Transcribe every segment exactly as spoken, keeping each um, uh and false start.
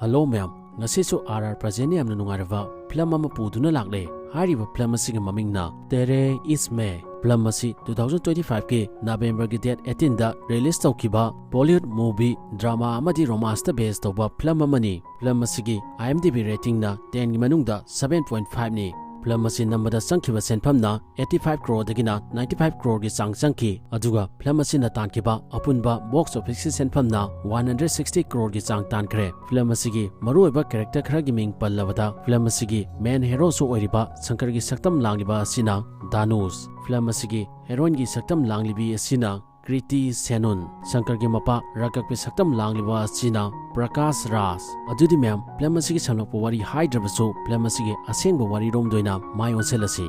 Hello ꯃꯌꯥꯝ, ꯉꯁꯤꯁꯨ R R present ꯌꯥꯝꯅ ꯅꯨꯡꯉꯥꯏꯔꯕ ꯐꯤꯂꯝ ꯑꯃ ꯄꯨꯗꯨꯅ ꯂꯥꯛꯂꯦ꯫ ꯍꯥꯏꯔꯤꯕ ꯐꯤꯂꯝ ꯑꯁꯤꯒꯤ ꯃꯃꯤꯡꯅ ꯇꯦꯔꯦ ꯏꯁ ꯃꯦ꯫ ꯐꯤꯂꯝ ꯑꯁꯤ two thousand twenty five ꯀꯤ ꯅꯕꯦꯝꯕꯔꯒꯤ date eighteen ꯗ release ꯇꯧꯈꯤꯕ Bollywood movie, drama ꯑꯃꯗꯤ romance ꯇ base ꯇꯧꯕ ꯐꯤꯂꯝ ꯑꯃꯅꯤ꯫ ꯐꯤꯂꯝ ꯑꯁꯤꯒꯤ IMDb rating ꯅ ten ꯒꯤ ꯃꯅꯨꯡꯗ seven point five ꯅꯤ꯫ ꯐꯤꯂꯝ ꯑꯁꯤ ꯅꯝꯕꯗ ꯆꯪꯈꯤꯕ ꯁꯦꯟꯐꯝꯅ eighty five crore ꯗꯒꯤꯅ ninety five crore ꯒꯤ ꯆꯥꯡ ꯆꯪꯈꯤ, ꯑꯗꯨꯒ ꯐꯤꯂꯝ ꯑꯁꯤꯅ ꯇꯥꯟꯈꯤꯕ ꯑꯄꯨꯟꯕ box office ꯀꯤ ꯁꯦꯟꯐꯝꯅ one hundred sixty crore ꯒꯤ ꯆꯥꯡ ꯇꯥꯟꯈ꯭ꯔꯦ꯫ ꯐꯤꯂꯝ ꯑꯁꯤꯒꯤ ꯃꯔꯨꯑꯣꯏꯕ character ꯈꯔꯒꯤ ꯃꯤꯡ ꯄꯜꯂꯕꯗ, ꯐꯤꯂꯝ ꯑꯁꯤꯒꯤ main hero ꯁꯨ ꯑꯣꯏꯔꯤꯕ ꯁꯪꯀꯔꯒꯤ ꯁꯛꯇꯝ ꯂꯥꯡꯂꯤꯕ ꯑꯁꯤꯅ ꯗꯥꯅꯨꯁ, ꯐꯤꯂꯝ ꯑꯁꯤꯒꯤ heroine ꯒꯤ ꯁꯛꯇꯝ ꯂꯥꯡꯂꯤꯕꯤ ꯑꯁꯤꯅ ꯀ꯭ꯔꯤꯇꯤ ꯁꯦꯅꯣꯟ, ꯁꯪꯀꯔꯒꯤ ꯃꯄꯥ ꯔꯥꯀꯛꯄꯤ ꯁꯛꯇꯝ ꯂꯥꯡꯂꯤꯕ ꯑꯁꯤꯅ ꯄ꯭ꯔꯀꯥꯁ ꯔꯥꯖ꯫ ꯑꯗꯨꯗꯤ ꯃꯌꯥꯝ, ꯐꯤꯂꯝ ꯑꯁꯤꯒꯤ ꯁꯝꯂꯞꯄ ꯋꯥꯔꯤ ꯍꯥꯏꯗ꯭ꯔꯕꯁꯨ, ꯐꯤꯂꯝ ꯑꯁꯤꯒꯤ ꯑꯁꯦꯡꯕ ꯋꯥꯔꯤꯔꯣꯝꯗ ꯑꯣꯏꯅ ꯃꯥꯏ ꯑꯣꯟꯁꯤꯜꯂꯁꯤ꯫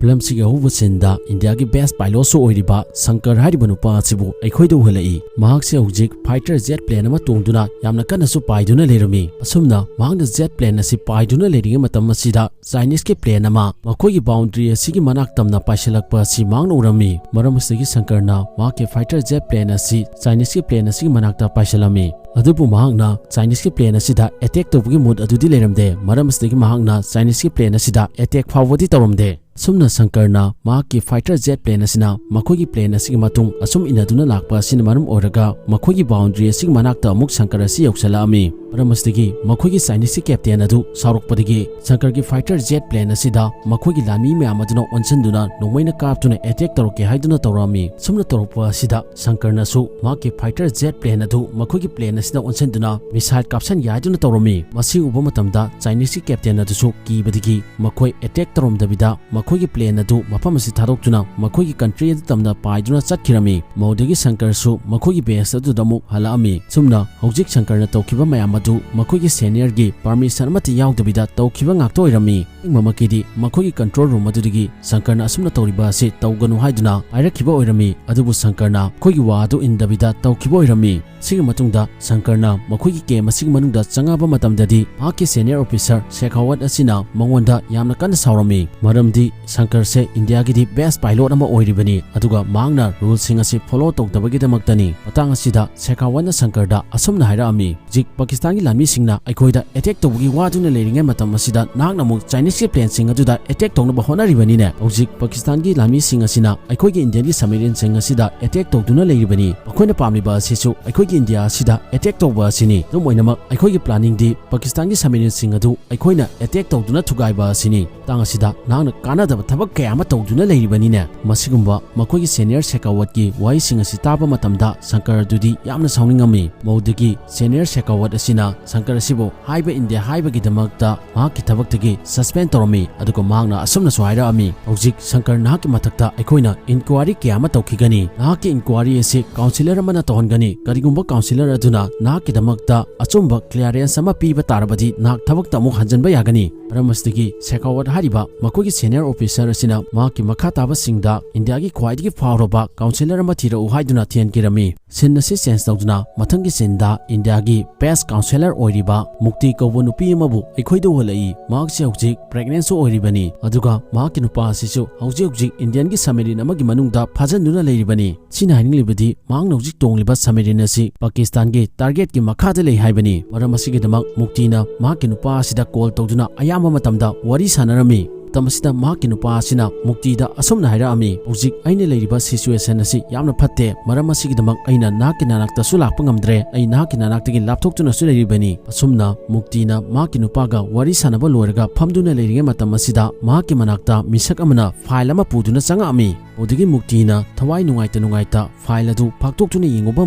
ꯐꯤꯂꯝꯁꯤꯒꯤ ꯑꯍꯧꯕ scene ꯗ ꯏꯟꯗꯤꯌꯥꯒꯤ best pilot ꯁꯨ ꯑꯣꯏꯔꯤꯕ ꯁꯪꯀꯔ ꯍꯥꯏꯔꯤꯕ ꯅꯨꯄꯥ ꯑꯁꯤꯕꯨ ꯑꯩꯈꯣꯏꯗ ꯎꯍꯜꯂꯛꯏ꯫ ꯃꯍꯥꯛꯁꯦ ꯍꯧꯖꯤꯛ fighter jet plane ꯑꯃ ꯇꯣꯡꯗꯨꯅ ꯌꯥꯝꯅ ꯀꯟꯅꯁꯨ ꯄꯥꯏꯗꯨꯅ ꯂꯩꯔꯝꯃꯤ꯫ ꯑꯁꯨꯝꯅ ꯃꯍꯥꯛꯅ jet plane ꯑꯁꯤ ꯄꯥꯏꯗꯨꯅ ꯂꯩꯔꯤꯉꯩ ꯃꯇꯝ ꯑꯁꯤꯗ Chinese ꯀꯤ plane ꯑꯃ ꯃꯈꯣꯏꯒꯤ boundary ꯑꯁꯤꯒꯤ ꯃꯅꯥꯛ ꯇꯝꯅ ꯄꯥꯏꯁꯤꯜꯂꯛꯄ ꯑꯁꯤ ꯃꯍꯥꯛꯅ ꯎꯔꯝꯃꯤ꯫ ꯃꯔꯝ ꯑꯁꯤꯗꯒꯤ ꯁꯪꯀꯔꯅ ꯃꯍꯥꯛꯀꯤ fighter jet plane ꯑꯁꯤ Chinese ꯀꯤ plane ꯑꯁꯤꯒꯤ ꯃꯅꯥꯛꯇ ꯄꯥꯏꯁꯤꯜꯂꯝꯃꯤ꯫ ꯑꯗꯨꯕꯨ ꯃꯍꯥꯛꯅ Chinese ꯀꯤ plane ꯑꯁꯤꯗ attack ꯇꯧꯕꯒꯤ mood ꯑꯗꯨꯗꯤ ꯂꯩꯔꯝꯗꯦ꯫ ꯃꯔꯝ ꯑꯁꯤꯗꯒꯤ ꯃꯍꯥꯛꯅ Chinese ꯀꯤ plane ꯑꯁꯤꯗ attack ꯐꯥꯎꯕꯗꯤ ꯇꯧꯔꯝꯗꯦ꯫ ꯑꯁꯨꯝꯅ ꯁꯪꯀꯔꯅ ꯃꯍꯥꯛꯀꯤ fighter jet plane ꯑꯁꯤꯅ ꯃꯈꯣꯏꯒꯤ plane ꯑꯁꯤꯒꯤ ꯃꯇꯨꯡ ꯑꯁꯨꯝ ꯏꯟꯅꯗꯨꯅ ꯂꯥꯛꯄ ꯑꯁꯤꯅ ꯃꯔꯝ ꯑꯣꯏꯔꯒ ꯃꯈꯣꯏꯒꯤ boundary ꯑꯁꯤꯒꯤ ꯃꯅꯥꯛꯇ ꯑꯃꯨꯛ ꯁꯪꯀꯔ ꯑꯁꯤ ꯌꯧꯁꯤꯜꯂꯛꯑꯝꯃꯤ꯫ ꯃꯔꯝ ꯑꯁꯤꯗꯒꯤ ꯃꯈꯣꯏꯒꯤ Chinese ꯀꯤ captain ꯑꯗꯨ ꯁꯥꯎꯔꯛꯄꯗꯒꯤ ꯁꯪꯀꯔꯒꯤ fighter jet plane ꯑꯁꯤꯗ ꯃꯈꯣꯏꯒꯤ ꯂꯥꯟꯃꯤ ꯃꯌꯥꯝ ꯑꯗꯨꯅ ꯑꯣꯟꯁꯤꯟꯗꯨꯅ ꯅꯣꯡꯃꯩꯅ ꯀꯥꯞꯇꯨꯅ attack ꯇꯧꯔꯛꯀꯦ ꯍꯥꯏꯗꯨꯅ ꯇꯧꯔꯛꯑꯝꯃꯤ꯫ ꯁꯨꯝꯅ ꯇꯧꯔꯛꯄ ꯑꯁꯤꯗ ꯁꯪꯀꯔꯅꯁꯨ ꯃꯍꯥꯛꯀꯤ fighter jet plane ꯑꯗꯨ ꯃꯈꯣꯏꯒꯤ plane ꯑꯁꯤꯗ ꯑꯣꯟꯁꯤꯟꯗꯨꯅ missile ꯀꯥꯞꯁꯟꯒꯦ ꯍꯥꯏꯗꯨꯅ ꯇꯧꯔꯝꯃꯤ꯫ ꯃꯁꯤ ꯎꯕ ꯃꯇꯝꯗ Chinese ꯀꯤ captain ꯑꯗꯨꯁꯨ ꯀꯤꯕꯗꯒꯤ ꯃꯈꯣꯏ attack ꯇꯧꯔꯝꯗꯕꯤꯗ ꯃꯈꯣꯏꯒꯤ plane ꯑꯗꯨ ꯃꯐꯝ ꯑꯁꯤ ꯊꯥꯗꯣꯛꯇꯨꯅ ꯃꯈꯣꯏꯒꯤ country ꯑꯗꯨ ꯇꯝꯅ ꯄꯥꯏꯗꯨꯅ ꯆꯠꯈꯤꯔꯝꯃꯤ꯫ ꯃꯗꯨꯗꯒꯤ ꯁꯪꯀꯔꯁꯨ ꯃꯈꯣꯏꯒꯤ base ꯑꯗꯨꯗ ꯑꯃꯨꯛ ꯍꯜꯂꯛꯑꯝꯃꯤ꯫ ꯁꯨꯝꯅ ꯍꯧꯖꯤꯛ ꯁꯪꯀꯔꯅ ꯇꯧꯈꯤꯕ ꯃꯌꯥꯝ ꯑꯗꯨ ꯇꯨ ꯃꯈꯣꯏꯒꯤ ꯁꯦꯅꯤꯌꯔꯒꯤ ꯄꯔꯃꯤꯁꯟ ꯑꯃꯠꯇ ꯌꯥꯎꯗꯕꯤꯗ ꯇꯧꯈꯤꯕ ꯉꯥꯛꯇ ꯑꯣꯏꯔꯝꯃꯤ꯫ ꯑꯁꯦꯡꯕꯃꯛꯀꯤꯗꯤ ꯃꯈꯣꯏꯒꯤ ꯀꯟꯇ꯭ꯔꯣꯜ ꯔꯨꯝ ꯑꯗꯨꯗꯒꯤ ꯁꯪꯀꯔꯅ ꯑꯁꯨꯝꯅ ꯇꯧꯔꯤꯕ ꯑꯁꯤ ꯇꯧꯒꯅꯨ ꯍꯥꯏꯗꯨꯅ ꯍꯥꯏꯔꯛꯈꯤꯕ ꯑꯣꯏꯔꯝꯃꯤ꯫ ꯑꯗꯨꯕꯨ ꯁꯪꯀꯔꯅ ꯃꯈꯣꯏꯒꯤ ꯋꯥ ꯑꯗꯨ ꯏꯟꯗꯕꯤꯗ ꯇꯧꯈꯤꯕ ꯑꯣꯏꯔꯝꯃꯤ꯫ ꯁꯤꯒꯤ ꯃꯇꯨꯡꯗ ꯁꯪꯀꯔꯅ ꯃꯈꯣꯏꯒꯤ ꯀꯦꯝ ꯑꯁꯤꯒꯤ ꯃꯅꯨꯡꯗ ꯆꯪꯉꯛꯄ ꯃꯇꯝꯗꯗꯤ ꯃꯍꯥꯛꯀꯤ ꯁꯦꯅꯤꯌꯔ ꯑꯣꯐꯤꯁꯔ ꯁꯦꯈꯥꯋꯠ ꯑꯁꯤꯅ ꯃꯉꯣꯟꯗ ꯌꯥꯝꯅ ꯀꯟꯅ ꯁꯥꯎꯔꯝꯃꯤ꯫ ꯃꯔꯝꯗꯤ ꯁꯪꯀꯔꯁꯦ ꯏꯟꯗꯤꯌꯥꯒꯤꯗꯤ ꯕꯦꯁ ꯄꯥꯏꯂꯣꯠ ꯑꯃ ꯑꯣꯏꯔꯤꯕꯅꯤ, ꯑꯗꯨꯒ ꯃꯍꯥꯛꯅ ꯔꯨꯜꯁꯤꯡ ꯑꯁꯤ ꯐꯣꯂꯣ ꯇꯧꯗꯕꯒꯤꯗꯃꯛꯇꯅꯤ꯫ ꯃꯇꯥꯡ ꯑꯁꯤꯗ ꯁꯦꯈꯥꯋꯠꯅ ꯁꯪꯀꯔꯗ ꯑꯁꯨꯝꯅ ꯍꯥꯏꯔꯛꯑꯝꯃꯤ, "ꯍꯧꯖꯤꯛ ꯄꯥꯀꯤꯁꯇꯥꯟꯒꯤ ꯂꯥꯟꯃꯤꯁꯤꯡꯅ ꯑꯩꯈꯣꯏꯗ ꯑꯦꯇꯦꯛ ꯇꯧꯕꯒꯤ ꯋꯥꯗꯨꯅ ꯂꯩꯔꯤꯉꯩ ꯃꯇꯝ ꯑꯁꯤꯗ ꯅꯍꯥꯛꯅ ꯑꯃꯨꯛ ꯆꯥꯏꯅꯤꯁꯀꯤ ꯄ꯭ꯂꯦꯟꯁꯤꯡ ꯑꯗꯨꯗ ꯑꯦꯇꯦꯛ ꯇꯧꯅꯕ ꯍꯣꯠꯅꯔꯤꯕꯅꯤꯅꯦ꯫ ꯍꯧꯖꯤꯛ ꯄꯥꯀꯤꯁꯇꯥꯟꯒꯤ ꯂꯥꯟꯃꯤꯁꯤꯡ ꯑꯁꯤꯅ ꯑꯩꯈꯣꯏꯒꯤ ꯏꯟꯗꯤꯌꯟꯒꯤ ꯁꯕꯃꯦꯔꯤꯟꯁꯤꯡ ꯑꯁꯤꯗ ꯑꯦꯇꯦꯛ ꯇꯧꯗꯨꯅ ꯂꯩꯔꯤꯕꯅꯤ꯫ ꯃꯈꯣꯏꯅ ꯄꯥꯝꯂꯤꯕ ꯑꯁꯤꯁꯨ ꯑꯩꯈꯣꯏꯒꯤ ꯏꯟꯗꯤꯌꯥ ꯑꯁꯤꯗ ꯑꯦꯇꯦꯛ ꯇꯧꯕ ꯑꯁꯤꯅꯤ꯫ ꯑꯗꯨꯝ ꯑꯣꯏꯅꯃꯛ, ꯑꯩꯈꯣꯏꯒꯤ ꯄ꯭ꯂꯥꯅꯤꯡꯗꯤ ꯄꯥꯀꯤꯁꯇꯥꯟꯒꯤ ꯁꯕꯃꯦꯔꯤꯟꯁꯤꯡ ꯑꯗꯨ ꯑꯩꯈꯣꯏꯅ ꯑꯦꯇꯦꯛ ꯇꯧꯗꯨꯅ ꯊꯨꯒꯥꯏꯕ ꯑꯁꯤꯅꯤ꯫ ꯃꯇꯥꯡ ꯑꯁꯤꯗ ꯅꯍꯥꯛꯅ ꯀꯥꯟꯅꯗꯕ ꯊꯕꯛ ꯀꯌꯥ ꯑꯃ ꯇꯧꯗꯨꯅ ꯂꯩꯔꯤꯕꯅꯤꯅꯦ꯫" ꯃꯁꯤꯒꯨꯝꯕ ꯃꯈꯣꯏꯒꯤ ꯁꯦꯅꯤꯌꯔ ꯁꯦꯈꯥꯋꯠꯀꯤ ꯋꯥꯍꯩꯁꯤꯡ ꯑꯁꯤ ꯇꯥꯕ ꯃꯇꯝꯗ ꯁꯪꯀꯔ ꯑꯗꯨꯗꯤ ꯌꯥꯝꯅ ꯁꯥꯎꯅꯤꯡꯉꯝꯃꯤ꯫ ꯃꯧꯗꯒꯤ ꯁꯦꯅꯤꯌꯔ ꯁꯦꯈꯥꯋꯠ ꯑꯁꯤꯅ ꯁꯪꯀꯔ ꯑꯁꯤꯕꯨ ꯍꯥꯏꯕ ꯏꯟꯗꯦ ꯍꯥꯏꯕꯒꯤꯗꯃꯛꯇ ꯃꯍꯥꯛꯀꯤ ꯊꯕꯛꯇꯒꯤ ꯁꯁꯄꯦꯟ ꯇꯧꯔꯝꯃꯤ꯫ ꯑꯗꯨꯒ ꯃꯍꯥꯛꯅ ꯑꯁꯨꯝꯅꯁꯨ ꯍꯥꯏꯔꯛꯑꯝꯃꯤ, "ꯍꯧꯖꯤꯛ ꯁꯪꯀꯔ, ꯅꯍꯥꯛꯀꯤ ꯃꯊꯛꯇ ꯑꯩꯈꯣꯏꯅ ꯏꯟꯀ꯭ꯋꯥꯔꯤ ꯀꯌꯥ ꯑꯃ ꯇꯧꯈꯤꯒꯅꯤ꯫ ꯅꯍꯥꯛꯀꯤ ꯏꯟꯀ꯭ꯋꯥꯔꯤ ꯑꯁꯤ ꯀꯥꯎꯟꯁꯤꯂꯔ ꯑꯃꯅ ꯇꯧꯍꯟꯒꯅꯤ꯫ ꯀꯔꯤꯒꯨꯝꯕ ꯀꯥꯎꯟꯁꯤꯂꯔ ꯑꯗꯨꯅ ꯅꯍꯥꯛꯀꯤꯗꯃꯛꯇ ꯑꯆꯨꯝꯕ ꯀ꯭ꯂꯤꯌꯥꯔꯦꯟꯁ ꯑꯃ ꯄꯤꯕ ꯇꯥꯔꯕꯗꯤ ꯅꯍꯥꯛ ꯊꯕꯛꯇ ꯑꯃꯨꯛ ꯍꯟꯖꯤꯟꯕ ꯌꯥꯒꯅꯤ꯫" ꯃꯔꯝ ꯑꯁꯤꯗꯒꯤ ꯁꯦꯈꯥꯋꯠ ꯍꯥꯏꯔꯤꯕ ꯃꯈꯣꯏꯒꯤ ꯁꯦꯅꯤꯌꯔ ꯑꯣꯐꯤꯁꯔ ꯑꯁꯤꯅ ꯃꯍꯥꯛꯀꯤ ꯃꯈꯥ ꯇꯥꯕꯁꯤꯡꯗ ꯏꯟꯗꯤꯌꯥꯒꯤ ꯈ꯭ꯋꯥꯏꯗꯒꯤ ꯐꯥꯎꯔꯕ ꯀꯥꯎꯟꯁꯤꯂꯔ ꯑꯃ ꯊꯤꯔꯛꯎ ꯍꯥꯏꯗꯨꯅ ꯊꯦꯝꯈꯤꯔꯝꯃꯤ꯫ ꯁꯤꯟ ꯑꯁꯤ ꯆꯦꯟꯖ ꯇꯧꯗꯨꯅ ꯃꯊꯪꯒꯤ ꯁꯤꯟꯗ ꯏꯟꯗꯤꯌꯥꯒꯤ ꯕꯦꯁ ꯀꯥꯎꯟꯁꯤꯂꯔ ꯑꯣꯏꯔꯤꯕ ꯃꯨꯛꯇꯤ ꯀꯧꯕ ꯅꯨꯄꯤ ꯑꯃꯕꯨ ꯑꯩꯈꯣꯏꯗ ꯎꯍꯜꯂꯛꯏ꯫ ꯃꯍꯥꯛꯁꯦ ꯍꯧꯖꯤꯛ ꯄ꯭ꯔꯦꯒꯅꯦꯟꯁꯨ ꯑꯣꯏꯔꯤꯕꯅꯤ, ꯑꯗꯨꯒ ꯃꯍꯥꯛꯀꯤ ꯅꯨꯄꯥ ꯑꯁꯤꯁꯨ ꯍꯧꯖꯤꯛ ꯍꯧꯖꯤꯛ ꯏꯟꯗꯤꯌꯟꯒꯤ ꯁꯕꯃꯦꯔꯤꯟ ꯑꯃꯒꯤ ꯃꯅꯨꯡꯗ ꯐꯥꯖꯤꯟꯗꯨꯅ ꯂꯩꯔꯤꯕꯅꯤ꯫ ꯁꯤꯅ ꯍꯥꯏꯅꯤꯡꯂꯤꯕꯗꯤ ꯃꯍꯥꯛꯅ ꯍꯧꯖꯤꯛ ꯇꯣꯡꯂꯤꯕ ꯁꯕꯃꯦꯔꯤꯟ ꯑꯁꯤ ꯄꯥꯀꯤꯁꯇꯥꯟꯒꯤ ꯇꯥꯔꯒꯦꯠꯀꯤ ꯃꯈꯥꯗ ꯂꯩ ꯍꯥꯏꯕꯅꯤ꯫ ꯃꯔꯝ ꯑꯁꯤꯒꯤꯗꯃꯛ ꯃꯨꯛꯇꯤꯅ ꯃꯍꯥꯛꯀꯤ ꯅꯨꯄꯥ ꯑꯁꯤꯗ ꯀꯣꯜ ꯇꯧꯗꯨꯅ ꯑꯌꯥꯝꯕ ꯃꯇꯝꯗ ꯋꯥꯔꯤ ꯁꯥꯟꯅꯔꯝꯃꯤ꯫ ꯃꯇꯝ ꯑꯁꯤꯗ ꯃꯍꯥꯛꯀꯤ ꯅꯨꯄꯥ ꯑꯁꯤꯅ ꯃꯨꯛꯇꯤꯗ ꯑꯁꯨꯝꯅ ꯍꯥꯏꯔꯛꯑꯝꯃꯤ, "ꯍꯧꯖꯤꯛ ꯑꯩꯅ ꯂꯩꯔꯤꯕ ꯁꯤꯆꯨꯋꯦꯁꯟ ꯑꯁꯤ ꯌꯥꯝꯅ ꯐꯠꯇꯦ꯫ ꯃꯔꯝ ꯑꯁꯤꯒꯤꯗꯃꯛ ꯑꯩꯅ ꯅꯍꯥꯛꯀꯤ ꯅꯅꯥꯛꯇꯁꯨ ꯂꯥꯛꯄ ꯉꯝꯗ꯭ꯔꯦ꯫ ꯑꯩ ꯅꯍꯥꯛꯀꯤ ꯅꯅꯥꯛꯇꯒꯤ ꯂꯥꯞꯊꯣꯛꯇꯨꯅꯁꯨ ꯂꯩꯔꯤꯕꯅꯤ꯫" ꯑꯁꯨꯝꯅ ꯃꯨꯛꯇꯤꯅ ꯃꯍꯥꯛꯀꯤ ꯅꯨꯄꯥꯒ ꯋꯥꯔꯤ ꯁꯥꯟꯅꯕ ꯂꯣꯏꯔꯒ ꯐꯝꯗꯨꯅ ꯂꯩꯔꯤꯉꯩ ꯃꯇꯝ ꯑꯁꯤꯗ ꯃꯍꯥꯛꯀꯤ ꯃꯅꯥꯛꯇ ꯃꯤꯁꯛ ꯑꯃꯅ ꯐꯥꯏꯜ ꯑꯃ ꯄꯨꯗꯨꯅ ꯆꯪꯉꯛꯑꯝꯃꯤ꯫ ꯑꯗꯨꯗꯒꯤ ꯃꯨꯛꯇꯤꯅ ꯊꯋꯥꯏ ꯅꯨꯡꯉꯥꯏꯇ ꯅꯨꯡꯉꯥꯏꯇ ꯐꯥꯏꯜ ꯑꯗꯨ ꯐꯥꯛꯇꯣꯛꯇꯨꯅ ꯌꯦꯡꯉꯨꯕ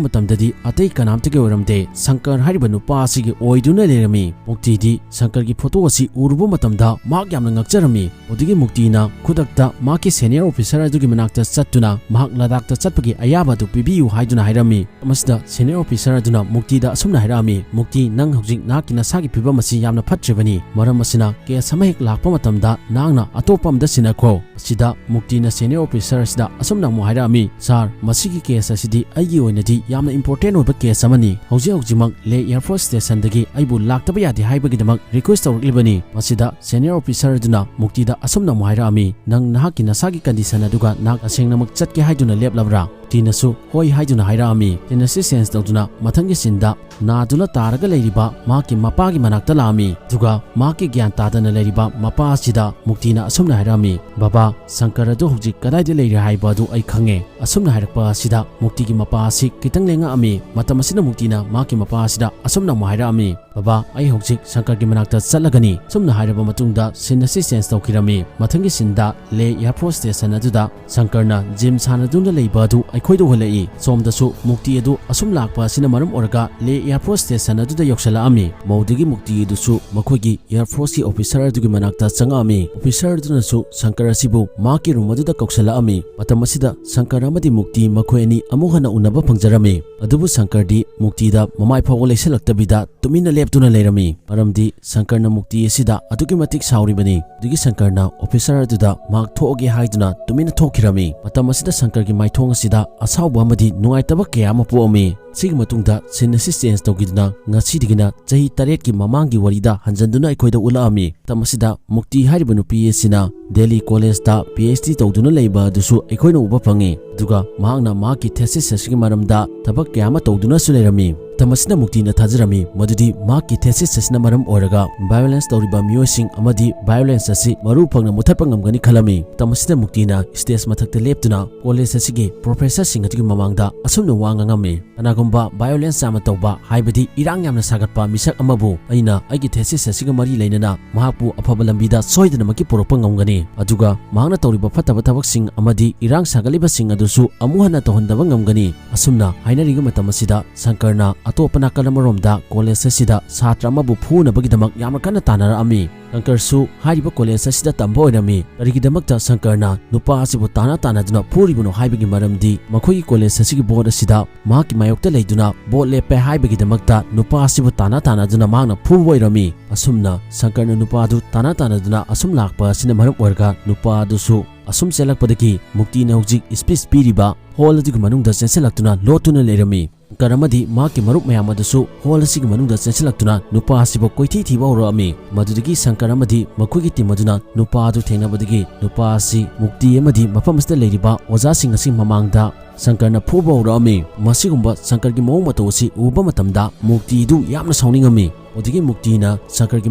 ꯃꯇꯝꯗꯗꯤ ꯑꯇꯩ ꯀꯅꯥꯝꯇꯒꯤ ꯑꯣꯏꯔꯝꯗꯦ, ꯁꯪꯀꯔ ꯍꯥꯏꯔꯤꯕ ꯅꯨꯄꯥ ꯑꯁꯤꯒꯤ ꯑꯣꯏꯗꯨꯅ ꯂꯩꯔꯝꯃꯤ꯫ ꯃꯨꯛꯇꯤꯗꯤ ꯁꯪꯀꯔꯒꯤ ꯐꯣꯇꯣ ꯑꯁꯤ ꯎꯔꯨꯕ ꯃꯇꯝꯗ ꯃꯍꯥꯛ ꯌꯥꯝꯅ ꯉꯛꯆꯔꯝꯃꯤ꯫ ꯑꯗꯨꯒꯤ ꯃꯨꯛꯇꯤꯅ ꯈꯨꯗꯛꯇ ꯃꯍꯥꯛꯀꯤ senior officer ꯑꯗꯨꯒꯤ ꯃꯅꯥꯛꯇ ꯆꯠꯇꯨꯅ ꯃꯍꯥꯛ ꯂꯗꯥꯛꯇ ꯆꯠꯄꯒꯤ ꯑꯌꯥꯕ ꯑꯗꯨ ꯄꯤꯕꯤꯌꯨ ꯍꯥꯏꯗꯨꯅ ꯍꯥꯏꯔꯝꯃꯤ꯫ ꯃꯁꯤꯗ senior officer ꯑꯗꯨꯅ ꯃꯨꯛꯇꯤꯗ ꯑꯁꯨꯝꯅ ꯍꯥꯏꯔꯛꯑꯝꯃꯤ, "ꯃꯨꯛꯇꯤ, ꯅꯪ ꯍꯧꯖꯤꯛ ꯅꯍꯥꯛꯀꯤ ꯅꯁꯥꯒꯤ ꯐꯤꯕꯝ ꯑꯁꯤ ꯌꯥꯝꯅ ꯐꯠꯇ꯭ꯔꯤꯕꯅꯤ꯫ ꯃꯔꯝ ꯑꯁꯤꯅ case ꯑꯃ ꯍꯦꯛ ꯂꯥꯛꯄ ꯃꯇꯝꯗ ꯅꯍꯥꯛꯅ ꯑꯇꯣꯞꯄ ꯑꯃꯗ ꯁꯤꯟꯅꯈꯣ"꯫ ꯑꯁꯤꯗ ꯃꯨꯛꯇꯤꯅ senior officer ꯑꯁꯤꯗ ꯑꯁꯨꯝꯅ ꯑꯃꯨꯛ ꯍꯥꯏꯔꯛꯑꯝꯃꯤ, "Sir, ꯃꯁꯤꯒꯤ case ꯑꯁꯤꯗꯤ ꯑꯩꯒꯤ ꯑꯣꯏꯅꯗꯤ ꯌꯥꯝꯅ important ꯑꯣꯏꯕ case ꯑꯃꯅꯤ꯫ ꯍꯧꯖꯤꯛ ꯍꯧꯖꯤꯛꯃꯛ ꯂꯦ Air Force Stationꯗꯒꯤ ꯑꯩꯕꯨ ꯂꯥꯛꯇꯕ ꯌꯥꯗꯦ ꯍꯥꯏꯕꯒꯤꯗꯃꯛ request ꯇꯧꯔꯛꯂꯤꯕꯅꯤ"꯫ ꯃꯁꯤꯗ senior officer ꯑꯗꯨꯅ ꯃꯨꯛꯇꯤꯗ ꯑꯁꯨꯝꯅ ꯑꯃꯨꯛ ꯍꯥꯏꯔꯛꯑꯝꯃꯤ, "ꯅꯪ ꯅꯍꯥꯛꯀꯤ ꯅꯁꯥꯒꯤ condition ꯑꯗꯨꯒ ꯅꯍꯥꯛ ꯇꯁꯦꯡꯅꯃꯛ ꯆꯠꯀꯦ ꯍꯥꯏꯗꯨꯅ ꯂꯦꯞꯂꯕ꯭ꯔꯥ?" ꯃꯨꯛꯇꯤꯅꯁꯨ "ꯍꯣꯏ" ꯍꯥꯏꯗꯨꯅ ꯍꯥꯏꯔꯛꯑꯝꯃꯤ꯫ Scene ꯑꯁꯤ change ꯇꯧꯗꯨꯅ ꯃꯊꯪꯒꯤ sceneꯗ ꯅꯥꯗꯨꯅ ꯇꯥꯔꯒ ꯂꯩꯔꯤꯕ ꯃꯍꯥꯛꯀꯤ ꯃꯄꯥꯒꯤ ꯃꯅꯥꯛꯇ ꯂꯥꯛꯑꯝꯃꯤ꯫ ꯑꯗꯨꯒ ꯃꯍꯥꯛꯀꯤ ꯒ꯭ꯌꯥꯟ ꯇꯥꯗꯅ ꯂꯩꯔꯤꯕ ꯃꯄꯥ ꯑꯁꯤꯗ ꯃꯨꯛꯇꯤꯅ ꯑꯁꯨꯝꯅ ꯍꯥꯏꯔꯛꯑꯝꯃꯤ, "ꯕꯕꯥ, ꯁꯪꯀꯔ ꯑꯗꯨ ꯍꯧꯖꯤꯛ ꯀꯗꯥꯏꯗ ꯂꯩꯔꯦ ꯍꯥꯏꯕ ꯑꯗꯨ ꯑꯩ ꯈꯪꯉꯦ"꯫ ꯑꯁꯨꯝꯅ ꯍꯥꯏꯔꯛꯄ ꯑꯁꯤꯗ ꯃꯨꯛꯇꯤꯒꯤ ꯃꯄꯥ ꯑꯁꯤ ꯈꯤꯇꯪ ꯂꯦꯡꯉꯛꯑꯝꯃꯤ꯫ ꯃꯇꯝ ꯑꯁꯤꯗ ꯃꯨꯛꯇꯤꯅ ꯃꯍꯥꯛꯀꯤ ꯃꯄꯥ ꯑꯁꯤꯗ ꯑꯁꯨꯝꯅ ꯑꯃꯨꯛ ꯍꯥꯏꯔꯛꯑꯝꯃꯤ, "ꯕꯕꯥ, ꯑꯩ ꯍꯧꯖꯤꯛ ꯁꯪꯀꯔꯒꯤ ꯃꯅꯥꯛꯇ ꯆꯠꯂꯒꯅꯤ"꯫ ꯑꯁꯨꯝꯅ ꯍꯥꯏꯔꯕ ꯃꯇꯨꯡꯗ scene ꯑꯁꯤ change ꯇꯧꯈꯤꯔꯝꯃꯤ꯫ ꯃꯊꯪꯒꯤ sceneꯗ ꯂꯦ Air Force Station ꯑꯗꯨꯗ ꯁꯪꯀꯔꯅ gym ꯁꯥꯟꯅꯗꯨꯅ ꯂꯩꯕ ꯑꯗꯨ ꯑꯩꯈꯣꯏꯗ ꯎꯍꯜꯂꯛꯏ꯫ ꯁꯣꯝꯗꯁꯨ ꯃꯨꯛꯇꯤ ꯑꯗꯨ ꯑꯁꯨꯝ ꯂꯥꯛꯄ ꯑꯁꯤꯅ ꯃꯔꯝ ꯑꯣꯏꯔꯒ ꯂꯦ Air Force Station ꯑꯗꯨꯗ ꯌꯧꯁꯜꯂꯛꯑꯝꯃꯤ꯫ ꯃꯧꯗꯒꯤ ꯃꯨꯛꯇꯤ ꯑꯗꯨꯁꯨ ꯃꯈꯣꯏꯒꯤ Air Forceꯀꯤ officer ꯑꯗꯨꯒꯤ ꯃꯅꯥꯛꯇ ꯆꯪꯉꯛꯑꯝꯃꯤ꯫ Officer ꯑꯗꯨꯅꯁꯨ ꯁꯪꯀꯔ ꯑꯁꯤꯕꯨ ꯃꯍꯥꯛꯀꯤ room ꯑꯗꯨꯗ ꯀꯧꯁꯜꯂꯛꯑꯝꯃꯤ꯫ ꯃꯇꯝ ꯑꯁꯤꯗ ꯁꯪꯀꯔ ꯑꯃꯗꯤ ꯃꯨꯛꯇꯤ ꯃꯈꯣꯏ ꯑꯅꯤ ꯑꯃꯨꯛ ꯍꯟꯅ ꯎꯅꯕ ꯐꯪꯖꯔꯝꯃꯤ꯫ ꯑꯗꯨꯕꯨ ꯁꯪꯀꯔꯗꯤ ꯃꯨꯛꯇꯤꯗ ꯃꯃꯥꯏ ꯐꯥꯎꯕ ꯂꯩꯁꯜꯂꯛꯇꯕꯤꯗ ꯇꯨꯃꯤꯟꯅ ꯂꯦꯞꯇꯨꯅ ꯂꯩꯔꯝꯃꯤ꯫ ꯃꯔꯝꯗꯤ ꯁꯪꯀꯔꯅ ꯃꯨꯛꯇꯤ ꯑꯁꯤꯗ ꯑꯗꯨꯛꯀꯤ ꯃꯇꯤꯛ ꯁꯥꯎꯔꯤꯕꯅꯤ꯫ ꯑꯗꯨꯒꯤ ꯁꯪꯀꯔꯅ officer ꯑꯗꯨꯗ ꯃꯍꯥꯛ ꯊꯣꯛꯑꯒꯦ ꯍꯥꯏꯗꯨꯅ ꯇꯨꯃꯤꯟꯅ ꯊꯣꯛꯈꯤꯔꯝꯃꯤ꯫ ꯃꯇꯝ ꯑꯁꯤꯗ ꯁꯪꯀꯔꯒꯤ ꯃꯥꯏꯊꯣꯡ ꯑꯁꯤꯗ ꯑꯁꯥꯎꯕ ꯑꯃꯗꯤ ꯅꯨꯡꯉꯥꯏꯇꯕ ꯀꯌꯥ ꯑꯃ ꯄꯣꯛꯑꯝꯃꯤ꯫ ꯁꯤꯒꯤ ꯃꯇꯨꯡꯗ scene ꯑꯁꯤ change ꯇꯧꯈꯤꯗꯨꯅ ꯉꯁꯤꯗꯒꯤꯅ ꯆꯍꯤ ꯇꯔꯦꯠꯀꯤ ꯃꯃꯥꯡꯒꯤ ꯋꯥꯔꯤꯗ ꯍꯟꯖꯟꯗꯨꯅ ꯑꯩꯈꯣꯏꯗ ꯎꯠꯂꯛꯑꯝꯃꯤ꯫ ꯃꯇꯝ ꯑꯁꯤꯗ ꯃꯨꯛꯇꯤ ꯍꯥꯏꯔꯤꯕ ꯅꯨꯄꯤ ꯑꯁꯤꯅ ꯗꯦꯜꯂꯤ ꯀꯣꯂꯦꯖꯇ PhD ꯇꯧꯗꯨꯅ ꯂꯩꯕ ꯑꯗꯨꯁꯨ ꯑꯩꯈꯣꯏꯅ ꯎꯕ ꯐꯪꯉꯤ꯫ ꯑꯗꯨꯒ ꯃꯍꯥꯛꯅ ꯃꯍꯥꯛꯀꯤ thesis ꯑꯁꯤꯒꯤ ꯃꯔꯝꯗ ꯊꯕꯛ ꯀꯌꯥ ꯑꯃ ꯇꯧꯗꯨꯅꯁꯨ ꯂꯩꯔꯝꯃꯤ꯫ ꯃꯇꯝ ꯑꯁꯤꯗ ꯃꯨꯛꯇꯤꯅ ꯊꯥꯖꯔꯝꯃꯤ ꯃꯗꯨꯗꯤ ꯃꯍꯥꯛꯀꯤ thesis ꯑꯁꯤꯅ ꯃꯔꯝ ꯑꯣꯏꯔꯒ violence ꯇꯧꯔꯤꯕ ꯃꯤꯑꯣꯏꯁꯤꯡ ꯑꯃꯗꯤ violence ꯑꯁꯤ ꯃꯔꯨ ꯐꯪꯅ ꯃꯨꯊꯠꯄ ꯉꯝꯒꯅꯤ ꯈꯜꯂꯝꯃꯤ꯫ ꯃꯇꯝ ꯑꯁꯤꯗ ꯃꯨꯛꯇꯤꯅ stage ꯃꯊꯛꯇ ꯂꯦꯞꯇꯨꯅ ꯀꯣꯂꯦꯖ ꯑꯁꯤꯒꯤ professorꯁꯤꯡ ꯑꯗꯨꯒꯤ ꯃꯃꯥꯡꯗ ꯑꯁꯨꯝꯅ ꯋꯥ ꯉꯥꯡꯉꯝꯃꯤ, "ꯀꯅꯥꯒꯨꯝꯕ violence ꯌꯥꯝꯅ ꯇꯧꯕ, ꯍꯥꯏꯕꯗꯤ ꯏꯔꯥꯡ ꯌꯥꯝꯅ ꯁꯥꯒꯠꯄ ꯃꯤꯁꯛ ꯑꯃꯕꯨ ꯑꯩꯅ ꯑꯩꯒꯤ thesis ꯑꯁꯤꯒ ꯃꯔꯤ ꯂꯩꯅꯅ ꯃꯍꯥꯛꯄꯨ ꯑꯐꯕ ꯂꯝꯕꯤꯗ ꯁꯣꯏꯗꯅꯃꯛꯀꯤ ꯄꯨꯔꯛꯄ ꯉꯝꯒꯅꯤ꯫ ꯑꯗꯨꯒ ꯃꯍꯥꯛꯅ ꯇꯧꯔꯤꯕ ꯐꯠꯇꯕ ꯊꯕꯛꯁꯤꯡ ꯑꯃꯗꯤ ꯏꯔꯥꯡ ꯁꯥꯒꯠꯂꯤꯕꯁꯤꯡ ꯑꯗꯨꯁꯨ ꯑꯃꯨꯛ ꯍꯟꯅ ꯇꯧꯍꯟꯗꯕ ꯉꯝꯒꯅꯤ"꯫ ꯑꯁꯨꯝꯅ ꯍꯥꯏꯅꯔꯤꯉꯩ ꯃꯇꯝ ꯑꯁꯤꯗ ꯁꯪꯀꯔꯅ ꯑꯇꯣꯞꯄ ꯅꯥꯀꯜ ꯑꯃꯔꯣꯝꯗ ꯀꯣꯂꯦꯖ ꯑꯁꯤꯗ ꯁꯥꯇ꯭ꯔ ꯑꯃꯕꯨ ꯐꯨꯅꯕꯒꯤꯗꯃꯛ ꯌꯥꯝꯅ ꯀꯟꯅ ꯇꯥꯟꯅꯔꯛꯑꯝꯃꯤ꯫ ꯁꯪꯀꯔꯁꯨ ꯍꯥꯏꯔꯤꯕ ꯀꯣꯂꯦꯖ ꯑꯁꯤꯗ ꯇꯝꯕ ꯑꯣꯏꯔꯝꯃꯤ꯫ ꯀꯔꯤꯒꯤꯗꯃꯛꯇ ꯁꯪꯀꯔꯅ ꯅꯨꯄꯥ ꯑꯁꯤꯕꯨ ꯇꯥꯟꯅ ꯇꯥꯟꯅꯗꯨꯅ ꯐꯨꯔꯤꯕꯅꯣ ꯍꯥꯏꯕꯒꯤ ꯃꯔꯝꯗꯤ ꯃꯈꯣꯏꯒꯤ ꯀꯣꯂꯦꯖ ꯑꯁꯤꯒꯤ ꯕꯣꯔꯗ ꯑꯁꯤꯗ ꯃꯍꯥꯛꯀꯤ ꯃꯥꯌꯣꯛꯇ ꯂꯩꯗꯨꯅ ꯚꯣꯠ ꯂꯦꯞꯄꯦ ꯍꯥꯏꯕꯒꯤꯗꯃꯛꯇ ꯅꯨꯄꯥ ꯑꯁꯤꯕꯨ ꯇꯥꯟꯅ ꯇꯥꯟꯅꯗꯨꯅ ꯃꯍꯥꯛꯅ ꯐꯨꯕ ꯑꯣꯏꯔꯝꯃꯤ꯫ ꯑꯁꯨꯝꯅ ꯁꯪꯀꯔꯅ ꯅꯨꯄꯥ ꯑꯗꯨ ꯇꯥꯟꯅ ꯇꯥꯟꯅꯗꯨꯅ ꯑꯁꯨꯝ ꯂꯥꯛꯄ ꯑꯁꯤꯅ ꯃꯔꯝ ꯑꯣꯏꯔꯒ ꯅꯨꯄꯥ ꯑꯗꯨꯁꯨ ꯑꯁꯨꯝ ꯆꯦꯜꯂꯛꯄꯗꯒꯤ ꯃꯨꯛꯇꯤꯅ ꯍꯧꯖꯤꯛ ꯁ꯭ꯄꯤꯆ ꯄꯤꯔꯤꯕ ꯍꯣꯜ ꯑꯗꯨꯒꯤ ꯃꯅꯨꯡꯗ ꯆꯦꯟꯁꯤꯜꯂꯛꯇꯨꯅ ꯂꯣꯠꯇꯨꯅ ꯂꯩꯔꯝꯃꯤ꯫ ꯁꯪꯀꯔ ꯑꯃꯗꯤ ꯃꯍꯥꯛꯀꯤ ꯃꯔꯨꯞ ꯃꯌꯥꯝ ꯑꯗꯨꯁꯨ ꯍꯣꯜ ꯑꯁꯤꯒꯤ ꯃꯅꯨꯡꯗ ꯆꯦꯟꯁꯤꯜꯂꯛꯇꯨꯅ ꯅꯨꯄꯥ ꯑꯁꯤꯕꯨ ꯀꯣꯏꯊꯤ ꯊꯤꯕ ꯍꯧꯔꯛꯑꯝꯃꯤ꯫ ꯃꯗꯨꯗꯒꯤ ꯁꯪꯀꯔ ꯑꯃꯗꯤ ꯃꯈꯣꯏꯒꯤ ꯇꯤꯝ ꯑꯗꯨꯅ ꯅꯨꯄꯥ ꯑꯗꯨ ꯊꯦꯡꯅꯕꯗꯒꯤ ꯅꯨꯄꯥ ꯑꯁꯤ ꯃꯨꯛꯇꯤ ꯑꯃꯗꯤ ꯃꯐꯝ ꯑꯁꯤꯗ ꯂꯩꯔꯤꯕ ꯑꯣꯖꯥꯁꯤꯡ ꯑꯁꯤ ꯃꯃꯥꯡꯗ ꯁꯪꯀꯔꯅ ꯐꯨꯕ ꯍꯧꯔꯛꯑꯝꯃꯤ꯫ ꯃꯁꯤꯒꯨꯝꯕ ꯁꯪꯀꯔꯒꯤ ꯃꯑꯣꯡ ꯃꯇꯧ ꯑꯁꯤ ꯎꯕ ꯃꯇꯝꯗ ꯃꯨꯛꯇꯤꯗꯨ ꯌꯥꯝꯅ ꯁꯥꯎꯅꯤꯡꯉꯝꯃꯤ꯫ ꯑꯗꯨꯗꯒꯤ ꯃꯨꯛꯇꯤꯅ ꯁꯪꯀꯔꯒꯤ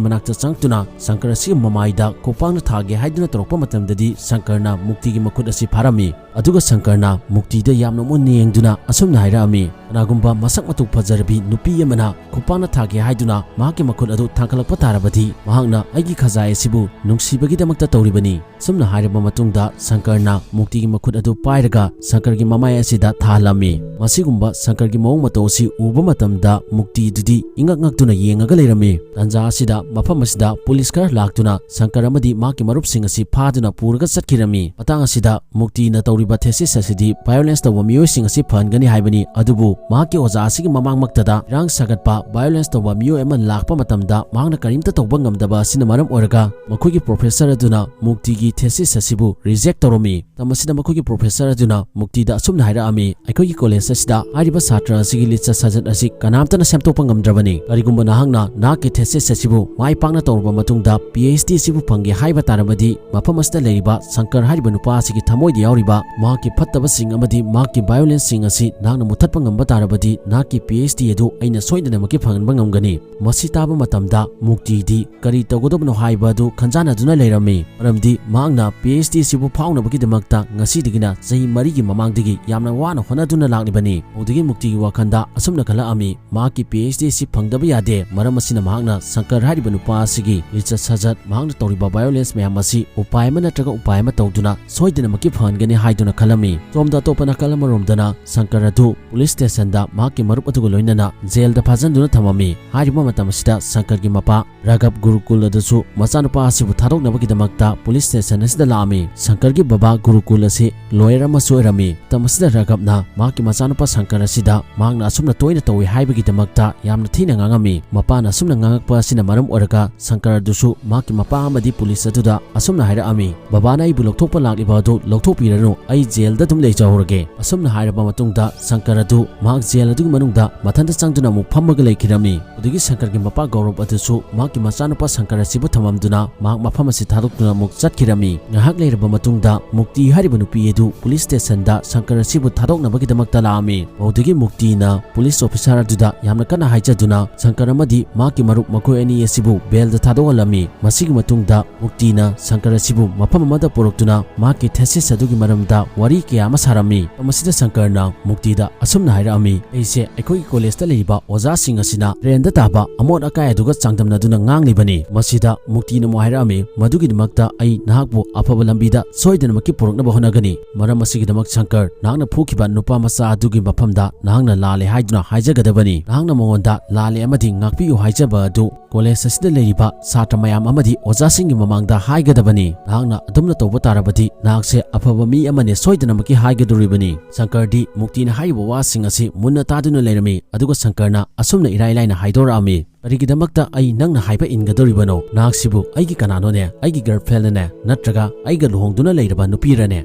ꯃꯅꯥꯛꯇ ꯆꯪꯂꯛꯇꯨꯅ ꯁꯪꯀꯔ ꯑꯁꯤꯒꯤ ꯃꯃꯥꯏꯗ ꯈꯨꯄꯥꯛꯅ ꯊꯥꯒꯦ ꯍꯥꯏꯗꯨꯅ ꯇꯧꯔꯛꯄ ꯃꯇꯝꯗꯗꯤ ꯁꯪꯀꯔꯅ ꯃꯨꯛꯇꯤꯒꯤ ꯃꯈꯨꯠ ꯑꯁꯤ ꯐꯥꯔꯝꯃꯤ꯫ ꯑꯗꯨꯒ ꯁꯪꯀꯔꯅ ꯃꯨꯛꯇꯤꯗ ꯌꯥꯝꯅ ꯃꯨꯟꯅ ꯌꯦꯡꯗꯨꯅ ꯑꯁꯨꯝꯅ ꯍꯥꯏꯔꯛꯑꯝꯃꯤ, "ꯀꯅꯥꯒꯨꯝꯕ ꯃꯁꯛ ꯃꯇꯧ ꯐꯖꯔꯕꯤ ꯅꯨꯄꯤ ꯑꯃꯅ ꯈꯨꯄꯥꯛꯅ ꯊꯥꯒꯦ ꯍꯥꯏꯗꯨꯅ ꯃꯍꯥꯛꯀꯤ ꯃꯈꯨꯠ ꯑꯗꯨ ꯊꯥꯡꯒꯠꯂꯛꯄ ꯇꯥꯔꯕꯗꯤ ꯃꯍꯥꯛꯅ ꯑꯩꯒꯤ ꯈꯖꯥꯏ ꯑꯁꯤꯕꯨ ꯅꯨꯡꯁꯤꯕꯒꯤꯗꯃꯛꯇ ꯇꯧꯔꯤꯕꯅꯤ"꯫ ꯑꯁꯨꯝꯅ ꯍꯥꯏꯔꯕ ꯃꯇꯨꯡꯗ ꯁꯪꯀꯔꯅ ꯃꯨꯛꯇꯤꯒꯤ ꯃꯈꯨꯠ ꯑꯗꯨ ꯄꯥꯏꯔꯒ ꯁꯪꯀꯔꯒꯤ ꯃꯃꯥꯏ ꯑꯁꯤꯗ ꯊꯥꯍꯜꯂꯝꯃꯤ꯫ ꯃꯁꯤꯒꯨꯝꯕ ꯁꯪꯀꯔꯒꯤ ꯃꯑꯣꯡ ꯃꯇꯧ ꯑꯁꯤ ꯎꯕ ꯃꯇꯝꯗ ꯃꯨꯛꯇꯤꯗꯨꯗꯤ ꯏꯉꯛ ꯉꯛꯇꯨꯅ ꯌꯦꯡꯉꯒ ꯂꯩꯔꯝꯃꯤ꯫ ꯇꯥꯟꯖꯥ ꯑꯁꯤꯗ ꯃꯐꯝ ꯑꯁꯤꯗ ꯄꯨꯂꯤꯁ ꯈꯔ ꯂꯥꯛꯇꯨꯅ ꯁꯪꯀꯔ ꯑꯃꯗꯤ ꯃꯍꯥꯛꯀꯤ ꯃꯔꯨꯞꯁꯤꯡ ꯑꯁꯤ ꯐꯥꯗꯨꯅ ꯄꯨꯔꯒ ꯆꯠꯈꯤꯔꯝꯃꯤ꯫ ꯃꯇꯥꯡ ꯑꯁꯤꯗ ꯃꯨꯛꯇꯤꯅ ꯇꯧꯔꯤꯕ ꯊꯦꯁꯤꯁ ꯑꯁꯤꯗꯤ violence ꯇꯧꯕ ꯃꯤꯑꯣꯏꯁꯤꯡ ꯑꯁꯤ ꯐꯍꯟꯒꯅꯤ ꯍꯥꯏꯕꯅꯤ, ꯑꯗꯨꯕꯨ ꯃꯍꯥꯛꯀꯤ ꯑꯣꯖꯥ ꯑꯁꯤꯒꯤ ꯃꯃꯥꯡꯃꯛꯇꯗ ꯏꯔꯥꯡ ꯁꯥꯒꯠꯄ violence ꯇꯧꯕ ꯃꯤꯑꯣꯏ ꯑꯃ ꯂꯥꯛꯄ ꯃꯇꯝꯗ ꯃꯍꯥꯛꯅ ꯀꯔꯤꯝꯇ ꯇꯧꯕ ꯉꯝꯗꯕ ꯑꯁꯤꯅ ꯃꯔꯝ ꯑꯣꯏꯔꯒ ꯃꯈꯣꯏꯒꯤ professor ꯑꯗꯨꯅ ꯃꯨꯛꯇꯤꯒꯤ ꯊꯦꯁꯤꯁ ꯑꯁꯤꯕꯨ reject ꯇꯧꯔꯝꯃꯤ꯫ ꯃꯇꯝ ꯑꯁꯤꯗ ꯃꯈꯣꯏꯒꯤ professor ꯑꯗꯨꯅ ꯃꯨꯛꯇꯤꯗ ꯑꯁꯨꯝꯅ ꯍꯥꯏꯔꯛꯑꯝꯃꯤ, "ꯑꯩꯈꯣꯏꯒꯤ ꯀꯣꯂꯦꯖ ꯑꯁꯤꯗ ꯍꯥꯏꯔꯤꯕ ꯁꯥꯇ꯭ꯔ ꯑꯁꯤꯒꯤ ꯂꯤꯆꯠ ꯁꯥꯖꯠ ꯑꯁꯤ ꯀꯅꯥꯝꯇꯅ ꯁꯦꯝꯗꯣꯛꯄ ꯉꯝꯗ꯭ꯔꯕꯅꯤ꯫ ꯀꯔꯤꯒꯨꯝꯕ ꯅꯍꯥꯛꯅ ꯅꯍꯥꯛꯀꯤ ꯊꯦꯁꯤꯁ ꯑꯁꯤꯕꯨ ꯃꯥꯏ ꯄꯥꯛꯅ ꯇꯧꯔꯕ ꯃꯇꯨꯡꯗ ꯄꯤ ꯑꯩꯆ ꯗꯤ ꯑꯁꯤꯕꯨ ꯐꯪꯒꯦ ꯍꯥꯏꯕ ꯇꯥꯔꯕꯗꯤ ꯃꯐꯝ ꯑꯁꯤꯗ ꯂꯩꯔꯤꯕ ꯁꯪꯀꯔ ꯍꯥꯏꯔꯤꯕ ꯅꯨꯄꯥ ꯑꯁꯤꯒꯤ ꯊꯃꯣꯏꯗ ꯌꯥꯎꯔꯤꯕ ꯃꯍꯥꯛꯀꯤ ꯐꯠꯇꯕꯁꯤꯡ ꯑꯃꯗꯤ ꯃꯍꯥꯛꯀꯤ violenceꯁꯤꯡ ꯑꯁꯤ ꯅꯍꯥꯛꯅ ꯃꯨꯊꯠꯄ ꯉꯝꯕ ꯇꯥꯔꯕꯗꯤ ꯅꯍꯥꯛꯀꯤ ꯄꯤ ꯑꯩꯆ ꯗꯤ ꯑꯗꯨ ꯑꯩꯅ ꯁꯣꯏꯗꯅꯃꯛꯀꯤ ꯐꯪꯍꯟꯕ ꯉꯝꯒꯅꯤ"꯫ ꯃꯁꯤ ꯇꯥꯕ ꯃꯇꯝꯗ ꯃꯨꯛꯇꯤꯗꯤ ꯀꯔꯤ ꯇꯧꯒꯗꯕꯅꯣ ꯍꯥꯏꯕ ꯑꯗꯨ ꯈꯟꯖꯥꯟꯅꯗꯨꯅ ꯂꯩꯔꯝꯃꯤ, ꯃꯔꯝꯗꯤ ꯃꯍꯥꯛꯅ ꯄꯤ ꯑꯩꯆ ꯗꯤ ꯑꯁꯤꯕꯨ ꯐꯥꯎꯅꯕꯒꯤꯗꯃꯛꯇ ꯉꯁꯤꯗꯒꯤꯅ ꯆꯍꯤ ꯃꯔꯤꯒꯤ ꯃꯃꯥꯡꯗꯒꯤ ꯌꯥꯝ ꯌꯥꯝꯅ ꯋꯥꯅ ꯍꯣꯠꯅꯗꯨꯅ ꯂꯥꯛꯂꯤꯕꯅꯤ꯫ ꯃꯗꯨꯗꯒꯤ ꯃꯨꯛꯇꯤꯒꯤ ꯋꯥꯈꯜꯗ ꯑꯁꯨꯝꯅ ꯈꯜꯂꯛꯑꯝꯃꯤ, ꯃꯍꯥꯛꯀꯤ ꯄꯤ ꯑꯩꯆ ꯗꯤ ꯑꯁꯤ ꯐꯪꯗꯕ ꯌꯥꯗꯦ꯫ ꯃꯔꯝ ꯑꯁꯤꯅ ꯃꯍꯥꯛꯅ ꯁꯪꯀꯔ ꯍꯥꯏꯔꯤꯕ ꯅꯨꯄꯥ ꯑꯁꯤꯒꯤ ꯂꯤꯆꯠ ꯁꯥꯖꯠ, ꯃꯍꯥꯛꯅ ꯇꯧꯔꯤꯕ ꯚꯥꯏꯑꯣꯂꯦꯟꯁ ꯃꯌꯥꯝ ꯑꯁꯤ ꯎꯄꯥꯏ ꯑꯃ ꯅꯠꯇ꯭ꯔꯒ ꯎꯄꯥꯏ ꯑꯃ ꯇꯧꯗꯨꯅ ꯁꯣꯏꯗꯅꯃꯛꯀꯤ ꯐꯍꯟꯒꯅꯤ ꯍꯥꯏꯗꯨꯅ ꯈꯜꯂꯝꯃꯤ꯫ ꯁꯣꯝꯗ ꯑꯇꯣꯞꯄ ꯅꯥꯀꯜ ꯑꯃꯔꯣꯝꯗꯅ ꯁꯪꯀꯔ ꯑꯗꯨ ꯄꯨꯂꯤꯁ ꯁ꯭ꯇꯦꯁꯟꯗ ꯃꯍꯥꯛꯀꯤ ꯃꯔꯨꯞ ꯑꯗꯨꯒ ꯂꯣꯏꯅꯅ ꯖꯦꯜꯗ ꯐꯥꯖꯤꯟꯗꯨꯅ ꯊꯝꯃꯝꯃꯤ꯫ ꯍꯥꯏꯔꯤꯕ ꯃꯇꯝ ꯑꯁꯤꯗ ꯁꯪꯀꯔꯒꯤ ꯃꯄꯥ ꯔꯥꯘꯕ ꯒꯨꯔꯨꯀꯨꯜ ꯑꯗꯨꯁꯨ ꯃꯆꯥꯅꯨꯄꯥ ꯑꯁꯤꯕꯨ ꯊꯥꯗꯣꯛꯅꯕꯒꯤꯗꯃꯛꯇ ꯄꯨꯂꯤꯁ ꯁ꯭ꯇꯦꯁꯟ ꯑꯁꯤꯗ ꯂꯥꯛꯑꯝꯃꯤ꯫ ꯁꯪꯀꯔꯒꯤ ꯕꯕꯥ ꯒꯨꯔꯨꯀꯨꯜ ꯑꯁꯤ ꯂꯣꯌꯔ ꯑꯃꯁꯨ ꯑꯣꯏꯔꯝꯃꯤ꯫ ꯃꯇꯝ ꯑꯁꯤꯗ ꯔꯥꯘꯕꯅ ꯃꯍꯥꯛꯀꯤ ꯃꯆꯥꯅꯨꯄꯥ ꯁꯪꯀꯔ ꯑꯁꯤꯗ ꯃꯍꯥꯛꯅ ꯑꯁꯨꯝꯅ ꯇꯣꯏꯅ ꯇꯧꯏ ꯍꯥꯏꯕꯒꯤꯗꯃꯛꯇ ꯌꯥꯝꯅ ꯊꯤꯅ ꯉꯥꯡꯉꯝꯃꯤ꯫ ꯃꯄꯥꯅ ꯑꯁꯨꯝꯅ ꯉꯥꯡꯉꯛꯄ ꯑꯁꯤꯅ ꯃꯔꯝ ꯑꯣꯏꯔꯒ ꯁꯪꯀꯔ ꯑꯗꯨꯁꯨ ꯃꯍꯥꯛꯀꯤ ꯃꯄꯥ ꯑꯃꯗꯤ ꯄꯨꯂꯤꯁ ꯑꯗꯨꯗ ꯑꯁꯨꯝꯅ ꯍꯥꯏꯔꯛꯑꯝꯃꯤ, "ꯕꯕꯥꯅ ꯑꯩꯕꯨ ꯂꯧꯊꯣꯛꯄ ꯂꯥꯛꯂꯤꯕ ꯑꯗꯨ ꯂꯧꯊꯣꯛꯄꯤꯔꯅꯨ, ꯑꯩ ꯖꯦꯜꯗ ꯑꯗꯨꯝ ꯂꯩꯖꯍꯧꯔꯒꯦ"꯫ ꯑꯁꯨꯝꯅ ꯍꯥꯏꯔꯕ ꯃꯇꯨꯡꯗ ꯁꯪꯀꯔ ꯑꯗꯨ ꯃꯍꯥꯛ ꯖꯦꯜ ꯑꯗꯨꯒꯤ ꯃꯅꯨꯡꯗ ꯃꯊꯟꯇ ꯆꯪꯗꯨꯅ ꯑꯃꯨꯛ ꯐꯝꯃꯒ ꯂꯩꯈꯤꯔꯝꯃꯤ꯫ ꯑꯗꯨꯗꯒꯤ ꯁꯪꯀꯔꯒꯤ ꯃꯄꯥ ꯒꯧꯔꯕ ꯑꯗꯨꯁꯨ ꯃꯍꯥꯛꯀꯤ ꯃꯆꯥꯅꯨꯄꯥ ꯁꯪꯀꯔ ꯑꯁꯤꯕꯨ ꯊꯝꯃꯝꯗꯨꯅ ꯃꯍꯥꯛ ꯃꯐꯝ ꯑꯁꯤ ꯊꯥꯗꯣꯛꯇꯨꯅ ꯑꯃꯨꯛ ꯆꯠꯈꯤꯔꯝꯃꯤ꯫ ꯉꯥꯏꯍꯥꯛ ꯂꯩꯔꯕ ꯃꯇꯨꯡꯗ ꯃꯨꯛꯇꯤ ꯍꯥꯏꯔꯤꯕ ꯅꯨꯄꯤ ꯑꯗꯨ ꯄꯨꯂꯤꯁ ꯁ꯭ꯇꯦꯁꯟꯗ ꯁꯪꯀꯔ ꯑꯁꯤꯕꯨ ꯊꯥꯗꯣꯛꯅꯕꯒꯤꯗꯃꯛꯇ ꯂꯥꯛꯑꯝꯃꯤ꯫ ꯃꯗꯨꯗꯒꯤ ꯃꯨꯛꯇꯤꯅ ꯄꯨꯂꯤꯁ ꯑꯣꯐꯤꯁꯥꯔ ꯑꯗꯨꯗ ꯌꯥꯝꯅ ꯀꯟꯅ ꯍꯥꯏꯖꯗꯨꯅ ꯁꯪꯀꯔ ꯑꯃꯗꯤ ꯃꯍꯥꯛꯀꯤ ꯃꯔꯨꯞ ꯃꯈꯣꯏ ꯑꯅꯤ ꯑꯁꯤꯕꯨ ꯕꯦꯜꯗ ꯊꯥꯗꯣꯛꯍꯜꯂꯝꯃꯤ꯫ ꯃꯁꯤꯒꯤ ꯃꯇꯨꯡꯗ ꯃꯨꯛꯇꯤꯅ ꯁꯪꯀꯔ ꯑꯁꯤꯕꯨ ꯃꯐꯝ ꯑꯃꯗ ꯄꯨꯔꯛꯇꯨꯅ ꯃꯍꯥꯛꯀꯤ ꯊꯦꯁꯤꯁ ꯑꯗꯨꯒꯤ ꯃꯔꯝꯗ ꯋꯥꯔꯤ ꯀꯌꯥ ꯑꯃ ꯁꯥꯔꯝꯃꯤ꯫ ꯃꯁꯤꯗ ꯁꯪꯀꯔꯅ ꯃꯨꯛꯇꯤꯗ ꯑꯁꯨꯝꯅ ꯍꯥꯏꯔꯛꯑꯝꯃꯤ, "ꯑꯩꯁꯦ ꯑꯩꯈꯣꯏꯒꯤ ꯀꯣꯂꯦꯖꯇ ꯂꯩꯔꯤꯕ ꯑꯣꯖꯥꯁꯤꯡ ꯑꯁꯤꯅ ꯗ꯭ꯔꯦꯟꯗ ꯇꯥꯕ ꯑꯃꯣꯠ ꯑꯀꯥꯏ ꯑꯗꯨꯒ ꯆꯥꯡꯗꯝꯅꯗꯨꯅ ꯉꯥꯡꯂꯤꯕꯅꯤ"꯫ ꯃꯁꯤꯗ ꯃꯨꯛꯇꯤꯅ ꯑꯃꯨꯛ ꯍꯥꯏꯔꯛꯑꯝꯃꯤ, "ꯃꯗꯨꯒꯤꯗꯃꯛꯇ ꯑꯩ ꯅꯍꯥꯛꯄꯨ ꯑꯐꯕ ꯂꯝꯕꯤꯗ ꯁꯣꯏꯗꯅꯃꯛꯀꯤ ꯄꯨꯔꯛꯅꯕ ꯍꯣꯠꯅꯒꯅꯤ꯫ ꯃꯔꯝ ꯑꯁꯤꯒꯤꯗꯃꯛ ꯁꯪꯀꯔ, ꯅꯍꯥꯛꯅ ꯐꯨꯈꯤꯕ ꯅꯨꯄꯥ ꯃꯆꯥ ꯑꯗꯨꯒꯤ ꯃꯐꯝꯗ ꯅꯍꯥꯛꯅ ꯂꯥꯜꯂꯦ ꯍꯥꯏꯗꯨꯅ ꯍꯥꯏꯖꯒꯗꯕꯅꯤ꯫ ꯅꯍꯥꯛꯅ ꯃꯉꯣꯟꯗ ꯂꯥꯜꯂꯦ ꯑꯃꯗꯤ ꯉꯥꯛꯄꯤꯌꯨ ꯍꯥꯏꯖꯕ ꯑꯗꯨ ꯀꯣꯂꯦꯖ ꯑꯁꯤꯗ ꯂꯩꯔꯤꯕ ꯁꯥꯇ꯭ꯔ ꯃꯌꯥꯝ ꯑꯃꯗꯤ ꯑꯣꯖꯥꯁꯤꯡꯒꯤ ꯃꯃꯥꯡꯗ ꯍꯥꯏꯒꯗꯕꯅꯤ꯫ ꯅꯍꯥꯛꯅ ꯑꯗꯨꯝꯅ ꯇꯧꯕ ꯇꯥꯔꯕꯗꯤ ꯅꯍꯥꯛꯁꯦ ꯑꯐꯕ ꯃꯤ ꯑꯃꯅꯦ ꯁꯣꯏꯗꯅꯃꯛꯀꯤ ꯍꯥꯏꯒꯗꯧꯔꯤꯕꯅꯤ"꯫ ꯁꯪꯀꯔꯗꯤ ꯃꯨꯛꯇꯤꯅ ꯍꯥꯏꯔꯤꯕ ꯋꯥꯁꯤꯡ ꯑꯁꯤ ꯃꯨꯟꯅ ꯇꯥꯗꯨꯅ ꯂꯩꯔꯝꯃꯤ꯫ ꯑꯗꯨꯒ ꯁꯪꯀꯔꯅ ꯑꯁꯨꯝꯅ ꯏꯔꯥꯏ ꯂꯥꯏꯅ ꯍꯥꯏꯗꯣꯔꯛꯑꯝꯃꯤ, "ꯀꯔꯤꯒꯤꯗꯃꯛꯇ ꯑꯩ ꯅꯪꯅ ꯍꯥꯏꯕ ꯏꯟꯒꯗꯧꯔꯤꯕꯅꯣ? ꯅꯍꯥꯛꯁꯤꯕꯨ ꯑꯩꯒꯤ ꯀꯅꯥꯅꯣꯅꯦ? ꯑꯩꯒꯤ ꯒꯔꯜꯐ꯭ꯔꯦꯟꯅꯅꯦ? ꯅꯠꯇ꯭ꯔꯒ ꯑꯩꯒ ꯂꯨꯍꯣꯡꯗꯨꯅ ꯂꯩꯔꯕ ꯅꯨꯄꯤꯔꯅꯦ?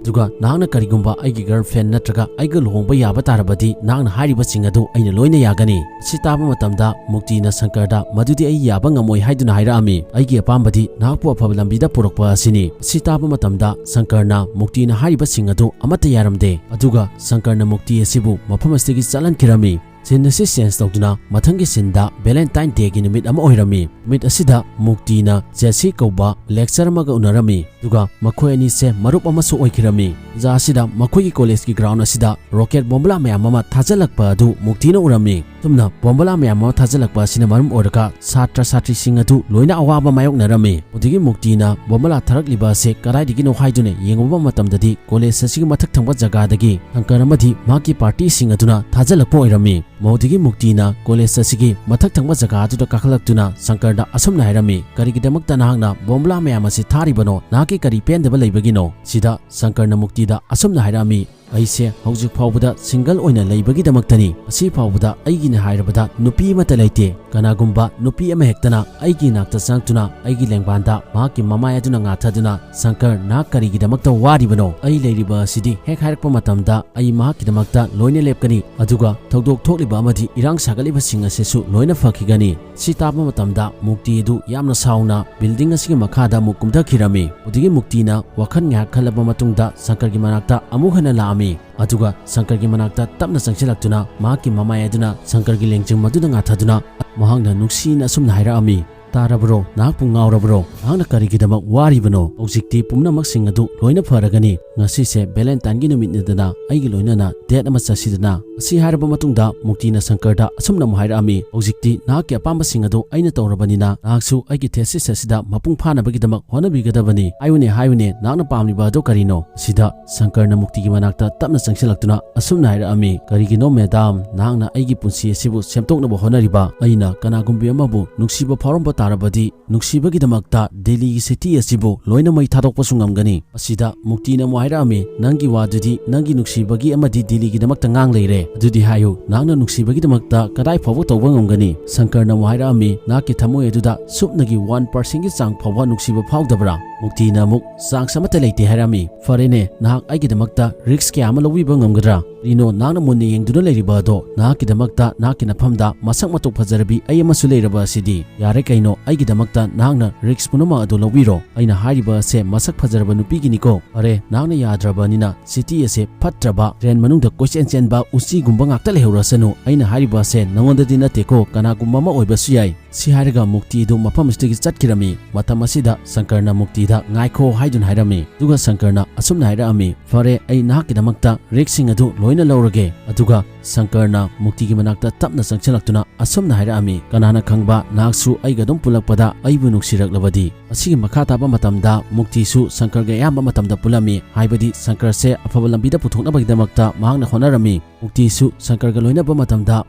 ꯑꯗꯨꯒ ꯅꯍꯥꯛꯅ ꯀꯔꯤꯒꯨꯝꯕ ꯑꯩꯒꯤ ꯒꯔꯜꯐ꯭ꯔꯦꯟ ꯅꯠꯇ꯭ꯔꯒ ꯑꯩꯒ ꯂꯨꯍꯣꯡꯕ ꯌꯥꯕ ꯇꯥꯔꯕꯗꯤ ꯅꯍꯥꯛꯅ ꯍꯥꯏꯔꯤꯕꯁꯤꯡ ꯑꯗꯨ ꯑꯩꯅ ꯂꯣꯏꯅ ꯌꯥꯒꯅꯤ"꯫ ꯁꯤ ꯇꯥꯕ ꯃꯇꯝꯗ ꯃꯨꯛꯇꯤꯅ ꯁꯪꯀꯔꯗ, "ꯃꯗꯨꯗꯤ ꯑꯩ ꯌꯥꯕ ꯉꯝꯃꯣꯏ" ꯍꯥꯏꯗꯨꯅ ꯍꯥꯏꯔꯛꯑꯝꯃꯤ꯫ "ꯑꯩꯒꯤ ꯑꯄꯥꯝꯕꯗꯤ ꯅꯍꯥꯛꯄꯨ ꯑꯐꯕ ꯂꯝꯕꯤꯗ ꯄꯨꯔꯛꯄ ꯑꯁꯤꯅꯤ"꯫ ꯁꯤ ꯇꯥꯕ ꯃꯇꯝꯗ ꯁꯪꯀꯔꯅ ꯃꯨꯛꯇꯤꯅ ꯍꯥꯏꯔꯤꯕꯁꯤꯡ ꯑꯗꯨ ꯑꯃꯠꯇ ꯌꯥꯔꯝꯗꯦ꯫ ꯑꯗꯨꯒ ꯁꯪꯀꯔꯅ ꯃꯨꯛꯇꯤ ꯑꯁꯤꯕꯨ ꯃꯐꯝ ꯑꯁꯤꯗꯒꯤ ꯆꯠꯍꯟꯈꯤꯔꯝꯃꯤ꯫ Scene ꯑꯁꯤ change ꯇꯧꯗꯨꯅ ꯃꯊꯪꯒꯤ sceneꯗ Valentine Dayꯒꯤ ꯅꯨꯃꯤꯠ ꯑꯃ ꯑꯣꯏꯔꯝꯃꯤ꯫ ꯅꯨꯃꯤꯠ ꯑꯁꯤꯗ ꯃꯨꯛꯇꯤꯅ ꯖꯦꯁꯤ ꯀꯧꯕ lecturer ꯑꯃꯒ ꯎꯅꯔꯝꯃꯤ, ꯑꯗꯨꯒ ꯃꯈꯣꯏ ꯑꯅꯤꯁꯦ ꯃꯔꯨꯞ ꯑꯃꯁꯨ ꯑꯣꯏꯈꯤꯔꯝꯃꯤ꯫ ꯇꯥꯟꯖꯥ ꯑꯁꯤꯗ ꯃꯈꯣꯏꯒꯤ collegeꯀꯤ ground ꯑꯁꯤꯗ rocket ꯕꯣꯝꯕꯂꯥ ꯃꯌꯥꯝ ꯑꯃ ꯊꯥꯖꯤꯜꯂꯛꯄ ꯑꯗꯨ ꯃꯨꯛꯇꯤꯅ ꯎꯔꯝꯃꯤ꯫ ꯑꯁꯨꯝꯅ ꯕꯣꯝꯕꯂꯥ ꯃꯌꯥꯝ ꯑꯃ ꯊꯥꯖꯤꯜꯂꯛꯄ ꯑꯁꯤꯅ ꯃꯔꯝ ꯑꯣꯏꯔꯒ ꯁꯥꯇ꯭ꯔ ꯁꯥꯇ꯭ꯔꯤꯁꯤꯡ ꯑꯗꯨ ꯂꯣꯏꯅ ꯑꯋꯥꯕ ꯃꯥꯌꯣꯛꯅꯔꯝꯃꯤ꯫ ꯑꯗꯨꯗꯒꯤ ꯃꯨꯛꯇꯤꯅ ꯕꯣꯝꯕꯂꯥ ꯊꯥꯔꯛꯂꯤꯕ ꯑꯁꯤ ꯀꯗꯥꯏꯗꯒꯤꯅꯣ ꯍꯥꯏꯗꯨꯅ ꯌꯦꯡꯉꯨꯕ ꯃꯇꯝꯗꯗꯤ college ꯑꯁꯤꯒꯤ ꯃꯊꯛ ꯊꯪꯕ ꯖꯒꯥꯗꯒꯤ ꯁꯪꯀꯔ ꯑꯃꯗꯤ ꯃꯍꯥꯛꯀꯤ partyꯁꯤꯡ ꯑꯗꯨꯅ ꯊꯥꯖꯤꯜꯂꯛꯄ ꯑꯣꯏꯔꯝꯃꯤ꯫ ꯃꯗꯨꯗꯒꯤ ꯃꯨꯛꯇꯤꯅ college ꯑꯁꯤꯒꯤ ꯃꯊꯛ ꯊꯪꯕ ꯖꯒꯥ ꯑꯗꯨꯗ ꯀꯥꯈꯠꯂꯛꯇꯨꯅ ꯁꯪꯀꯔꯗ ꯑꯁꯨꯝꯅ ꯍꯥꯏꯔꯝꯃꯤ, "ꯀꯔꯤꯒꯤꯗꯃꯛꯇ ꯅꯍꯥꯛꯅ ꯕꯣꯝꯕꯂꯥ ꯃꯌꯥꯝ ꯑꯁꯤ ꯊꯥꯔꯤꯕꯅꯣ? ꯅꯍꯥꯛꯀꯤ ꯀꯔꯤ ꯄꯦꯟꯗꯕ ꯂꯩꯕꯒꯤꯅꯣ?" ꯁꯤꯗ ꯁꯪꯀꯔꯅ ꯃꯨꯛꯇꯤꯗ ꯑꯁꯨꯝꯅ ꯍꯥꯏꯔꯛꯑꯝꯃꯤ, "ꯑꯩꯁꯦ ꯍꯧꯖꯤꯛ ꯐꯥꯎꯕꯗ single ꯑꯣꯏꯅ ꯂꯩꯕꯒꯤꯗꯃꯛꯇꯅꯤ꯫ ꯉꯁꯤ ꯐꯥꯎꯕꯗ ꯑꯩꯒꯤꯅꯤ ꯍꯥꯏꯔꯕꯗ ꯅꯨꯄꯤ ꯑꯃꯠꯇ ꯂꯩꯇꯦ꯫ ꯀꯅꯥꯒꯨꯝꯕ ꯅꯨꯄꯤ ꯑꯃꯍꯦꯛꯇꯅ ꯑꯩꯒꯤ ꯏꯅꯥꯛꯇ ꯆꯪꯂꯛꯇꯨꯅ ꯑꯩꯒꯤ ꯂꯦꯡꯕꯥꯟꯗ ꯃꯍꯥꯛꯀꯤ ꯃꯃꯥꯏ ꯑꯗꯨꯅ ꯉꯥꯊꯗꯨꯅ, 'ꯁꯪꯀꯔ, ꯅꯍꯥꯛ ꯀꯔꯤꯒꯤꯗꯃꯛꯇ ꯋꯥꯔꯤꯕꯅꯣ? ꯑꯩ ꯂꯩꯔꯤꯕ ꯑꯁꯤꯗꯤ ꯍꯦꯛ ꯍꯥꯏꯔꯛꯄ ꯃꯇꯝꯗ ꯑꯩ ꯃꯍꯥꯛꯀꯤꯗꯃꯛꯇ ꯂꯣꯏꯅ ꯂꯦꯞꯀꯅꯤ꯫ ꯑꯗꯨꯒ ꯊꯧꯗꯣꯛ ꯊꯣꯛꯂꯤꯕ ꯑꯃꯗꯤ ꯏꯔꯥꯡ ꯁꯥꯒꯠꯂꯤꯕꯁꯤꯡ ꯑꯁꯤꯁꯨ ꯂꯣꯏꯅ ꯐꯈꯤꯒꯅꯤ.'" ꯁꯤ ꯇꯥꯕ ꯃꯇꯝꯗ ꯃꯨꯛꯇꯤ ꯑꯗꯨ ꯌꯥꯝꯅ ꯁꯥꯎꯅ building ꯑꯁꯤꯒꯤ ꯃꯈꯥꯗ ꯑꯃꯨꯛ ꯀꯨꯝꯊꯈꯤꯔꯝꯃꯤ꯫ ꯑꯗꯨꯗꯒꯤ ꯃꯨꯛꯇꯤꯅ ꯋꯥꯈꯜ ꯉꯥꯏꯍꯥꯛ ꯈꯜꯂꯕ ꯃꯇꯨꯡꯗ ꯁꯪꯀꯔꯒꯤ ꯃꯅꯥꯛꯇ ꯑꯃꯨꯛ ꯍꯟꯅ ꯂꯥꯛꯑꯝꯃꯤ꯫ ꯑꯗꯨꯒ ꯁꯪꯀꯔꯒꯤ ꯃꯅꯥꯛꯇ ꯇꯞꯅ ꯆꯪꯁꯤꯜꯂꯛꯇꯨꯅ ꯃꯍꯥꯛꯀꯤ ꯃꯃꯥꯏ ꯑꯗꯨꯅ ꯁꯪꯀꯔꯒꯤ ꯂꯦꯡꯖꯨꯝ ꯑꯗꯨꯗ ꯉꯥꯊꯗꯨꯅ ꯃꯍꯥꯛꯅ ꯅꯨꯡꯁꯤꯅ ꯑꯁꯨꯝꯅ ꯍꯥꯏꯔꯛꯑꯝꯃꯤ, "ꯇꯥꯔꯕ꯭ꯔꯣ? ꯅꯍꯥꯛꯄꯨ ꯉꯥꯎꯔꯕ꯭ꯔꯣ? ꯅꯍꯥꯛꯅ ꯀꯔꯤꯒꯤꯗꯃꯛ ꯋꯥꯔꯤꯕꯅꯣ? ꯍꯧꯖꯤꯛꯇꯤ ꯄꯨꯝꯅꯃꯛꯁꯤꯡ ꯑꯗꯨ ꯂꯣꯏꯅ ꯐꯔꯒꯅꯤ꯫ ꯉꯁꯤꯁꯦ Valentineꯒꯤ ꯅꯨꯃꯤꯠꯅꯤꯗꯅ, ꯑꯩꯒꯤ ꯂꯣꯏꯅꯅ date ꯑꯃ ꯆꯠꯁꯤꯗꯅ?" ꯑꯁꯤ ꯍꯥꯏꯔꯕ ꯃꯇꯨꯡꯗ ꯃꯨꯛꯇꯤꯅ ꯁꯪꯀꯔꯗ ꯑꯁꯨꯝꯅ ꯑꯃꯨꯛ ꯍꯥꯏꯔꯛꯑꯝꯃꯤ, "ꯍꯧꯖꯤꯛꯇꯤ ꯅꯍꯥꯛꯀꯤ ꯑꯄꯥꯝꯕꯁꯤꯡ ꯑꯗꯨ ꯑꯩꯅ ꯇꯧꯔꯕꯅꯤꯅ, ꯅꯍꯥꯛꯁꯨ ꯑꯩꯒꯤ thesis ꯑꯁꯤꯗ ꯃꯄꯨꯡ ꯐꯥꯅꯕꯒꯤꯗꯃꯛ ꯍꯣꯠꯅꯕꯤꯒꯗꯕꯅꯤ꯫ ꯍꯥꯏꯌꯨꯅꯦ, ꯍꯥꯏꯌꯨꯅꯦ, ꯅꯍꯥꯛꯅ ꯄꯥꯝꯂꯤꯕ ꯑꯗꯨ ꯀꯔꯤꯅꯣ?" ꯁꯤꯗ ꯁꯪꯀꯔꯅ ꯃꯨꯛꯇꯤꯒꯤ ꯃꯅꯥꯛꯇ ꯇꯞꯅ ꯆꯪꯁꯤꯜꯂꯛꯇꯨꯅ ꯑꯁꯨꯝꯅ ꯍꯥꯏꯔꯛꯑꯝꯃꯤ, "ꯀꯔꯤꯒꯤꯅꯣ ꯃꯦꯗꯥꯝ, ꯅꯍꯥꯛꯅ ꯑꯩꯒꯤ ꯄꯨꯟꯁꯤ ꯑꯁꯤꯕꯨ ꯁꯦꯝꯗꯣꯛꯅꯕ ꯍꯣꯠꯅꯔꯤꯕ? ꯑꯩꯅ ꯀꯅꯥꯒꯨꯝꯕꯤ ꯑꯃꯕꯨ ꯅꯨꯡꯁꯤꯕ ꯐꯥꯎꯔꯝꯕ ꯇꯥꯔꯕꯗꯤ, ꯅꯨꯡꯁꯤꯕꯒꯤꯗꯃꯛꯇ ꯗꯤꯜꯂꯤꯒꯤ city ꯑꯁꯤꯕꯨ ꯂꯣꯏꯅ ꯃꯩ ꯊꯥꯗꯣꯛꯄꯁꯨ ꯉꯝꯒꯅꯤ꯫" ꯑꯁꯤꯗ ꯃꯨꯛꯇꯤꯅ ꯑꯃꯨꯛ ꯍꯥꯏꯔꯛꯑꯝꯃꯤ, "ꯅꯪꯒꯤ ꯋꯥꯗꯨꯗꯤ ꯅꯪꯒꯤ ꯅꯨꯡꯁꯤꯕꯒꯤ ꯑꯃꯗꯤ ꯗꯤꯜꯂꯤꯒꯤꯗꯃꯛꯇ ꯉꯥꯡ ꯂꯩꯔꯦ꯫ ꯑꯗꯨꯗꯤ ꯍꯥꯏꯌꯨ, ꯅꯍꯥꯛꯅ ꯅꯨꯡꯁꯤꯕꯒꯤꯗꯃꯛꯇ ꯀꯗꯥꯏ ꯐꯥꯎꯕ ꯇꯧꯕ ꯉꯝꯒꯅꯤ?" ꯁꯪꯀꯔꯅ ꯑꯃꯨꯛ ꯍꯥꯏꯔꯛꯑꯝꯃꯤ, "ꯅꯍꯥꯛꯀꯤ ꯊꯃꯣꯏ ꯑꯗꯨꯗ ꯁꯨꯞꯅꯒꯤ one percentꯀꯤ ꯆꯥꯡ ꯐꯥꯎꯕ ꯅꯨꯡꯁꯤꯕ ꯐꯥꯎꯗꯕ꯭ꯔꯥ?" ꯃꯨꯛꯇꯤꯅ ꯑꯃꯨꯛ, "ꯆꯥꯟꯁ ꯑꯃꯠꯇ ꯂꯩꯇꯦ" ꯍꯥꯏꯔꯝꯃꯤ꯫ "ꯐꯔꯦꯅꯦ, ꯅꯍꯥꯛ ꯑꯩꯒꯤꯗꯃꯛꯇ ꯔꯤꯛꯁ ꯀꯌꯥ ꯑꯃ ꯂꯧꯕꯤꯕ ꯉꯝꯒꯗ꯭ꯔꯥ? ꯀꯔꯤꯅꯣ ꯅꯍꯥꯛꯅ ꯃꯨꯟꯅ ꯌꯦꯡꯗꯨꯅ ꯂꯩꯔꯤꯕ ꯑꯗꯣ? ꯅꯍꯥꯛꯀꯤꯗꯃꯛꯇ ꯅꯍꯥꯛꯀꯤ ꯅꯐꯝꯗ ꯃꯁꯛ ꯃꯇꯧ ꯐꯖꯔꯕꯤ ꯑꯩ ꯑꯃꯁꯨ ꯂꯩꯔꯕ ꯑꯁꯤꯗꯤ꯫ ꯌꯥꯔꯦ ꯀꯩꯅꯣ, ꯑꯩꯒꯤꯗꯃꯛꯇ ꯅꯍꯥꯛꯅ ꯔꯤꯛꯁ ꯄꯨꯝꯅꯃꯛ ꯑꯗꯨ ꯂꯧꯕꯤꯔꯣ꯫ ꯑꯩꯅ ꯍꯥꯏꯔꯤꯕ ꯑꯁꯦ ꯃꯁꯛ ꯐꯖꯔꯕ ꯅꯨꯄꯤꯒꯤꯅꯤꯀꯣ꯫ ꯐꯔꯦ, ꯅꯍꯥꯛꯅ ꯌꯥꯗ꯭ꯔꯕꯅꯤꯅ ꯁꯤꯇꯤ ꯑꯁꯦ ꯐꯠꯇ꯭ꯔꯕ, ꯗ꯭ꯔꯦꯟ ꯃꯅꯨꯡꯗ ꯀꯣꯏꯆꯦꯟ ꯆꯦꯟꯕ ꯎꯆꯤꯒꯨꯝꯕ ꯉꯥꯛꯇ ꯂꯩꯍꯧꯔꯁꯅꯨ꯫ ꯑꯩꯅ ꯍꯥꯏꯔꯤꯕ ꯑꯁꯦ ꯅꯉꯣꯟꯗꯗꯤ ꯅꯠꯇꯦꯀꯣ, ꯀꯅꯥꯒꯨꯝꯕ ꯑꯃ ꯑꯣꯏꯕꯁꯨ ꯌꯥꯏ"꯫ ꯁꯤ ꯍꯥꯏꯔꯒ ꯃꯨꯛꯇꯤ ꯑꯗꯨ ꯃꯐꯝ ꯑꯁꯤꯗꯒꯤ ꯆꯠꯈꯤꯔꯝꯃꯤ꯫ ꯃꯇꯝ ꯑꯁꯤꯗ ꯁꯪꯀꯔꯅ ꯃꯨꯛꯇꯤꯗ "ꯉꯥꯏꯈꯣ" ꯍꯥꯏꯗꯨꯅ ꯍꯥꯏꯔꯝꯃꯤ꯫ ꯑꯗꯨꯒ ꯁꯪꯀꯔꯅ ꯑꯁꯨꯝꯅ ꯍꯥꯏꯔꯛꯑꯝꯃꯤ, "ꯐꯔꯦ, ꯑꯩ ꯅꯍꯥꯛꯀꯤꯗꯃꯛꯇ ꯔꯤꯛꯁꯁꯤꯡ ꯑꯗꯨ ꯂꯣꯏꯅ ꯂꯧꯔꯒꯦ"꯫ ꯑꯗꯨꯒ ꯁꯪꯀꯔꯅ ꯃꯨꯛꯇꯤꯒꯤ ꯃꯅꯥꯛꯇ ꯇꯞꯅ ꯆꯪꯁꯤꯜꯂꯛꯇꯨꯅ ꯑꯁꯨꯝꯅ ꯍꯥꯏꯔꯛꯑꯝꯃꯤ, "ꯀꯅꯥꯅ ꯈꯪꯕ, ꯅꯍꯥꯛꯁꯨ ꯑꯩꯒ ꯑꯗꯨꯝ ꯄꯨꯜꯂꯛꯄꯗ ꯑꯩꯕꯨ ꯅꯨꯡꯁꯤꯔꯛꯂꯕꯗꯤ?" ꯑꯁꯤꯒꯤ ꯃꯈꯥ ꯇꯥꯕ ꯃꯇꯝꯗ ꯃꯨꯛꯇꯤꯁꯨ ꯁꯪꯀꯔꯒ ꯑꯌꯥꯝꯕ ꯃꯇꯝꯗ ꯄꯨꯜꯂꯝꯃꯤ, ꯍꯥꯏꯕꯗꯤ ꯁꯪꯀꯔꯁꯦ ꯑꯐꯕ ꯂꯝꯕꯤꯗ ꯄꯨꯊꯣꯛꯅꯕꯒꯤꯗꯃꯛꯇ ꯃꯍꯥꯛꯅ ꯍꯣꯠꯅꯔꯝꯃꯤ꯫ ꯃꯨꯛꯇꯤꯁꯨ ꯁꯪꯀꯔꯒ ꯂꯣꯏꯅꯕ ꯃꯇꯝꯗ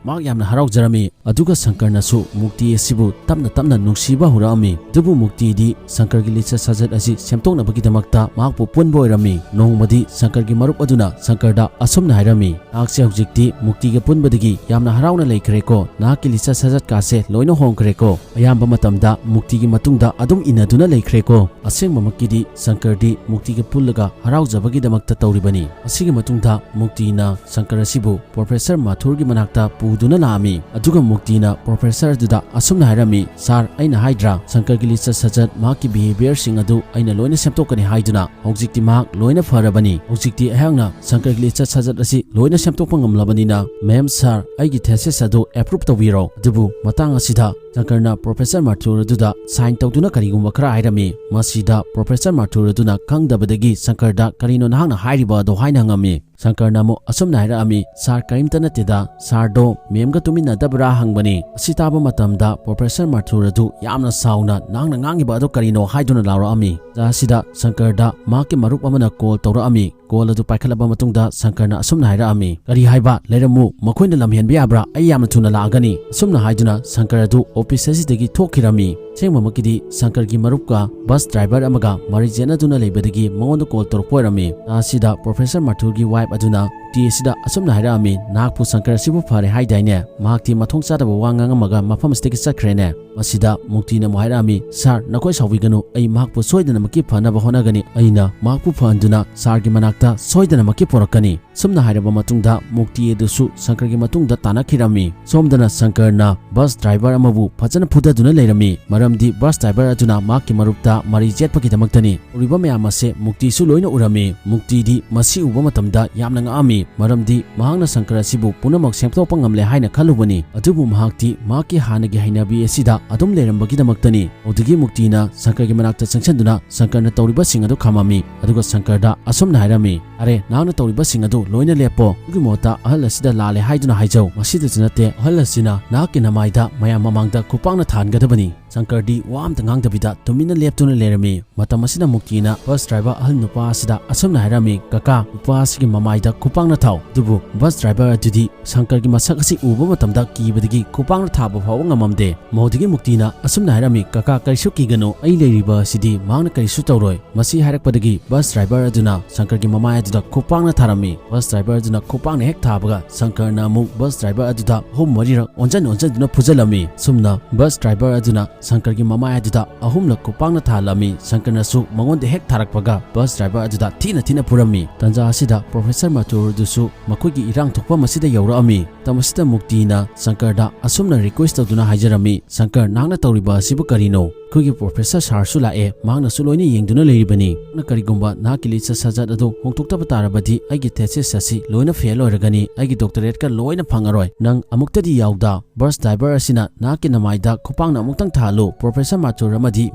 ꯃꯍꯥꯛ ꯌꯥꯝꯅ ꯍꯔꯥꯎꯖꯔꯝꯃꯤ꯫ ꯑꯗꯨꯒ ꯁꯪꯀꯔꯅꯁꯨ ꯃꯨꯛꯇꯤ ꯑꯁꯤꯕꯨ ꯇꯞꯅ ꯇꯞꯅ ꯅꯨꯡꯁꯤꯕ ꯍꯧꯔꯛꯑꯝꯃꯤ꯫ ꯑꯗꯨꯕꯨ ꯃꯨꯛꯇꯤꯗꯤ ꯁꯪꯀꯔꯒꯤ ꯂꯤꯆꯠ ꯁꯥꯖꯠ ꯑꯁꯤ ꯁꯦꯝꯗꯣꯛꯅꯕꯒꯤꯗꯃꯛꯇ ꯃꯍꯥꯛꯄꯨ ꯄꯨꯟꯕ ꯑꯣꯏꯔꯝꯃꯤ꯫ ꯅꯣꯡꯃꯗꯤ ꯁꯪꯀꯔꯒꯤ ꯃꯔꯨꯞ ꯑꯗꯨꯅ ꯁꯪꯀꯔꯗ ꯑꯁꯨꯝꯅ ꯍꯥꯏꯔꯝꯃꯤ, "ꯅꯍꯥꯛꯁꯦ ꯍꯧꯖꯤꯛꯇꯤ ꯃꯨꯛꯇꯤꯒ ꯄꯨꯟꯕꯗꯒꯤ ꯌꯥꯝꯅ ꯍꯔꯥꯎꯅ ꯂꯩꯈ꯭ꯔꯦꯀꯣ꯫ ꯅꯍꯥꯛꯀꯤ ꯂꯤꯆꯠ ꯁꯥꯖꯠꯀꯥꯁꯦ ꯂꯣꯏꯅ ꯍꯣꯡꯈ꯭ꯔꯦꯀꯣ꯫ ꯑꯌꯥꯝꯕ ꯃꯇꯝꯗ ꯃꯨꯛꯇꯤꯒꯤ ꯃꯇꯨꯡꯗ ꯑꯗꯨꯝ ꯏꯟꯅꯗꯨꯅ ꯂꯩꯈ꯭ꯔꯦꯀꯣ"꯫ ꯑꯁꯦꯡꯕꯃꯛꯀꯤꯗꯤ ꯁꯪꯀꯔꯗꯤ ꯃꯨꯛꯇꯤꯒ ꯄꯨꯜꯂꯒ ꯍꯔꯥꯎꯖꯕꯒꯤꯗꯃꯛꯇ ꯇꯧꯔꯤꯕꯅꯤ꯫ ꯑꯁꯤꯒꯤ ꯃꯇꯨꯡꯗ ꯃꯨꯛꯇꯤꯅ ꯁꯪꯀꯔ ꯑꯁꯤꯕꯨ ꯄ꯭ꯔꯣꯐꯦꯁꯔ ꯃꯥꯊꯨꯔꯒꯤ ꯃꯅꯥꯛꯇ ꯄꯨꯗꯨꯅ ꯂꯥꯛꯑꯝꯃꯤ꯫ ꯑꯗꯨꯒ ꯃꯨꯛꯇꯤꯅ ꯄ꯭ꯔꯣꯐꯦꯁꯔ ꯑꯗꯨꯗ ꯑꯁꯨꯝꯅ ꯍꯥꯏꯔꯝꯃꯤ, "ꯁꯥꯔ, ꯑꯩꯅ ꯍꯥꯏꯗ꯭ꯔꯥ, ꯁꯪꯀꯔꯒꯤ ꯂꯤꯆꯠ ꯁꯥꯖꯠ, ꯃꯍꯥꯛꯀꯤ ꯕꯤꯍꯦꯕꯤꯌꯔꯁꯤꯡ ꯑꯗꯨ ꯑꯩꯅ ꯂꯣꯏꯅ ꯁꯦꯝꯗꯣꯛꯀꯅꯤ ꯍꯥꯏꯗꯨꯅ? ꯍꯧꯖꯤꯛꯇꯤ ꯃꯍꯥꯛ ꯂꯣꯏꯅ ꯐꯔꯕꯅꯤ꯫ ꯍꯧꯖꯤꯛꯇꯤ ꯑꯩꯍꯥꯛꯅ ꯁꯪꯀꯔꯒꯤ ꯂꯤꯆꯠ ꯁꯥꯖꯠ ꯑꯁꯤ ꯂꯣꯏꯅ ꯁꯦꯝꯗꯣꯛꯄ ꯉꯝꯂꯕꯅꯤꯅ, ꯃꯦꯝ, ꯁꯥꯔ, ꯑꯩꯒꯤ ꯊꯦꯁꯤꯁ ꯑꯗꯨ ꯑꯦꯄ꯭ꯔꯨꯞ ꯇꯧꯕꯤꯔꯣ꯫ ꯑꯗꯨꯕꯨ ꯃꯇꯥꯡ ꯑꯁꯤꯗ ꯁꯪꯀꯔꯅ ꯄ꯭ꯔꯣꯐꯦꯁꯔ ꯃꯥꯊꯨꯔ ꯑꯗꯨꯗ ꯁꯥꯏꯟ ꯇꯧꯗꯨꯅ ꯀꯔꯤꯒꯨꯝꯕ ꯈꯔ ꯍꯥꯏꯔꯝꯃꯤ꯫ ꯃꯁꯤꯗ ꯄ꯭ꯔꯣꯐꯦꯁꯔ ꯃꯥꯊꯨꯔ ꯑꯗꯨꯅ ꯈꯪꯗꯕꯗꯒꯤ ꯁꯪꯀꯔꯗ, "ꯀꯔꯤꯅꯣ ꯅꯍꯥꯛꯅ ꯍꯥꯏꯔꯤꯕ ꯑꯗꯣ?" ꯍꯥꯏꯅ ꯍꯪꯉꯝꯃꯤ꯫ ꯁꯪꯀꯔꯅ ꯑꯃꯨꯛ ꯑꯁꯨꯝꯅ ꯍꯥꯏꯔꯛꯑꯝꯃꯤ, "ꯁꯥꯔ, ꯀꯔꯤꯝꯇ ꯅꯠꯇꯦꯗ, ꯁꯥꯔꯗꯣ ꯃꯦꯝꯒ ꯇꯨꯃꯤꯟꯅꯗꯕ꯭ꯔꯥ ꯍꯪꯕꯅꯤ"꯫ ꯑꯁꯤ ꯇꯥꯕ ꯃꯇꯝꯗ ꯄ꯭ꯔꯣꯐꯦꯁꯔ ꯃꯥꯊꯨꯔ ꯑꯗꯨ ꯌꯥꯝꯅ ꯁꯥꯎꯅ, "ꯅꯍꯥꯛꯅ ꯉꯥꯡꯉꯤꯕ ꯑꯗꯣ ꯀꯔꯤꯅꯣ?" ꯍꯥꯏꯗꯨꯅ ꯂꯥꯎꯔꯛꯑꯝꯃꯤ꯫ ꯇꯥꯟꯖꯥ ꯑꯁꯤꯗ ꯁꯪꯀꯔꯗ ꯃꯍꯥꯛꯀꯤ ꯃꯔꯨꯞ ꯑꯃꯅ ꯀꯣꯜ ꯇꯧꯔꯛꯑꯝꯃꯤ꯫ ꯀꯣꯜ ꯑꯗꯨ ꯄꯥꯏꯈꯠꯂꯕ ꯃꯇꯨꯡꯗ ꯁꯪꯀꯔꯅ ꯑꯁꯨꯝꯅ ꯍꯥꯏꯔꯛꯑꯝꯃꯤ, "ꯀꯔꯤ ꯍꯥꯏꯕ? ꯂꯩꯔꯝꯃꯨ, ꯃꯈꯣꯏꯅ ꯂꯝ ꯍꯦꯟꯕ ꯌꯥꯕ꯭ꯔꯥ? ꯑꯩ ꯌꯥꯝꯅ ꯊꯨꯅ ꯂꯥꯛꯑꯒꯅꯤ"꯫ ꯑꯁꯨꯝꯅ ꯍꯥꯏꯗꯨꯅ ꯁꯪꯀꯔ ꯑꯗꯨ ꯑꯣꯐꯤꯁ ꯑꯁꯤꯗꯒꯤ ꯊꯣꯛꯈꯤꯔꯝꯃꯤ꯫ ꯑꯁꯦꯡꯕꯃꯛꯀꯤꯗꯤ ꯁꯪꯀꯔꯒꯤ ꯃꯔꯨꯞꯀ ꯕꯁ ꯗ꯭ꯔꯥꯏꯚꯔ ꯑꯃꯒ ꯃꯔꯩ ꯌꯦꯠꯅꯗꯨꯅ ꯂꯩꯕꯗꯒꯤ ꯃꯉꯣꯟꯗ ꯀꯣꯜ ꯇꯧꯔꯛꯄ ꯑꯣꯏꯔꯝꯃꯤ꯫ ꯇꯥꯟꯖꯥ ꯑꯁꯤꯗ ꯄ꯭ꯔꯣꯐꯦꯁꯔ ꯃꯥꯊꯨꯔꯒꯤ ꯋꯥꯏꯐ ꯑꯗꯨꯅ ꯃꯨꯛꯇꯤ ꯑꯁꯤꯗ ꯑꯁꯨꯝꯅ ꯍꯥꯏꯔꯛꯑꯝꯃꯤ, "ꯅꯍꯥꯛꯄꯨ ꯁꯪꯀꯔ ꯑꯁꯤꯕꯨ ꯐꯔꯦ ꯍꯥꯏꯗꯥꯏꯅꯦ? ꯃꯍꯥꯛꯇꯤ ꯃꯊꯣꯡ ꯆꯥꯗꯕ ꯋꯥ ꯉꯥꯡꯉꯝꯃꯒ ꯃꯐꯝ ꯑꯁꯤꯗꯒꯤ ꯆꯠꯈ꯭ꯔꯦꯅꯦ?" ꯃꯁꯤꯗ ꯃꯨꯛꯇꯤꯅ ꯑꯃꯨꯛ ꯍꯥꯏꯔꯛꯑꯝꯃꯤ, "ꯁꯥꯔ, ꯅꯈꯣꯏ ꯁꯥꯎꯕꯤꯒꯅꯨ, ꯑꯩ ꯃꯍꯥꯛꯄꯨ ꯁꯣꯏꯗꯅꯃꯛꯀꯤ ꯐꯅꯕ ꯍꯣꯠꯅꯒꯅꯤ꯫ ꯑꯩꯅ ꯃꯍꯥꯛꯄꯨ ꯐꯍꯟꯗꯨꯅ ꯁꯥꯔꯒꯤ ꯃꯅꯥꯛꯇ ꯁꯣꯏꯗꯅꯃꯛꯀꯤ ꯄꯨꯔꯛꯀꯅꯤ꯫" ꯁꯨꯝꯅ ꯍꯥꯏꯔꯕ ꯃꯇꯨꯡꯗ ꯃꯨꯛꯇꯤ ꯑꯗꯨꯁꯨ ꯁꯪꯀꯔꯒꯤ ꯃꯇꯨꯡꯗ ꯇꯥꯟꯅꯈꯤꯔꯝꯃꯤ꯫ ꯁꯣꯝꯗꯅ ꯁꯪꯀꯔꯅ ꯕꯁ ꯗ꯭ꯔꯥꯏꯚꯔ ꯑꯃꯕꯨ ꯐꯖꯅ ꯐꯨꯗꯗꯨꯅ ꯂꯩꯔꯝꯃꯤ, ꯃꯔꯝꯗꯤ ꯕꯁ ꯗ꯭ꯔꯥꯏꯚꯔ ꯑꯗꯨꯅ ꯃꯍꯥꯛꯀꯤ ꯃꯔꯨꯞꯇ ꯃꯔꯩ ꯆꯦꯠꯄꯒꯤꯗꯃꯛꯇꯅꯤ꯫ ꯇꯧꯔꯤꯕ ꯃꯌꯥꯝ ꯑꯁꯦ ꯃꯨꯛꯇꯤꯁꯨ ꯂꯣꯏꯅ ꯎꯔꯝꯃꯤ꯫ ꯃꯨꯛꯇꯤꯗꯤ ꯃꯁꯤ ꯎꯕ ꯃꯇꯝꯗ ꯌꯥꯝꯅ ꯉꯛꯑꯝꯃꯤ, ꯃꯔꯝꯗꯤ ꯃꯍꯥꯛꯅ ꯁꯪꯀꯔ ꯑꯁꯤꯕꯨ ꯄꯨꯝꯅꯃꯛ ꯁꯦꯝꯗꯣꯛꯄ ꯉꯝꯂꯦ ꯍꯥꯏꯅ ꯈꯜꯂꯨꯕꯅꯤ꯫ ꯑꯗꯨꯕꯨ ꯃꯍꯥꯛꯇꯤ ꯃꯍꯥꯛꯀꯤ ꯍꯥꯟꯅꯒꯤ ꯍꯩꯅꯕꯤ ꯑꯁꯤꯗ ꯑꯗꯨꯝ ꯂꯩꯔꯝꯕꯒꯤꯗꯃꯛꯇꯅꯤ꯫ ꯑꯗꯨꯗꯒꯤ ꯃꯨꯛꯇꯤꯅ ꯁꯪꯀꯔꯒꯤ ꯃꯅꯥꯛꯇ ꯆꯪꯁꯤꯟꯗꯨꯅ ꯁꯪꯀꯔꯅ ꯇꯧꯔꯤꯕꯁꯤꯡ ꯑꯗꯨ ꯈꯥꯝꯃꯝꯃꯤ, ꯑꯗꯨꯒ ꯁꯪꯀꯔꯗ ꯑꯁꯨꯝꯅ ꯍꯥꯏꯔꯝꯃꯤ, "ꯑꯔꯦ, ꯅꯍꯥꯛꯅ ꯇꯧꯔꯤꯕꯁꯤꯡ ꯑꯗꯨ ꯂꯣꯏꯅ ꯂꯦꯞꯄꯣ꯫ ꯑꯗꯨꯒꯤ ꯃꯍꯨꯠꯇ ꯑꯍꯜ ꯑꯁꯤꯗ ꯂꯥꯜꯂꯦ ꯍꯥꯏꯗꯨꯅ ꯍꯥꯏꯖꯧ꯫ ꯃꯁꯤꯗꯁꯨ ꯅꯠꯇꯦ, ꯑꯍꯜ ꯑꯁꯤꯅ ꯅꯍꯥꯛꯀꯤ ꯅꯃꯥꯏꯗ ꯃꯌꯥꯝ ꯃꯃꯥꯡꯗ ꯈꯨꯄꯥꯛꯅ ꯊꯥꯍꯟꯒꯗꯕꯅꯤ꯫" ꯁꯪꯀꯔꯗꯤ ꯋꯥ ꯑꯝꯇ ꯉꯥꯡꯗꯕꯤꯗ ꯇꯨꯃꯤꯟꯅ ꯂꯦꯞꯇꯨꯅ ꯂꯩꯔꯝꯃꯤ꯫ ꯃꯇꯝ ꯑꯁꯤꯗ ꯃꯨꯛꯇꯤꯅ ꯕꯁ ꯗ꯭ꯔꯥꯏꯚꯔ ꯑꯍꯜ ꯅꯨꯄꯥ ꯑꯁꯤꯗ ꯑꯁꯨꯝꯅ ꯍꯥꯏꯔꯝꯃꯤ, "ꯀꯀꯥ, ꯅꯨꯄꯥ ꯑꯁꯤꯒꯤ ꯃꯃꯥꯏꯗ ꯈꯨꯄꯥꯛꯅ ꯊꯥꯎ꯫" ꯑꯗꯨꯕꯨ ꯕꯁ ꯗ꯭ꯔꯥꯏꯚꯔ ꯑꯗꯨꯗꯤ ꯁꯪꯀꯔꯒꯤ ꯃꯁꯛ ꯑꯁꯤ ꯎꯕ ꯃꯇꯝꯗ ꯀꯤꯕꯗꯒꯤ ꯈꯨꯄꯥꯛꯅ ꯊꯥꯕ ꯐꯥꯎꯕ ꯉꯝꯃꯝꯗꯦ꯫ ꯃꯗꯨꯗꯒꯤ ꯃꯨꯛꯇꯤꯅ ꯑꯁꯨꯝꯅ ꯍꯥꯏꯔꯝꯃꯤ, "ꯀꯀꯥ, ꯀꯔꯤꯁꯨ ꯀꯤꯒꯅꯨ, ꯑꯩ ꯂꯩꯔꯤꯕ ꯑꯁꯤꯗꯤ ꯃꯍꯥꯛꯅ ꯀꯔꯤꯁꯨ ꯇꯧꯔꯣꯏ꯫" ꯃꯁꯤ ꯍꯥꯏꯔꯛꯄꯗꯒꯤ ꯕꯁ ꯗ꯭ꯔꯥꯏꯚꯔ ꯑꯗꯨꯅ ꯁꯪꯀꯔꯒꯤ ꯃꯃꯥꯏ ꯑꯗꯨꯗ ꯈꯨꯄꯥꯛꯅ ꯊꯥꯔꯝꯃꯤ꯫ ꯕꯁ ꯗ꯭ꯔꯥꯏꯚꯔ ꯑꯗꯨꯅ ꯈꯨꯄꯥꯛꯅ ꯍꯦꯛ ꯊꯥꯕꯒ ꯁꯪꯀꯔꯅ ꯑꯃꯨꯛ ꯕꯁ ꯗ꯭ꯔꯥꯏꯚꯔ ꯑꯗꯨꯗ ꯑꯍꯨꯝ ꯃꯔꯤꯔꯛ ꯑꯣꯟꯁꯤꯟ ꯑꯣꯟꯁꯤꯟꯗꯨꯅ ꯐꯨꯖꯜꯂꯝꯃꯤ꯫ ꯁꯨꯝꯅ ꯕꯁ ꯗ꯭ꯔꯥꯏꯚꯔ ꯑꯗꯨꯅ ꯁꯪꯀꯔꯒꯤ ꯃꯃꯥꯏ ꯑꯗꯨꯗ ꯑꯍꯨꯝꯂꯛ ꯈꯨꯄꯥꯛꯅ ꯊꯥꯍꯜꯂꯝꯃꯤ꯫ ꯁꯪꯀꯔꯅꯁꯨ ꯃꯉꯣꯟꯗ ꯍꯦꯛ ꯊꯥꯔꯛꯄꯒ ꯕꯁ ꯗ꯭ꯔꯥꯏꯚꯔ ꯑꯗꯨꯗ ꯊꯤꯅ ꯊꯤꯅ ꯐꯨꯔꯝꯃꯤ꯫ ꯇꯟꯖꯥ ꯑꯁꯤꯗ ꯄ꯭ꯔꯣꯐꯦꯁꯔ ꯃꯥꯇꯨꯔ ꯑꯗꯨꯁꯨ ꯃꯈꯣꯏꯒꯤ ꯏꯔꯥꯡ ꯊꯣꯛꯐꯝ ꯑꯁꯤꯗ ꯌꯧꯔꯛꯑꯝꯃꯤ꯫ ꯃꯇꯝ ꯑꯁꯤꯗ ꯃꯨꯛꯇꯤꯅ ꯁꯪꯀꯔꯗ ꯑꯁꯨꯝꯅ ꯔꯤꯀ꯭ꯋꯦꯁ ꯇꯧꯗꯨꯅ ꯍꯥꯏꯖꯔꯝꯃꯤ, "ꯁꯪꯀꯔ, ꯅꯍꯥꯛꯅ ꯇꯧꯔꯤꯕ ꯑꯁꯤꯕꯨ ꯀꯔꯤꯅꯣ? ꯑꯩꯈꯣꯏꯒꯤ ꯄ꯭ꯔꯣꯐꯦꯁꯔ ꯁꯥꯔꯁꯨ ꯂꯥꯛꯑꯦ, ꯃꯍꯥꯛꯅꯁꯨ ꯂꯣꯏꯅ ꯌꯦꯡꯗꯨꯅ ꯂꯩꯔꯤꯕꯅꯤ꯫ ꯅꯍꯥꯛꯅ ꯀꯔꯤꯒꯨꯝꯕ ꯅꯍꯥꯛꯀꯤ ꯂꯤꯆꯠ ꯁꯥꯖꯠ ꯑꯗꯨ ꯍꯣꯡꯗꯣꯛꯇꯕ ꯇꯥꯔꯕꯗꯤ ꯑꯩꯒꯤ ꯊꯦꯁꯤꯁ ꯑꯁꯤ ꯂꯣꯏꯅ ꯐꯦꯜ ꯑꯣꯏꯔꯒꯅꯤ, ꯑꯩꯒꯤ ꯗꯣꯛꯇꯔꯦꯠꯀ ꯂꯣꯏꯅ ꯐꯪꯉꯔꯣꯏ꯫ ꯅꯪ ꯑꯃꯨꯛꯇꯗꯤ ꯌꯥꯎꯗ꯫ ꯕꯁ ꯗ꯭ꯔꯥꯏꯚꯔ ꯑꯁꯤꯅ ꯅꯍꯥꯛꯀꯤ ꯅꯃꯥꯏꯗ ꯈꯨꯄꯥꯛꯅ ꯑꯃꯨꯛꯇꯪ ꯊꯥꯍꯜꯂꯨ, ꯄ꯭ꯔꯣꯐꯦꯁꯔ ꯃꯥꯊꯨꯔ ꯑꯃꯗꯤ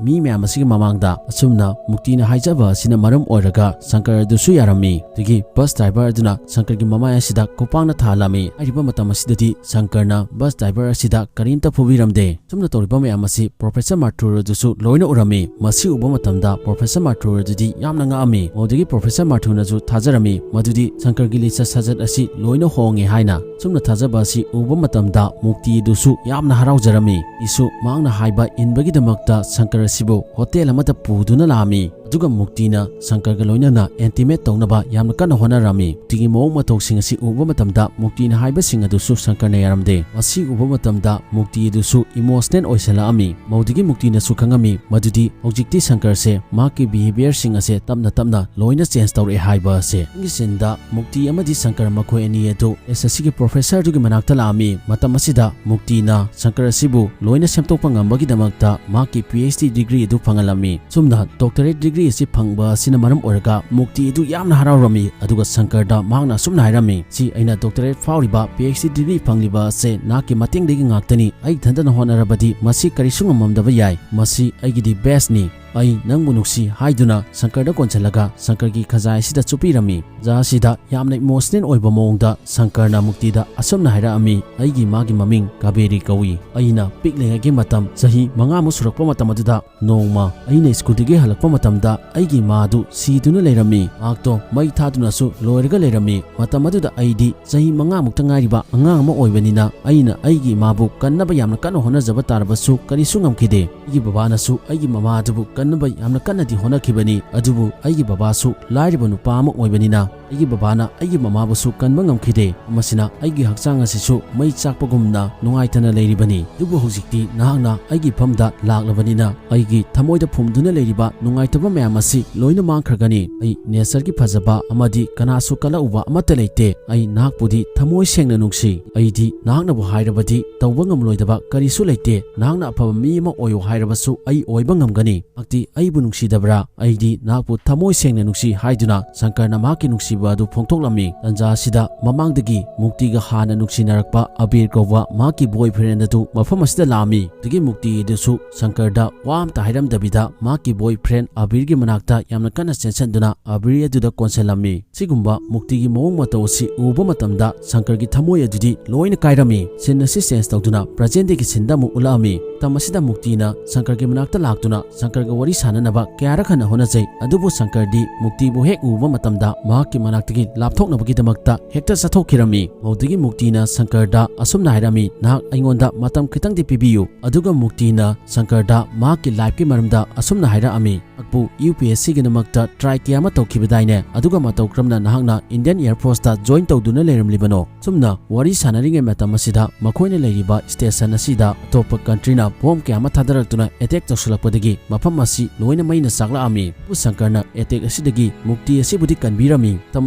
ꯃꯤ ꯃꯌꯥꯝ ꯑꯁꯤꯒꯤ ꯃꯃꯥꯡꯗ꯫" ꯑꯁꯨꯝꯅ ꯃꯨꯛꯇꯤꯅ ꯍꯥꯏꯖꯕ ꯑꯁꯤꯅ ꯃꯔꯝ ꯑꯣꯏꯔꯒ ꯁꯪꯀꯔ ꯑꯗꯨꯁꯨ ꯌꯥꯔꯝꯃꯤ꯫ ꯑꯗꯨꯒꯤ ꯕꯁ ꯗ꯭ꯔꯥꯏꯚꯔ ꯑꯗꯨꯅ ꯁꯪꯀꯔꯒꯤ ꯃꯃꯥꯏ ꯑꯁꯤꯗ ꯈꯨꯄꯥꯛꯅ ꯊꯥꯍꯜꯂꯝꯃꯤ꯫ ꯍꯥꯏꯔꯤꯕ ꯃꯇꯝ ꯑꯁꯤꯗꯗꯤ ꯁꯪꯀꯔꯅ ꯕꯁ ꯗ꯭ꯔꯥꯏꯚꯔ ꯑꯁꯤꯗ ꯀꯔꯤꯝꯇ ꯐꯨꯕꯤꯔꯝꯗꯦ꯫ ꯁꯨꯝꯅ ꯇꯧꯔꯤꯕ ꯃꯌꯥꯝ ꯑꯁꯤ ꯄ꯭ꯔꯣꯐꯦꯁꯔ ꯃꯥꯊꯨꯔ ꯑꯗꯨꯁꯨ ꯂꯣꯏꯅ ꯎꯔꯝꯃꯤ꯫ ꯃꯁꯤ ꯎꯕ ꯃꯇꯝꯗ ꯄ꯭ꯔꯣꯐꯦꯁꯔ ꯃꯥꯊꯨꯔ ꯑꯗꯨꯗꯤ ꯌꯥꯝꯅ ꯉꯛꯑꯝꯃꯤ꯫ ꯃꯗꯨꯗꯒꯤ ꯄ꯭ꯔꯣꯐꯦꯁꯔ ꯃꯥꯊꯨꯔꯅꯁꯨ ꯊꯥꯖꯔꯝꯃꯤ ꯃꯗꯨꯗꯤ ꯁꯪꯀꯔꯒꯤ ꯂꯤꯆꯠ ꯁꯥꯖꯠ ꯑꯁꯤ ꯂꯣꯏꯅ ꯍꯣꯡꯉꯦ ꯍꯥꯏꯅ꯫ ꯁꯨꯝꯅ ꯊꯥꯖꯕ ꯑꯁꯤ ꯎꯕ ꯃꯇꯝꯗ ꯃꯨꯛꯇꯤ ꯑꯗꯨꯁꯨ ꯌꯥꯝꯅ ꯍꯔꯥꯎꯖꯔꯝꯃꯤ꯫ ꯏꯁꯨ ꯃꯍꯥꯛꯅ ꯍꯥꯏꯕ ꯏꯟꯕꯒꯤꯗꯃꯛꯇ ꯁꯪꯀꯔ ꯑꯁꯤꯕꯨ ꯍꯣꯇꯦꯜ ꯑꯃꯗ ꯄꯨꯗꯨꯅ ꯂꯥꯛꯑꯝꯃꯤ꯫ ꯑꯗꯨꯒ ꯃꯨꯛꯇꯤꯅ ꯁꯪꯀꯔꯒ ꯂꯣꯏꯅꯅ intimate ꯇꯧꯅꯕ ꯌꯥꯝꯅ ꯀꯟꯅ ꯍꯣꯠꯅꯔꯝꯃꯤ꯫ ꯃꯨꯛꯇꯤꯒꯤ ꯃꯑꯣꯡ ꯃꯇꯧꯁꯤꯡ ꯑꯁꯤ ꯎꯕ ꯃꯇꯝꯗ ꯃꯨꯛꯇꯤꯅ ꯍꯥꯏꯕꯁꯤꯡ ꯑꯗꯨꯁꯨ ꯁꯪꯀꯔꯅ ꯌꯥꯔꯝꯗꯦ꯫ ꯃꯁꯤ ꯎꯕ ꯃꯇꯝꯗ ꯃꯨꯛꯇꯤ ꯑꯗꯨꯁꯨ emotional ꯑꯣꯏꯁꯜꯂꯛꯑꯝꯃꯤ꯫ ꯃꯧꯗꯨꯒꯤ ꯃꯨꯛꯇꯤꯅꯁꯨ ꯈꯪꯉꯝꯃꯤ ꯃꯗꯨꯗꯤ ꯍꯧꯖꯤꯛꯇꯤ ꯁꯪꯀꯔꯁꯦ ꯃꯍꯥꯛꯀꯤ behaviourꯁꯤꯡ ꯑꯁꯦ ꯇꯞꯅ ꯇꯞꯅ ꯂꯣꯏꯅ change ꯇꯧꯔꯛꯑꯦ ꯍꯥꯏꯕ ꯑꯁꯦ꯫ ꯃꯊꯪꯒꯤ sceneꯗ ꯃꯨꯛꯇꯤ ꯑꯃꯗꯤ ꯁꯪꯀꯔ ꯃꯈꯣꯏ ꯑꯅꯤ ꯑꯗꯨ SSCꯒꯤ professorꯗꯨꯒꯤ ꯃꯅꯥꯛꯇ ꯂꯥꯛꯑꯝꯃꯤ꯫ ꯃꯇꯝ ꯑꯁꯤꯗ ꯃꯨꯛꯇꯤꯅ ꯁꯪꯀꯔ ꯑꯁꯤꯕꯨ ꯂꯣꯏꯅ ꯁꯦꯝꯗꯣꯛꯄ ꯉꯝꯕꯒꯤꯗꯃꯛꯇ ꯃꯍꯥꯛꯀꯤ PhD degree ꯑꯗꯨ ꯐꯪꯍꯜꯂꯝꯃꯤ꯫ ꯑꯁꯨꯝꯅ doctorate degree ꯑꯁꯤ ꯐꯪꯕ ꯑꯁꯤꯅ ꯃꯔꯝ ꯑꯣꯏꯔꯒ ꯃꯨꯛꯇꯤ ꯑꯗꯨ ꯌꯥꯝꯅ ꯍꯔꯥꯎꯔꯝꯃꯤ꯫ ꯑꯗꯨꯒ ꯁꯪꯀꯔꯗ ꯃꯍꯥꯛꯅ ꯑꯁꯨꯝꯅ ꯍꯥꯏꯔꯝꯃꯤ, "ꯁꯤ ꯑꯩꯅ doctorate ꯐꯥꯎꯔꯤꯕ PhD degree ꯐꯪꯂꯤꯕ ꯑꯁꯦ ꯅꯍꯥꯛꯀꯤ ꯃꯇꯦꯡꯗꯒꯤ ꯉꯥꯛꯇꯅꯤ꯫ ꯑꯩ ꯏꯊꯟꯇꯅ ꯍꯣꯠꯅꯔꯕꯗꯤ ꯃꯁꯤ ꯀꯔꯤꯁꯨ ꯉꯝꯃꯝꯗꯕ ꯌꯥꯏ꯫ ꯃꯁꯤ ꯑꯩꯒꯤꯗꯤ bestꯅꯤ꯫ ꯑꯩ ꯅꯪꯕꯨ ꯅꯨꯡꯁꯤ" ꯍꯥꯏꯗꯨꯅ ꯁꯪꯀꯔꯗ ꯀꯣꯟꯁꯤꯜꯂꯒ ꯁꯪꯀꯔꯒꯤ ꯈꯖꯥꯏ ꯑꯁꯤꯗ ꯆꯨꯞꯄꯤꯔꯝꯃꯤ꯫ ꯖꯥ ꯑꯁꯤꯗ ꯌꯥꯝꯅ emotional ꯑꯣꯏꯕ ꯃꯑꯣꯡꯗ ꯁꯪꯀꯔꯅ ꯃꯨꯛꯇꯤꯗ ꯑꯁꯨꯝꯅ ꯍꯥꯏꯔꯛꯑꯝꯃꯤ, "ꯑꯩꯒꯤ ꯏꯃꯥꯒꯤ ꯃꯃꯤꯡ ꯀꯥꯕꯦꯔꯤ ꯀꯧꯏ꯫ ꯑꯩꯅ ꯄꯤꯛꯂꯤꯉꯩꯒꯤ ꯃꯇꯝ, ꯆꯍꯤ ꯃꯉꯥꯃꯨꯛ ꯁꯨꯔꯛꯄ ꯃꯇꯝ ꯑꯗꯨꯗ ꯅꯣꯡꯃ ꯑꯩꯅ ꯁ꯭ꯀꯨꯜꯗꯒꯤ ꯍꯜꯂꯛꯄ ꯃꯇꯝꯗ ꯑꯩꯒꯤ ꯏꯃꯥ ꯑꯗꯨ ꯁꯤꯗꯨꯅ ꯂꯩꯔꯝꯃꯤ꯫ ꯃꯍꯥꯛꯇꯣ ꯃꯩ ꯊꯥꯗꯨꯅꯁꯨ ꯂꯣꯏꯔꯒ ꯂꯩꯔꯝꯃꯤ꯫ ꯃꯇꯝ ꯑꯗꯨꯗ ꯑꯩꯗꯤ ꯆꯍꯤ ꯃꯉꯥꯃꯨꯛꯇ ꯉꯥꯏꯔꯤꯕ ꯑꯉꯥꯡ ꯑꯃ ꯑꯣꯏꯕꯅꯤꯅ ꯑꯩꯅ ꯑꯩꯒꯤ ꯏꯃꯥꯕꯨ ꯀꯟꯅꯕ ꯌꯥꯝꯅ ꯀꯟꯅ ꯍꯣꯠꯅꯖꯕ ꯇꯥꯔꯕꯁꯨ ꯀꯔꯤꯁꯨ ꯉꯝꯈꯤꯗꯦ꯫ ꯑꯩꯒꯤ ꯕꯕꯥꯅꯁꯨ ꯑꯩꯒꯤ ꯃꯃꯥ ꯑꯗꯨꯕꯨ ꯀꯟꯅꯕ ꯌꯥꯝꯅ ꯀꯟꯅꯗꯤ ꯍꯣꯠꯅꯈꯤꯕꯅꯤ, ꯑꯗꯨꯕꯨ ꯑꯩꯒꯤ ꯕꯕꯥꯁꯨ ꯂꯥꯏꯔꯕ ꯅꯨꯄꯥ ꯑꯃ ꯑꯣꯏꯕꯅꯤꯅ ꯑꯩꯒꯤ ꯕꯕꯥꯅ ꯑꯩꯒꯤ ꯃꯃꯥꯕꯨꯁꯨ ꯀꯟꯕ ꯉꯝꯈꯤꯗꯦ꯫ ꯃꯁꯤꯅ ꯑꯩꯒꯤ ꯍꯛꯆꯥꯡ ꯑꯁꯤꯁꯨ ꯃꯩ ꯆꯥꯛꯄꯒꯨꯝꯅ ꯅꯨꯡꯉꯥꯏꯇꯅ ꯂꯩꯔꯤꯕꯅꯤ꯫ ꯑꯗꯨꯕꯨ ꯍꯧꯖꯤꯛꯇꯤ ꯅꯍꯥꯛꯅ ꯑꯩꯒꯤ ꯏꯐꯝꯗ ꯂꯥꯛꯂꯕꯅꯤꯅ ꯑꯩꯒꯤ ꯊꯃꯣꯏꯗ ꯐꯨꯝꯗꯨꯅ ꯂꯩꯔꯤꯕ ꯅꯨꯡꯉꯥꯏꯇꯕ ꯃꯌꯥꯝ ꯑꯁꯤ ꯂꯣꯏꯅ ꯃꯥꯡꯈ꯭ꯔꯒꯅꯤ꯫ ꯑꯩ natureꯒꯤ ꯐꯖꯕ ꯑꯃꯗꯤ ꯀꯅꯥꯁꯨ ꯀꯜꯂꯛꯎꯕ ꯑꯃꯠꯇ ꯂꯩꯇꯦ꯫ ꯑꯩ ꯅꯍꯥꯛꯄꯨꯗꯤ ꯊꯃꯣꯏ ꯁꯦꯡꯅ ꯅꯨꯡꯁꯤ꯫ ꯑꯩꯗꯤ ꯅꯍꯥꯛꯅꯕꯨ ꯍꯥꯏꯔꯕꯗꯤ ꯇꯧꯕ ꯉꯝꯂꯣꯏꯗꯕ ꯀꯔꯤꯁꯨ ꯂꯩꯇꯦ꯫ ꯅꯍꯥꯛꯅ ꯑꯐꯕ ꯃꯤ ꯑꯃ ꯑꯣꯏꯌꯨ ꯍꯥꯏꯔꯕꯁꯨ ꯑꯩ ꯑꯣꯏꯕ ꯉꯝꯒꯅꯤ꯫ ꯅꯍꯥꯛꯇꯤ ꯑꯩꯕꯨ ꯅꯨꯡꯁꯤꯗꯕ꯭ꯔꯥ? ꯑꯩꯗꯤ ꯅꯍꯥꯛꯄꯨ ꯊꯃꯣꯏ ꯁꯦꯡꯅ ꯅꯨꯡꯁꯤ" ꯍꯥꯏꯗꯨꯅ ꯁꯪꯀꯔꯅ ꯃꯍꯥꯛꯀꯤ ꯅꯨꯡꯁꯤꯕ ꯑꯗꯨ ꯐꯣꯡꯗꯣꯛꯂꯝꯃꯤ꯫ ꯇꯟꯖꯥ ꯑꯁꯤꯗ ꯃꯃꯥꯡꯗꯒꯤ ꯃꯨꯛꯇꯤꯒ ꯍꯥꯟꯅ ꯅꯨꯡꯁꯤꯅꯔꯛꯄ ꯑꯕꯤꯔ ꯀꯧꯕ ꯃꯍꯥꯛꯀꯤ boyfriend ꯑꯗꯨ ꯃꯐꯝ ꯑꯁꯤꯗ ꯂꯥꯛꯑꯝꯃꯤ꯫ ꯑꯗꯨꯒꯤ ꯃꯨꯛꯇꯤ ꯑꯗꯨꯁꯨ ꯁꯪꯀꯔꯗ ꯋꯥ ꯑꯝꯇ ꯍꯥꯏꯔꯝꯗꯕꯤꯗ ꯃꯍꯥꯛꯀꯤ boyfriend ꯑꯕꯤꯔꯒꯤ ꯃꯅꯥꯛꯇ ꯌꯥꯝꯅ ꯀꯟꯅ ꯆꯦꯟꯁꯤꯟꯗꯨꯅ ꯑꯕꯤꯔ ꯑꯗꯨꯗ ꯀꯣꯟꯁꯤꯜꯂꯝꯃꯤ꯫ ꯁꯤꯒꯨꯝꯕ ꯃꯨꯛꯇꯤꯒꯤ ꯃꯑꯣꯡ ꯃꯇꯧ ꯑꯁꯤ ꯎꯕ ꯃꯇꯝꯗ ꯁꯪꯀꯔꯒꯤ ꯊꯃꯣꯏ ꯑꯗꯨꯗꯤ ꯂꯣꯏꯅ ꯀꯥꯏꯔꯝꯃꯤ꯫ Scene ꯑꯁꯤ change ꯇꯧꯗꯨꯅ present dayꯒꯤ sceneꯗ ꯑꯃꯨꯛ ꯎꯠꯂꯛꯑꯝꯃꯤ꯫ ꯃꯇꯝ ꯑꯁꯤꯗ ꯃꯨꯛꯇꯤꯅ ꯁꯪꯀꯔꯒꯤ ꯃꯅꯥꯛꯇ ꯂꯥꯛꯇꯨꯅ ꯁꯪꯀꯔꯒ ꯋꯥꯔꯤ ꯁꯥꯟꯅꯅꯕ ꯀꯌꯥꯔꯛ ꯍꯟꯅ ꯍꯣꯠꯅꯖꯩ, ꯑꯗꯨꯕꯨ ꯁꯪꯀꯔꯗꯤ ꯃꯨꯛꯇꯤꯕꯨ ꯍꯦꯛ ꯎꯕ ꯃꯇꯝꯗ ꯃꯍꯥꯛꯀꯤ ꯃꯅꯥꯛꯇꯒꯤ ꯂꯥꯞꯊꯣꯛꯅꯕꯒꯤꯗꯃꯛꯇ ꯍꯦꯛꯇ ꯆꯠꯊꯣꯛꯈꯤꯔꯝꯃꯤ꯫ ꯃꯗꯨꯗꯒꯤ ꯃꯨꯛꯇꯤꯅ ꯁꯪꯀꯔꯗ ꯑꯁꯨꯝꯅ ꯍꯥꯏꯔꯝꯃꯤ, "ꯅꯍꯥꯛ ꯑꯩꯉꯣꯟꯗ ꯃꯇꯝ ꯈꯤꯇꯪꯗꯤ ꯄꯤꯕꯤꯌꯨ"꯫ ꯑꯗꯨꯒ ꯃꯨꯛꯇꯤꯅ ꯁꯪꯀꯔꯗ ꯃꯍꯥꯛꯀꯤ ꯂꯥꯏꯐꯀꯤ ꯃꯔꯝꯗ ꯑꯁꯨꯝꯅ ꯍꯥꯏꯔꯛꯑꯝꯃꯤ, "ꯅꯍꯥꯛꯄꯨ ꯌꯨ ꯄꯤ ꯑꯦꯁ ꯁꯤꯒꯤꯗꯃꯛꯇ ꯇ꯭ꯔꯥꯏ ꯀꯌꯥ ꯑꯃ ꯇꯧꯈꯤꯕꯗꯥꯏꯅꯦ? ꯑꯗꯨꯒ ꯃꯇꯧ ꯀꯔꯝꯅ ꯅꯍꯥꯛꯅ ꯏꯟꯗꯤꯌꯟ ꯑꯦꯌꯔ ꯐꯣꯔꯁꯇ ꯖꯣꯏꯟ ꯇꯧꯗꯨꯅ ꯂꯩꯔꯝꯂꯤꯕꯅꯣ?" ꯁꯨꯝꯅ ꯋꯥꯔꯤ ꯁꯥꯟꯅꯔꯤꯉꯩ ꯃꯇꯝ ꯑꯁꯤꯗ ꯃꯈꯣꯏꯅ ꯂꯩꯔꯤꯕ ꯁ꯭ꯇꯦꯁꯟ ꯑꯁꯤꯗ ꯑꯇꯣꯞꯄ ꯀꯟꯇ꯭ꯔꯤꯅ ꯕꯣꯝ ꯀꯌꯥ ꯑꯃ ꯊꯥꯗꯔꯛꯇꯨꯅ ꯑꯦꯇꯦꯛ ꯇꯧꯁꯤꯜꯂꯛꯄꯗꯒꯤ ꯃꯐꯝ ꯑꯁꯤ ꯂꯣꯏꯅ ꯃꯩꯅ ꯆꯥꯛꯂꯛꯑꯝꯃꯤ꯫ ꯁꯪꯀꯔꯅ ꯑꯦꯇꯦꯛ ꯑꯁꯤꯗꯒꯤ ꯃꯨꯛꯇꯤ ꯑꯁꯤꯕꯨꯗꯤ ꯀꯟꯕꯤꯔꯝꯃꯤ꯫ ꯃꯇꯝ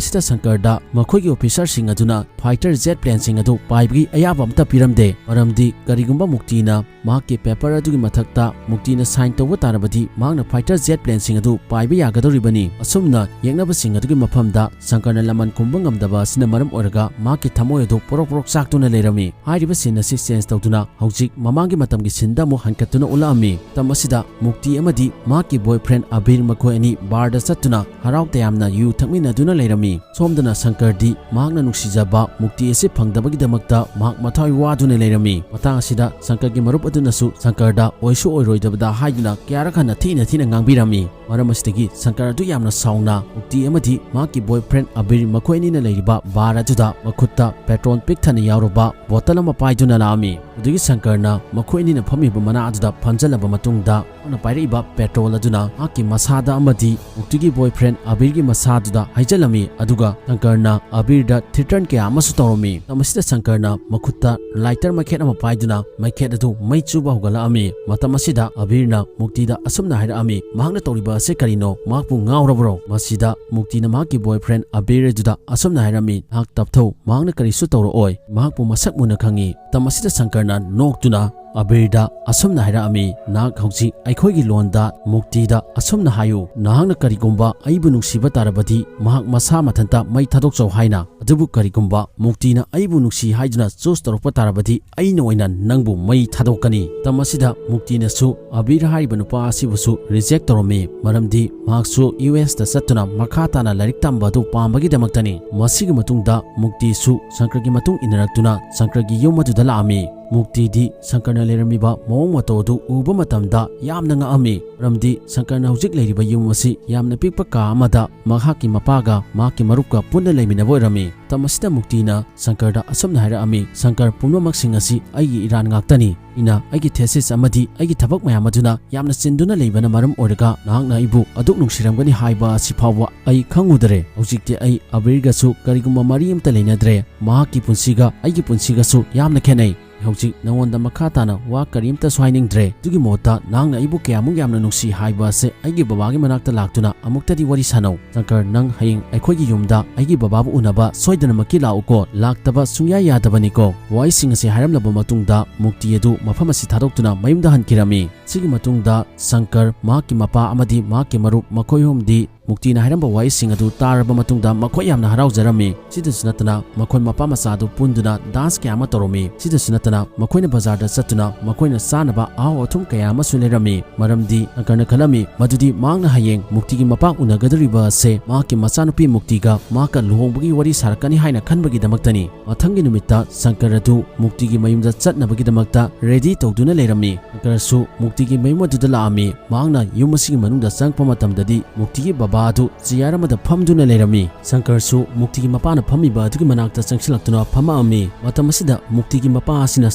ꯑꯁꯤꯗ ꯁꯪꯀꯔꯗ ꯃꯈꯣꯏꯒꯤ ꯑꯣꯐꯤꯁꯥꯔꯁꯤꯡ ꯑꯗꯨꯅ ꯐꯥꯏꯇꯔ ꯖꯦꯠ ꯄ꯭ꯂꯦꯟꯁꯤꯡ ꯑꯗꯨ ꯄꯥꯏꯕꯒꯤ ꯑꯌꯥꯕ ꯑꯃꯠꯇ ꯄꯤꯔꯝꯗꯦ, ꯃꯔꯝꯗꯤ ꯀꯔꯤꯒꯨꯝꯕ ꯃꯨꯛꯇꯤꯅ ꯃꯍꯥꯛꯀꯤ ꯄꯦꯄꯔ ꯑꯗꯨꯒꯤ ꯃꯊꯛꯇ ꯃꯨꯛꯇꯤꯅ ꯁꯥꯏꯟ ꯇꯧꯕ ꯇꯥꯔꯕꯗꯤ ꯃꯍꯥꯛꯅ ꯐꯥꯏꯇꯔ ꯖꯦꯠ ꯄ꯭ꯂꯦꯟꯁꯤꯡ ꯑꯗꯨ ꯄꯥꯏꯕ ꯌꯥꯒꯗꯧꯔꯤꯕꯅꯤ꯫ ꯑꯁꯨꯝꯅ ꯌꯦꯛꯅꯕꯁꯤꯡ ꯑꯗꯨꯒꯤ ꯃꯐꯝꯗ ꯁꯪꯀꯔꯅ ꯂꯃꯟ ꯈꯨꯝꯕ ꯉꯝꯗꯕ ꯑꯁꯤꯅ ꯃꯔꯝ ꯑꯣꯏꯔꯒ ꯃꯍꯥꯛꯀꯤ ꯊꯃꯣꯏ ꯑꯗꯨ ꯄꯣꯔꯣꯛ ꯄꯣꯔꯣꯛ ꯆꯥꯛꯇꯨꯅ ꯂꯩꯔꯝꯃꯤ꯫ ꯍꯥꯏꯔꯤꯕ ꯁꯤꯟ ꯑꯁꯤ ꯆꯦꯟꯖ ꯇꯧꯗꯨꯅ ꯍꯧꯖꯤꯛ ꯃꯃꯥꯡꯒꯤ ꯃꯇꯝꯒꯤ ꯁꯤꯟꯗ ꯑꯃꯨꯛ ꯍꯟꯀꯠꯇꯨꯅ ꯎꯠꯂꯛꯑꯝꯃꯤ꯫ ꯃꯇꯝ ꯑꯁꯤꯗ ꯃꯨꯛꯇꯤ ꯑꯃꯗꯤ ꯃꯍꯥꯛꯀꯤ ꯕꯣꯏꯐ꯭ꯔꯦꯟ ꯑꯕꯤꯔ ꯃꯈꯣꯏ ꯑꯅꯤ ꯕꯥꯔꯗ ꯆꯠꯇꯨꯅ ꯍꯔꯥꯎ ꯇꯌꯥꯝꯅ ꯌꯨ ꯊꯛꯃꯤꯟꯅꯗꯨꯅ ꯂꯩꯔꯝꯃꯤ꯫ ꯁꯣꯝꯗꯅ ꯁꯪꯀꯔꯗꯤ ꯃꯍꯥꯛꯅ ꯅꯨꯡꯁꯤꯖꯕ ꯃꯨꯛꯇꯤ ꯑꯁꯤ ꯐꯪꯗꯕꯒꯤꯗꯃꯛꯇ ꯃꯍꯥꯛ ꯃꯊ꯭ꯋꯥꯏ ꯋꯥꯗꯨꯅ ꯂꯩꯔꯝꯃꯤ꯫ ꯃꯇꯥꯡ ꯑꯁꯤꯗ ꯁꯪꯀꯔꯒꯤ ꯃꯔꯨꯞ ꯑꯗꯨꯅꯁꯨ ꯁꯪꯀꯔꯗ ꯑꯣꯏꯁꯨ ꯑꯣꯏꯔꯣꯏꯗꯕꯗ ꯍꯥꯏꯗꯨꯅ ꯀꯌꯥꯔꯛ ꯍꯟꯅ ꯊꯤꯅ ꯊꯤꯅ ꯉꯥꯡꯕꯤꯔꯝꯃꯤ꯫ ꯃꯔꯝ ꯑꯁꯤꯗꯒꯤ ꯁꯪꯀꯔ ꯑꯗꯨ ꯌꯥꯝꯅ ꯁꯥꯎꯅ ꯃꯨꯛꯇꯤ ꯑꯃꯗꯤ ꯃꯍꯥꯛꯀꯤ ꯕꯣꯏꯐ꯭ꯔꯦꯟ ꯑꯕꯤꯔ ꯃꯈꯣꯏ ꯑꯅꯤꯅ ꯂꯩꯔꯤꯕ ꯕꯥꯔ ꯑꯗꯨꯗ ꯃꯈꯨꯠꯇ ꯄꯦꯇ꯭ꯔꯣꯜ ꯄꯤꯛ ꯊꯟꯅ ꯌꯥꯎꯔꯕ ꯕꯣꯇꯜ ꯑꯃ ꯄꯥꯏꯗꯨꯅ ꯂꯥꯛꯑꯝꯃꯤ꯫ ꯑꯗꯨꯒꯤ ꯁꯪꯀꯔꯅ ꯃꯈꯣꯏ ꯑꯅꯤꯅ ꯐꯝꯃꯤꯕ ꯃꯅꯥ ꯑꯗꯨꯗ ꯐꯝꯖꯜꯂꯕ ꯃꯇꯨꯡꯗ ꯃꯍꯥꯛꯅ ꯄꯥꯏꯔꯛꯏꯕ ꯄꯦꯇ꯭ꯔꯣꯜ ꯑꯗꯨꯅ ꯃꯍꯥꯛꯀꯤ ꯃꯁꯥꯗ ꯑꯃꯗꯤ ꯃꯨꯛꯇꯤꯒꯤ ꯕꯣꯏꯐ꯭ꯔꯦꯟ ꯑꯕꯤꯔꯒꯤ ꯃꯁꯥꯗꯨꯗ ꯍꯩꯖꯤꯜꯂꯝꯃꯤ꯫ ꯑꯗꯨꯒ ꯁꯪꯀꯔꯅ ꯑꯕꯤꯔꯗ ꯊ꯭ꯔꯤꯇꯟ ꯀꯌꯥ ꯑꯃꯁꯨ ꯇꯧꯔꯝꯃꯤ꯫ ꯃꯇꯝ ꯑꯁꯤꯗ ꯁꯪꯀꯔꯅ ꯃꯈꯨꯠꯇ ꯂꯥꯏꯇꯔ ꯃꯩꯈꯦꯠ ꯑꯃ ꯄꯥꯏꯗꯨꯅ ꯃꯩꯈꯦꯠ ꯑꯗꯨ ꯃꯩ ꯆꯨꯕ ꯍꯧꯒꯠꯂꯛꯑꯝꯃꯤ꯫ ꯃꯇꯝ ꯑꯁꯤꯗ ꯑꯕꯤꯔꯅ ꯃꯨꯛꯇꯤꯗ ꯑꯁꯨꯝꯅ ꯍꯥꯏꯔꯛꯑꯝꯃꯤ, "ꯃꯍꯥꯛꯅ ꯇꯧꯔꯤꯕ ꯑꯁꯤ ꯀꯔꯤꯅꯣ? ꯃꯍꯥꯛꯄꯨ ꯉꯥꯎꯔꯕ꯭ꯔꯣ?" ꯃꯁꯤꯗ ꯃꯨꯛꯇꯤꯅ ꯃꯍꯥꯛꯀꯤ ꯕꯣꯏꯐ꯭ꯔꯦꯟ ꯑꯕꯤꯔ ꯑꯗꯨꯗ ꯑꯁꯨꯝꯅ ꯍꯥꯏꯔꯝꯃꯤ, "ꯅꯍꯥꯛ ꯇꯞꯊꯧ, ꯃꯍꯥꯛꯅ ꯀꯔꯤꯁꯨ ꯇꯧꯔꯛꯑꯣꯏ, ꯃꯍꯥꯛꯄꯨ ꯃꯁꯛ ꯃꯨꯟꯅ ꯈꯪꯉꯤ"꯫ ꯃꯇꯝ ꯑꯁꯤꯗ ꯁꯪꯀꯔꯅ ꯅꯣꯛꯇꯨꯅ ꯑꯕꯤꯔꯗ ꯑꯁꯨꯝꯅ ꯍꯥꯏꯔꯛꯑꯝꯃꯤ, "ꯅꯍꯥꯛ ꯍꯧꯖꯤꯛ ꯑꯩꯈꯣꯏꯒꯤ ꯂꯣꯟꯗ ꯃꯨꯛꯇꯤꯗ ꯑꯁꯨꯝꯅ ꯍꯥꯏꯌꯨ, ꯅꯍꯥꯛꯅ ꯀꯔꯤꯒꯨꯝꯕ ꯑꯩꯕꯨ ꯅꯨꯡꯁꯤꯕ ꯇꯥꯔꯕꯗꯤ ꯃꯍꯥꯛ ꯃꯁꯥ ꯃꯊꯟꯇ ꯃꯩ ꯊꯥꯗꯣꯛꯆꯧ ꯍꯥꯏꯅ꯫ ꯑꯗꯨꯕꯨ ꯀꯔꯤꯒꯨꯝꯕ ꯃꯨꯛꯇꯤꯅ ꯑꯩꯕꯨ ꯅꯨꯡꯁꯤ ꯍꯥꯏꯗꯨꯅ ꯆꯨꯁ ꯇꯧꯔꯛꯄ ꯇꯥꯔꯕꯗꯤ ꯑꯩꯅ ꯑꯣꯏꯅ ꯅꯪꯕꯨ ꯃꯩ ꯊꯥꯗꯣꯛꯀꯅꯤ"꯫ ꯃꯇꯝ ꯑꯁꯤꯗ ꯃꯨꯛꯇꯤꯅꯁꯨ ꯑꯕꯤꯔ ꯍꯥꯏꯔꯤꯕ ꯅꯨꯄꯥ ꯑꯁꯤꯕꯨꯁꯨ ꯔꯤꯖꯦꯛ ꯇꯧꯔꯝꯃꯤ, ꯃꯔꯝꯗꯤ ꯃꯍꯥꯛꯁꯨ ꯌꯨ ꯑꯦꯁꯇ ꯆꯠꯇꯨꯅ ꯃꯈꯥ ꯇꯥꯅ ꯂꯥꯏꯔꯤꯛ ꯇꯝꯕ ꯑꯗꯨ ꯄꯥꯝꯕꯒꯤꯗꯃꯛꯇꯅꯤ꯫ ꯃꯁꯤꯒꯤ ꯃꯇꯨꯡꯗ ꯃꯨꯛꯇꯤꯁꯨ ꯁꯪꯀꯔꯒꯤ ꯃꯇꯨꯡ ꯏꯟꯅꯔꯛꯇꯨꯅ ꯁꯪꯀꯔꯒꯤ ꯌꯨꯝ ꯑꯗꯨꯗ ꯂꯥꯛꯑꯝꯃꯤ꯫ ꯃꯨꯛꯇꯤꯗꯤ ꯁꯪꯀꯔꯅ ꯂꯩꯔꯝꯃꯤꯕ ꯃꯑꯣꯡ ꯃꯇꯧ ꯑꯗꯨ ꯎꯕ ꯃꯇꯝꯗ ꯌꯥꯝꯅ ꯉꯛꯑꯝꯃꯤ꯫ ꯃꯔꯝꯗꯤ ꯁꯪꯀꯔꯅ ꯍꯧꯖꯤꯛ ꯂꯩꯔꯤꯕ ꯌꯨꯝ ꯑꯁꯤ ꯌꯥꯝꯅ ꯄꯤꯛꯄ ꯀꯥ ꯑꯃꯗ ꯃꯍꯥꯛꯀꯤ ꯃꯄꯥꯒ ꯃꯍꯥꯛꯀꯤ ꯃꯔꯨꯞꯀ ꯄꯨꯟꯅ ꯂꯩꯃꯤꯟꯅꯕ ꯑꯣꯏꯔꯝꯃꯤ꯫ ꯃꯇꯝ ꯑꯁꯤꯗ ꯃꯨꯛꯇꯤꯅ ꯁꯪꯀꯔꯗ ꯑꯁꯨꯝꯅ ꯍꯥꯏꯔꯛꯑꯝꯃꯤ, "ꯁꯪꯀꯔ, ꯄꯨꯝꯅꯃꯛꯁꯤꯡ ꯑꯁꯤ ꯑꯩꯒꯤ ꯏꯔꯥꯟ ꯉꯥꯛꯇꯅꯤ꯫ ꯑꯩꯅ ꯑꯩꯒꯤ thesis ꯑꯃꯗꯤ ꯑꯩꯒꯤ ꯊꯕꯛ ꯃꯌꯥꯝ ꯑꯗꯨꯅ ꯌꯥꯝꯅ ꯆꯤꯟꯗꯨꯅ ꯂꯩꯕꯅ ꯃꯔꯝ ꯑꯣꯏꯔꯒ ꯅꯍꯥꯛꯅ ꯑꯩꯕꯨ ꯑꯗꯨꯛ ꯅꯨꯡꯁꯤꯔꯝꯒꯅꯤ ꯍꯥꯏꯕ ꯑꯁꯤ ꯐꯥꯎꯕ ꯑꯩ ꯈꯪꯉꯨꯗꯔꯦ꯫ ꯍꯧꯖꯤꯛꯇꯤ ꯑꯩ ꯑꯕꯤꯔꯒꯁꯨ ꯀꯔꯤꯒꯨꯝꯕ ꯃꯔꯤ ꯑꯃꯠꯇ ꯂꯩꯅꯗ꯭ꯔꯦ꯫ ꯃꯍꯥꯛꯀꯤ ꯄꯨꯟꯁꯤꯒ ꯑꯩꯒꯤ ꯄꯨꯟꯁꯤꯒꯁꯨ ꯌꯥꯝꯅ ꯈꯦꯠꯅꯩ꯫ ꯍꯧꯖꯤꯛ ꯅꯉꯣꯟꯗ ꯃꯈꯥ ꯇꯥꯅ ꯋꯥ ꯀꯔꯤꯝꯇꯁꯨ ꯍꯥꯏꯅꯤꯡꯗ꯭ꯔꯦ꯫ ꯑꯗꯨꯒꯤ ꯃꯍꯨꯠꯇ ꯅꯍꯥꯛꯅ ꯑꯩꯕꯨ ꯀꯌꯥꯃꯨꯛ ꯌꯥꯝꯅ ꯅꯨꯡꯁꯤ ꯍꯥꯏꯕ ꯑꯁꯦ ꯑꯩꯒꯤ ꯕꯕꯥꯒꯤ ꯃꯅꯥꯛꯇ ꯂꯥꯛꯇꯨꯅ ꯑꯃꯨꯛꯇꯗꯤ ꯋꯥꯔꯤ ꯁꯥꯟꯅꯧ꯫ ꯁꯪꯀꯔ, ꯅꯪ ꯍꯌꯦꯡ ꯑꯩꯈꯣꯏꯒꯤ ꯌꯨꯝꯗ ꯑꯩꯒꯤ ꯕꯕꯥꯕꯨ ꯎꯅꯕ ꯁꯣꯏꯗꯅꯃꯛꯀꯤ ꯂꯥꯛꯎꯀꯣ꯫ ꯂꯥꯛꯇꯕ ꯁꯨꯡꯌꯥ ꯌꯥꯗꯕꯅꯤꯀꯣ꯫" ꯋꯥꯍꯩꯁꯤꯡ ꯑꯁꯤ ꯍꯥꯏꯔꯝꯂꯕ ꯃꯇꯨꯡꯗ ꯃꯨꯛꯇꯤ ꯑꯗꯨ ꯃꯐꯝ ꯑꯁꯤ ꯊꯥꯗꯣꯛꯇꯨꯅ ꯃꯌꯨꯝꯗ ꯍꯟꯈꯤꯔꯝꯃꯤ꯫ ꯁꯤꯒꯤ ꯃꯇꯨꯡꯗ ꯁꯪꯀꯔ, ꯃꯍꯥꯛꯀꯤ ꯃꯄꯥ ꯑꯃꯗꯤ ꯃꯍꯥꯛꯀꯤ ꯃꯔꯨꯞ ꯃꯈꯣꯏ ꯑꯍꯨꯝꯗꯤ ꯃꯨꯛꯇꯤꯅ ꯍꯥꯏꯔꯝꯕ ꯋꯥꯍꯩꯁꯤꯡ ꯑꯗꯨ ꯇꯥꯔꯕ ꯃꯇꯨꯡꯗ ꯃꯈꯣꯏ ꯌꯥꯝꯅ ꯍꯔꯥꯎꯖꯔꯝꯃꯤ꯫ ꯁꯤꯗꯁꯨ ꯅꯠꯇꯅ ꯃꯈꯣꯏ ꯃꯄꯥ ꯃꯆꯥ ꯑꯗꯨ ꯄꯨꯟꯗꯨꯅ dance ꯀꯌꯥ ꯑꯃ ꯇꯧꯔꯝꯃꯤ꯫ ꯁꯤꯗꯁꯨ ꯅꯠꯇꯅ ꯃꯈꯣꯏꯅ ꯕꯖꯥꯔꯗ ꯆꯠꯇꯨꯅ ꯃꯈꯣꯏꯅ ꯆꯥꯅꯕ ꯑꯍꯥꯎ ꯑꯊꯨꯝ ꯀꯌꯥ ꯑꯃꯁꯨ ꯂꯩꯔꯝꯃꯤ꯫ ꯃꯔꯝꯗꯤ ꯁꯪꯀꯔꯅ ꯈꯜꯂꯝꯃꯤ ꯃꯗꯨꯗꯤ ꯃꯍꯥꯛꯅ ꯍꯌꯦꯡ ꯃꯨꯛꯇꯤꯒꯤ ꯃꯄꯥ ꯎꯅꯒꯗꯧꯔꯤꯕ ꯑꯁꯦ ꯃꯍꯥꯛꯀꯤ ꯃꯆꯥꯅꯨꯄꯤ ꯃꯨꯛꯇꯤꯒ ꯃꯍꯥꯛꯀ ꯂꯨꯍꯣꯡꯕꯒꯤ ꯋꯥꯔꯤ ꯁꯥꯔꯛꯀꯅꯤ ꯍꯥꯏꯅ ꯈꯟꯕꯒꯤꯗꯃꯛꯇꯅꯤ꯫ ꯃꯊꯪꯒꯤ ꯅꯨꯃꯤꯠꯇ ꯁꯪꯀꯔ ꯑꯗꯨ ꯃꯨꯛꯇꯤꯒꯤ ꯃꯌꯨꯝꯗ ꯆꯠꯅꯕꯒꯤꯗꯃꯛꯇ ready ꯇꯧꯗꯨꯅ ꯂꯩꯔꯝꯃꯤ꯫ ꯁꯪꯀꯔꯁꯨ ꯃꯨꯛꯇꯤꯒꯤ ꯃꯌꯨꯝ ꯑꯗꯨꯗ ꯂꯥꯛꯑꯝꯃꯤ꯫ ꯃꯍꯥꯛꯅ ꯌꯨꯝ ꯑꯁꯤꯒꯤ ꯃꯅꯨꯡꯗ ꯆꯪꯉꯛꯄ ꯃꯇꯝꯗꯗꯤ ꯃꯨꯛꯇꯤꯒꯤ ꯕꯕꯥ ꯑꯗꯨ chair ꯑꯃꯗ ꯐꯝꯗꯨꯅ ꯂꯩꯔꯝꯃꯤ꯫ ꯁꯪꯀꯔꯁꯨ ꯃꯨꯛꯇꯤꯒꯤ ꯃꯄꯥꯅ ꯐꯝꯃꯤꯕ ꯑꯗꯨꯒꯤ ꯃꯅꯥꯛꯇ ꯆꯪꯁꯤꯜꯂꯛꯇꯨꯅ ꯐꯝꯃꯛꯑꯝꯃꯤ꯫ ꯃꯇꯝ ꯑꯁꯤꯗ ꯃꯨꯛꯇꯤꯒꯤ ꯃꯄꯥ ꯑꯁꯤꯅ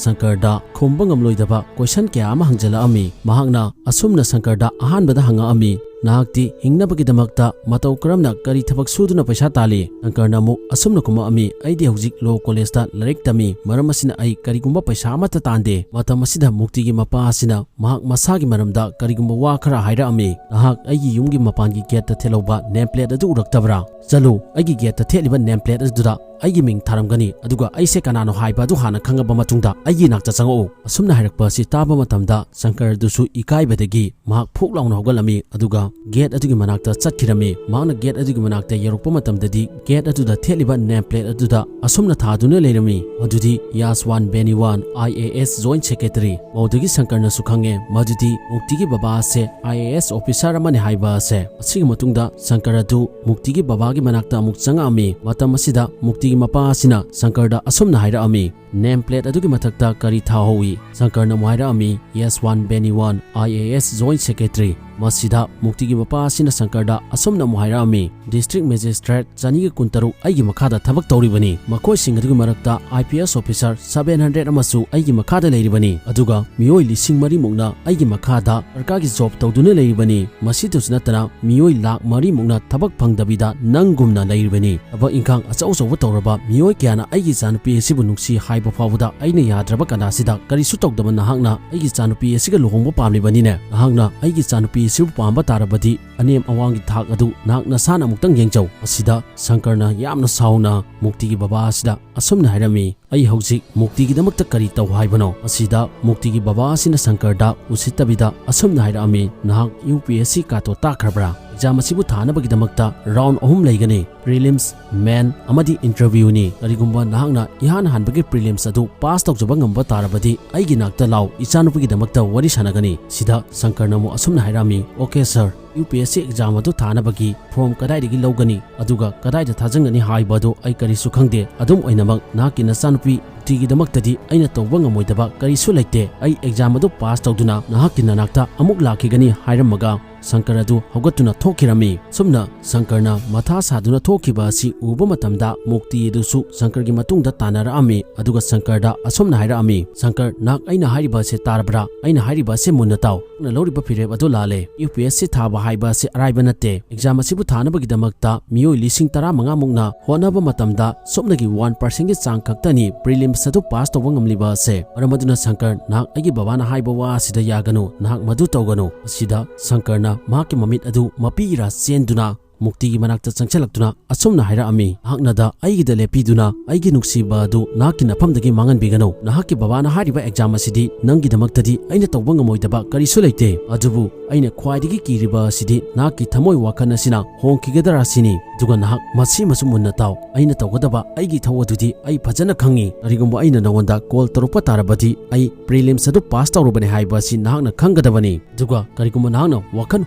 ꯁꯪꯀꯔꯗ ꯈꯨꯝꯕ ꯉꯝꯂꯣꯏꯗꯕ question ꯀꯌꯥ ꯑꯃ ꯍꯪꯖꯜꯂꯛꯑꯝꯃꯤ꯫ ꯃꯍꯥꯛꯅ ꯑꯁꯨꯝꯅ ꯁꯪꯀꯔꯗ ꯑꯍꯥꯟꯕꯗ ꯍꯪꯉꯛꯑꯝꯃꯤ, "ꯅꯍꯥꯛꯇꯤ ꯍꯤꯡꯅꯕꯒꯤꯗꯃꯛꯇ ꯃꯇꯧ ꯀꯔꯝꯅ ꯀꯔꯤ ꯊꯕꯛ ꯁꯨꯗꯨꯅ ꯄꯩꯁꯥ ꯇꯥꯜꯂꯤ?" ꯁꯪꯀꯔꯅ ꯑꯃꯨꯛ ꯑꯁꯨꯝꯅ ꯈꯨꯝꯃꯛꯑꯝꯃꯤ, "ꯑꯩꯗꯤ ꯍꯧꯖꯤꯛ law collegeꯇ ꯂꯥꯏꯔꯤꯛ ꯇꯝꯃꯤ, ꯃꯔꯝ ꯑꯁꯤꯅ ꯑꯩ ꯀꯔꯤꯒꯨꯝꯕ ꯄꯩꯁꯥ ꯑꯃꯠꯇ ꯇꯥꯟꯗꯦ꯫" ꯃꯇꯝ ꯑꯁꯤꯗ ꯃꯨꯛꯇꯤꯒꯤ ꯃꯄꯥ ꯑꯁꯤꯅ ꯃꯍꯥꯛ ꯃꯁꯥꯒꯤ ꯃꯔꯝꯗ ꯀꯔꯤꯒꯨꯝꯕ ꯋꯥ ꯈꯔ ꯍꯥꯏꯔꯛꯑꯝꯃꯤ꯫ "ꯅꯍꯥꯛ ꯑꯩꯒꯤ ꯌꯨꯝꯒꯤ ꯃꯄꯥꯟꯒꯤ gateꯇ ꯊꯦꯠꯍꯧꯕ name plate ꯑꯗꯨ ꯎꯔꯛꯇꯕ꯭ꯔꯥ? ꯆꯠꯂꯨ, ꯑꯩꯒꯤ gateꯇ ꯊꯦꯠꯂꯤꯕ name plate ꯑꯗꯨꯗ ꯑꯩꯒꯤ ꯃꯤꯡ ꯊꯥꯔꯝꯒꯅꯤ, ꯑꯗꯨꯒ ꯑꯩꯁꯦ ꯀꯅꯥꯅꯣ ꯍꯥꯏꯕ ꯑꯗꯨ ꯍꯥꯟꯅ ꯈꯪꯉꯕ ꯃꯇꯨꯡꯗ ꯑꯩꯒꯤ ꯏꯅꯥꯛꯇ ꯆꯪꯉꯛꯎ꯫" ꯑꯁꯨꯝꯅ ꯍꯥꯏꯔꯛꯄ ꯑꯁꯤ ꯇꯥꯕ ꯃꯇꯝꯗ ꯁꯪꯀꯔꯗꯨꯁꯨ ꯏꯀꯥꯏꯕꯗꯒꯤ ꯃꯍꯥꯛ ꯐꯨꯛ ꯂꯥꯎꯅ ꯍꯧꯒꯠꯂꯝꯃꯤ, ꯑꯗꯨꯒ gate ꯑꯗꯨꯒꯤ ꯃꯅꯥꯛꯇ ꯆꯠꯈꯤꯔꯝꯃꯤ꯫ ꯃꯍꯥꯛꯅ gate ꯑꯗꯨꯒꯤ ꯃꯅꯥꯛꯇ ꯌꯧꯔꯛꯄ ꯃꯇꯝꯗꯗꯤ gate ꯑꯗꯨꯗ ꯊꯦꯠꯂꯤꯕ name plate ꯑꯗꯨꯗ ꯑꯁꯨꯝꯅ ꯊꯥꯗꯨꯅ ꯂꯩꯔꯝꯃꯤ, ꯃꯗꯨꯗꯤ ꯌꯥꯁꯋꯥꯟ ꯕꯦꯅꯤꯋꯥꯟ, I A S Joint Secretary꯫ ꯃꯗꯨꯗꯒꯤ ꯁꯪꯀꯔꯅꯁꯨ ꯈꯪꯉꯦ ꯃꯗꯨꯗꯤ ꯃꯨꯛꯇꯤꯒꯤ ꯕꯕꯥ ꯑꯁꯦ I A S officer ꯑꯃꯅꯤ ꯍꯥꯏꯕ ꯑꯁꯦ꯫ ꯑꯁꯤꯒꯤ ꯃꯇꯨꯡꯗ ꯁꯪꯀꯔ ꯑꯗꯨ ꯃꯨꯛꯇꯤꯒꯤ ꯕꯕꯥꯒꯤ ꯃꯅꯥꯛꯇ ꯑꯃꯨꯛ ꯆꯪꯉꯛꯑꯝꯃꯤ꯫ ꯃꯇꯝ ꯑꯁꯤꯗ ꯃꯨꯛꯇꯤꯒꯤ ꯃꯄꯥ ꯑꯁꯤꯅ ꯁꯪꯀꯔꯗ ꯑꯁꯨꯝꯅ ꯍꯥꯏꯔꯛꯑꯝꯃꯤ, Name plate ꯑꯗꯨꯒꯤ ꯃꯊꯛꯇ ꯀꯔꯤ ꯊꯥꯍꯧꯏ? ꯁꯪꯀꯔꯅ ꯑꯃꯨꯛ ꯍꯥꯏꯔꯛꯑꯝꯃꯤ, "ꯌꯦꯁꯋꯥꯟ ꯕꯦꯅꯤꯋꯥꯟ, I A S Joint Secretary"꯫ ꯃꯁꯤꯗ ꯃꯨꯛꯇꯤꯒꯤ ꯃꯄꯥ ꯑꯁꯤꯅ ꯁꯪꯀꯔꯗ ꯑꯁꯨꯝꯅ ꯑꯃꯨꯛ ꯍꯥꯏꯔꯛꯑꯝꯃꯤ, "District Magistrate ꯆꯅꯤꯒ ꯀꯨꯟꯇꯔꯨꯛ ꯑꯩꯒꯤ ꯃꯈꯥꯗ ꯊꯕꯛ ꯇꯧꯔꯤꯕꯅꯤ꯫ ꯃꯈꯣꯏꯁꯤꯡ ꯑꯗꯨꯒꯤ ꯃꯔꯛꯇ I P S officer seven hundred ꯑꯃꯁꯨ ꯑꯩꯒꯤ ꯃꯈꯥꯗ ꯂꯩꯔꯤꯕꯅꯤ꯫ ꯑꯗꯨꯒ ꯃꯤꯑꯣꯏ ꯂꯤꯁꯤꯡ ꯃꯔꯤꯃꯨꯛꯅ ꯑꯩꯒꯤ ꯃꯈꯥꯗ ꯁꯔꯀꯥꯔꯒꯤ job ꯇꯧꯗꯨꯅ ꯂꯩꯔꯤꯕꯅꯤ꯫ ꯃꯁꯤꯗꯁꯨ ꯅꯠꯇꯅ ꯃꯤꯑꯣꯏ ꯂꯥꯈ ꯃꯔꯤꯃꯨꯛꯅ ꯊꯕꯛ ꯐꯪꯗꯕꯤꯗ ꯅꯪꯒꯨꯝꯅ ꯂꯩꯔꯤꯕꯅꯤ꯫ ꯊꯕꯛ ꯏꯪꯈꯥꯡ ꯑꯆꯧ ꯑꯆꯧꯕ ꯇꯧꯔꯕ ꯃꯤꯑꯣꯏ ꯀꯌꯥꯅ ꯑꯩꯒꯤ ꯏꯆꯥꯅꯨꯄꯤ ꯑꯁꯤꯕꯨ ꯅꯨꯡꯁꯤ ꯍꯥꯏꯕ ꯐꯥꯎꯕꯗ ꯑꯩꯅ ꯌꯥꯗ꯭ꯔꯕ ꯀꯅꯥꯁꯤꯗ ꯀꯔꯤꯁꯨ ꯇꯧꯗꯕ ꯅꯍꯥꯛꯅ ꯑꯩꯒꯤ ꯏꯆꯥꯅꯨꯄꯤ ꯑꯁꯤꯒ ꯂꯨꯍꯣꯡꯕ ꯄꯥꯝꯂꯤꯕꯅꯤꯅꯦ꯫ ꯅꯍꯥꯛꯅ ꯑꯩꯒꯤ ꯏꯆꯥꯅꯨꯄꯤ ꯑꯁꯤꯕꯨ ꯄꯥꯝꯕ ꯇꯥꯔꯕꯗꯤ ꯑꯅꯦꯝ ꯑꯋꯥꯡꯒꯤ ꯊꯥꯛ ꯑꯗꯨ ꯅꯍꯥꯛ ꯅꯁꯥꯅ ꯑꯃꯨꯛꯇꯪ ꯌꯦꯡꯖꯧ"꯫ ꯃꯁꯤꯗ ꯁꯪꯀꯔꯅ ꯌꯥꯝꯅ ꯁꯥꯎꯅ ꯃꯨꯛꯇꯤꯒꯤ ꯕꯕꯥ ꯑꯁꯤꯗ ꯑꯁꯨꯝꯅ ꯍꯥꯏꯔꯝꯃꯤ, "ꯑꯩ ꯍꯧꯖꯤꯛ ꯃꯨꯛꯇꯤꯒꯤꯗꯃꯛꯇ ꯀꯔꯤ ꯇꯧ ꯍꯥꯏꯕꯅꯣ?" ꯃꯁꯤꯗ ꯃꯨꯛꯇꯤꯒꯤ ꯕꯕꯥ ꯑꯁꯤꯅ ꯁꯪꯀꯔꯗ ꯎꯁꯤꯠꯇꯕꯤꯗ ꯑꯁꯨꯝꯅ ꯍꯥꯏꯔꯛꯑꯝꯃꯤ, "ꯅꯍꯥꯛ U P S C ꯀꯥꯇꯣ ꯇꯥꯈ꯭ꯔꯕ꯭ꯔꯥ? Exam ꯑꯁꯤꯕꯨ ꯊꯥꯅꯕꯒꯤꯗꯃꯛꯇ round ꯑꯍꯨꯝ ꯂꯩꯒꯅꯤ꯫ Prelims, Main ꯑꯃꯗꯤ Interviewꯅꯤ꯫ ꯀꯔꯤꯒꯨꯝꯕ ꯅꯍꯥꯛꯅ ꯏꯍꯥꯟ ꯍꯥꯟꯕꯒꯤ prelims ꯑꯗꯨ pass ꯇꯧꯖꯕ ꯉꯝꯕ ꯇꯥꯔꯕꯗꯤ ꯑꯩꯒꯤ ꯅꯥꯛꯇ ꯂꯥꯎ, ꯏꯆꯥꯅꯨꯄꯤꯒꯤꯗꯃꯛꯇ ꯋꯥꯔꯤ ꯁꯥꯟꯅꯒꯅꯤ"꯫ ꯁꯤꯗ ꯁꯪꯀꯔꯅ ꯑꯃꯨꯛ ꯑꯁꯨꯝꯅ ꯍꯥꯏꯔꯛꯑꯝꯃꯤ, "Okay sir, U P S C exam ꯑꯗꯨ ꯊꯥꯅꯕꯒꯤ form ꯀꯗꯥꯏꯗꯒꯤ ꯂꯧꯒꯅꯤ? ꯑꯗꯨꯒ ꯀꯗꯥꯏꯗ ꯊꯥꯖꯤꯟꯒꯅꯤ ꯍꯥꯏꯕ ꯑꯗꯨ ꯑꯩ ꯀꯔꯤꯁꯨ ꯈꯪꯗꯦ꯫ ꯑꯗꯨꯝ ꯑꯣꯏꯅꯃꯛ ꯅꯍꯥꯛꯀꯤ ꯅꯆꯥꯅꯨꯄꯤ ꯃꯨꯛꯇꯤꯒꯤꯗꯃꯛꯇꯗꯤ ꯑꯩꯅ ꯇꯧꯕ ꯉꯝꯃꯣꯏꯗꯕ ꯀꯔꯤꯁꯨ ꯂꯩꯇꯦ꯫ ꯑꯩ exam ꯑꯗꯨ pass ꯇꯧꯗꯨꯅ ꯅꯍꯥꯛꯀꯤ ꯅꯅꯥꯛꯇ ꯑꯃꯨꯛ ꯂꯥꯛꯈꯤꯒꯅꯤ" ꯍꯥꯏꯔꯝꯃꯒ ꯁꯪꯀꯔ ꯑꯗꯨ ꯍꯧꯒꯠꯇꯨꯅ ꯊꯣꯛꯈꯤꯔꯝꯃꯤ꯫ ꯁꯨꯝꯅ ꯁꯪꯀꯔꯅ ꯃꯊꯥ ꯁꯥꯗꯨꯅ ꯊꯣꯛꯈꯤꯕ ꯑꯁꯤ ꯎꯕ ꯃꯇꯝꯗ ꯃꯨꯛꯇꯤ ꯑꯗꯨꯁꯨ ꯁꯪꯀꯔꯒꯤ ꯃꯇꯨꯡꯗ ꯇꯥꯟꯅꯔꯛꯑꯝꯃꯤ꯫ ꯑꯗꯨꯒ ꯁꯪꯀꯔꯗ ꯑꯁꯨꯝꯅ ꯍꯥꯏꯔꯛꯑꯝꯃꯤ, "ꯁꯪꯀꯔ, ꯅꯍꯥꯛ ꯑꯩꯅ ꯍꯥꯏꯔꯤꯕ ꯑꯁꯤ ꯇꯥꯔꯕ꯭ꯔꯥ? ꯑꯩꯅ ꯍꯥꯏꯔꯤꯕ ꯑꯁꯤ ꯃꯨꯟꯅ ꯇꯥꯎ꯫ ꯅꯍꯥꯛꯅ ꯂꯧꯔꯤꯕ ꯐꯤꯔꯦꯞ ꯑꯗꯨ ꯂꯥꯜꯂꯦ꯫ U P S C ꯊꯥꯕ ꯍꯥꯏꯕ ꯑꯁꯤ ꯑꯔꯥꯏꯕ ꯅꯠꯇꯦ꯫ Exam ꯑꯁꯤꯕꯨ ꯊꯥꯅꯕꯒꯤꯗꯃꯛꯇ ꯃꯤꯑꯣꯏ ꯂꯤꯁꯤꯡ ꯇꯔꯥꯃꯉꯥ ꯃꯨꯛꯅ ꯍꯣꯠꯅꯕ ꯃꯇꯝꯗ ꯁꯨꯞꯅꯒꯤ one percent ꯒꯤ ꯆꯥꯡ ꯈꯛꯇꯅꯤ prelims ꯑꯗꯨ pass ꯇꯧꯕ ꯉꯝꯂꯤꯕ ꯑꯁꯦ꯫ ꯃꯔꯝ ꯑꯗꯨꯅ ꯁꯪꯀꯔ, ꯅꯍꯥꯛ ꯑꯩꯒꯤ ꯕꯕꯥꯅ ꯍꯥꯏꯕ ꯋꯥ ꯑꯁꯤꯗ ꯌꯥꯒꯅꯨ, ꯅꯍꯥꯛ ꯃꯗꯨ ꯇꯧꯒꯅꯨ"꯫ ꯑꯁꯤꯗ ꯁꯪꯀꯔꯅ ꯃꯍꯥꯛꯀꯤ ꯃꯃꯤꯠ ꯑꯗꯨ ꯃꯄꯤ ꯏꯔꯥ ꯆꯦꯟꯗꯨꯅ ꯃꯨꯛꯇꯤꯒꯤ ꯃꯅꯥꯛꯇ ꯆꯪꯁꯤꯜꯂꯛꯇꯨꯅ ꯑꯁꯨꯝꯅ ꯍꯥꯏꯔꯛꯑꯝꯃꯤ, "ꯅꯍꯥꯛꯅꯗ ꯑꯩꯒꯤꯗ ꯂꯦꯞꯄꯤꯗꯨꯅ ꯑꯩꯒꯤ ꯅꯨꯡꯁꯤꯕ ꯑꯗꯨ ꯅꯍꯥꯛꯀꯤ ꯅꯐꯝꯗꯒꯤ ꯃꯥꯡꯍꯟꯕꯤꯒꯅꯨ꯫ ꯅꯍꯥꯛꯀꯤ ꯕꯕꯥꯅ ꯍꯥꯏꯔꯤꯕ exam ꯑꯁꯤꯗꯤ ꯅꯪꯒꯤꯗꯃꯛꯇꯗꯤ ꯑꯩꯅ ꯇꯧꯕ ꯉꯝꯃꯣꯏꯗꯕ ꯀꯔꯤꯁꯨ ꯂꯩꯇꯦ꯫ ꯑꯗꯨꯕꯨ ꯑꯩꯅ ꯈ꯭ꯋꯥꯏꯗꯒꯤ ꯀꯤꯔꯤꯕ ꯑꯁꯤꯗꯤ ꯅꯍꯥꯛꯀꯤ ꯊꯃꯣꯏ ꯋꯥꯈꯜ ꯑꯁꯤꯅ ꯍꯣꯡꯈꯤꯒꯗ꯭ꯔꯥ ꯁꯤꯅꯤ꯫ ꯑꯗꯨꯒ ꯅꯍꯥꯛ ꯃꯁꯤꯃꯁꯨ ꯃꯨꯟꯅ ꯇꯥꯎ꯫ ꯑꯩꯅ ꯇꯧꯒꯗꯕ ꯑꯩꯒꯤ ꯏꯊꯧ ꯑꯗꯨꯗꯤ ꯑꯩ ꯐꯖꯅ ꯈꯪꯉꯤ꯫ ꯀꯔꯤꯒꯨꯝꯕ ꯑꯩꯅ ꯅꯉꯣꯟꯗ call ꯇꯧꯔꯛꯄ ꯇꯥꯔꯕꯗꯤ ꯑꯩ prelims ꯑꯗꯨ pass ꯇꯧꯔꯨꯕꯅꯤ ꯍꯥꯏꯕ ꯑꯁꯤ ꯅꯍꯥꯛꯅ ꯈꯪꯒꯗꯕꯅꯤ꯫ ꯑꯗꯨꯒ ꯀꯔꯤꯒꯨꯝꯕ ꯅꯍꯥꯛꯅ ꯋꯥꯈꯜ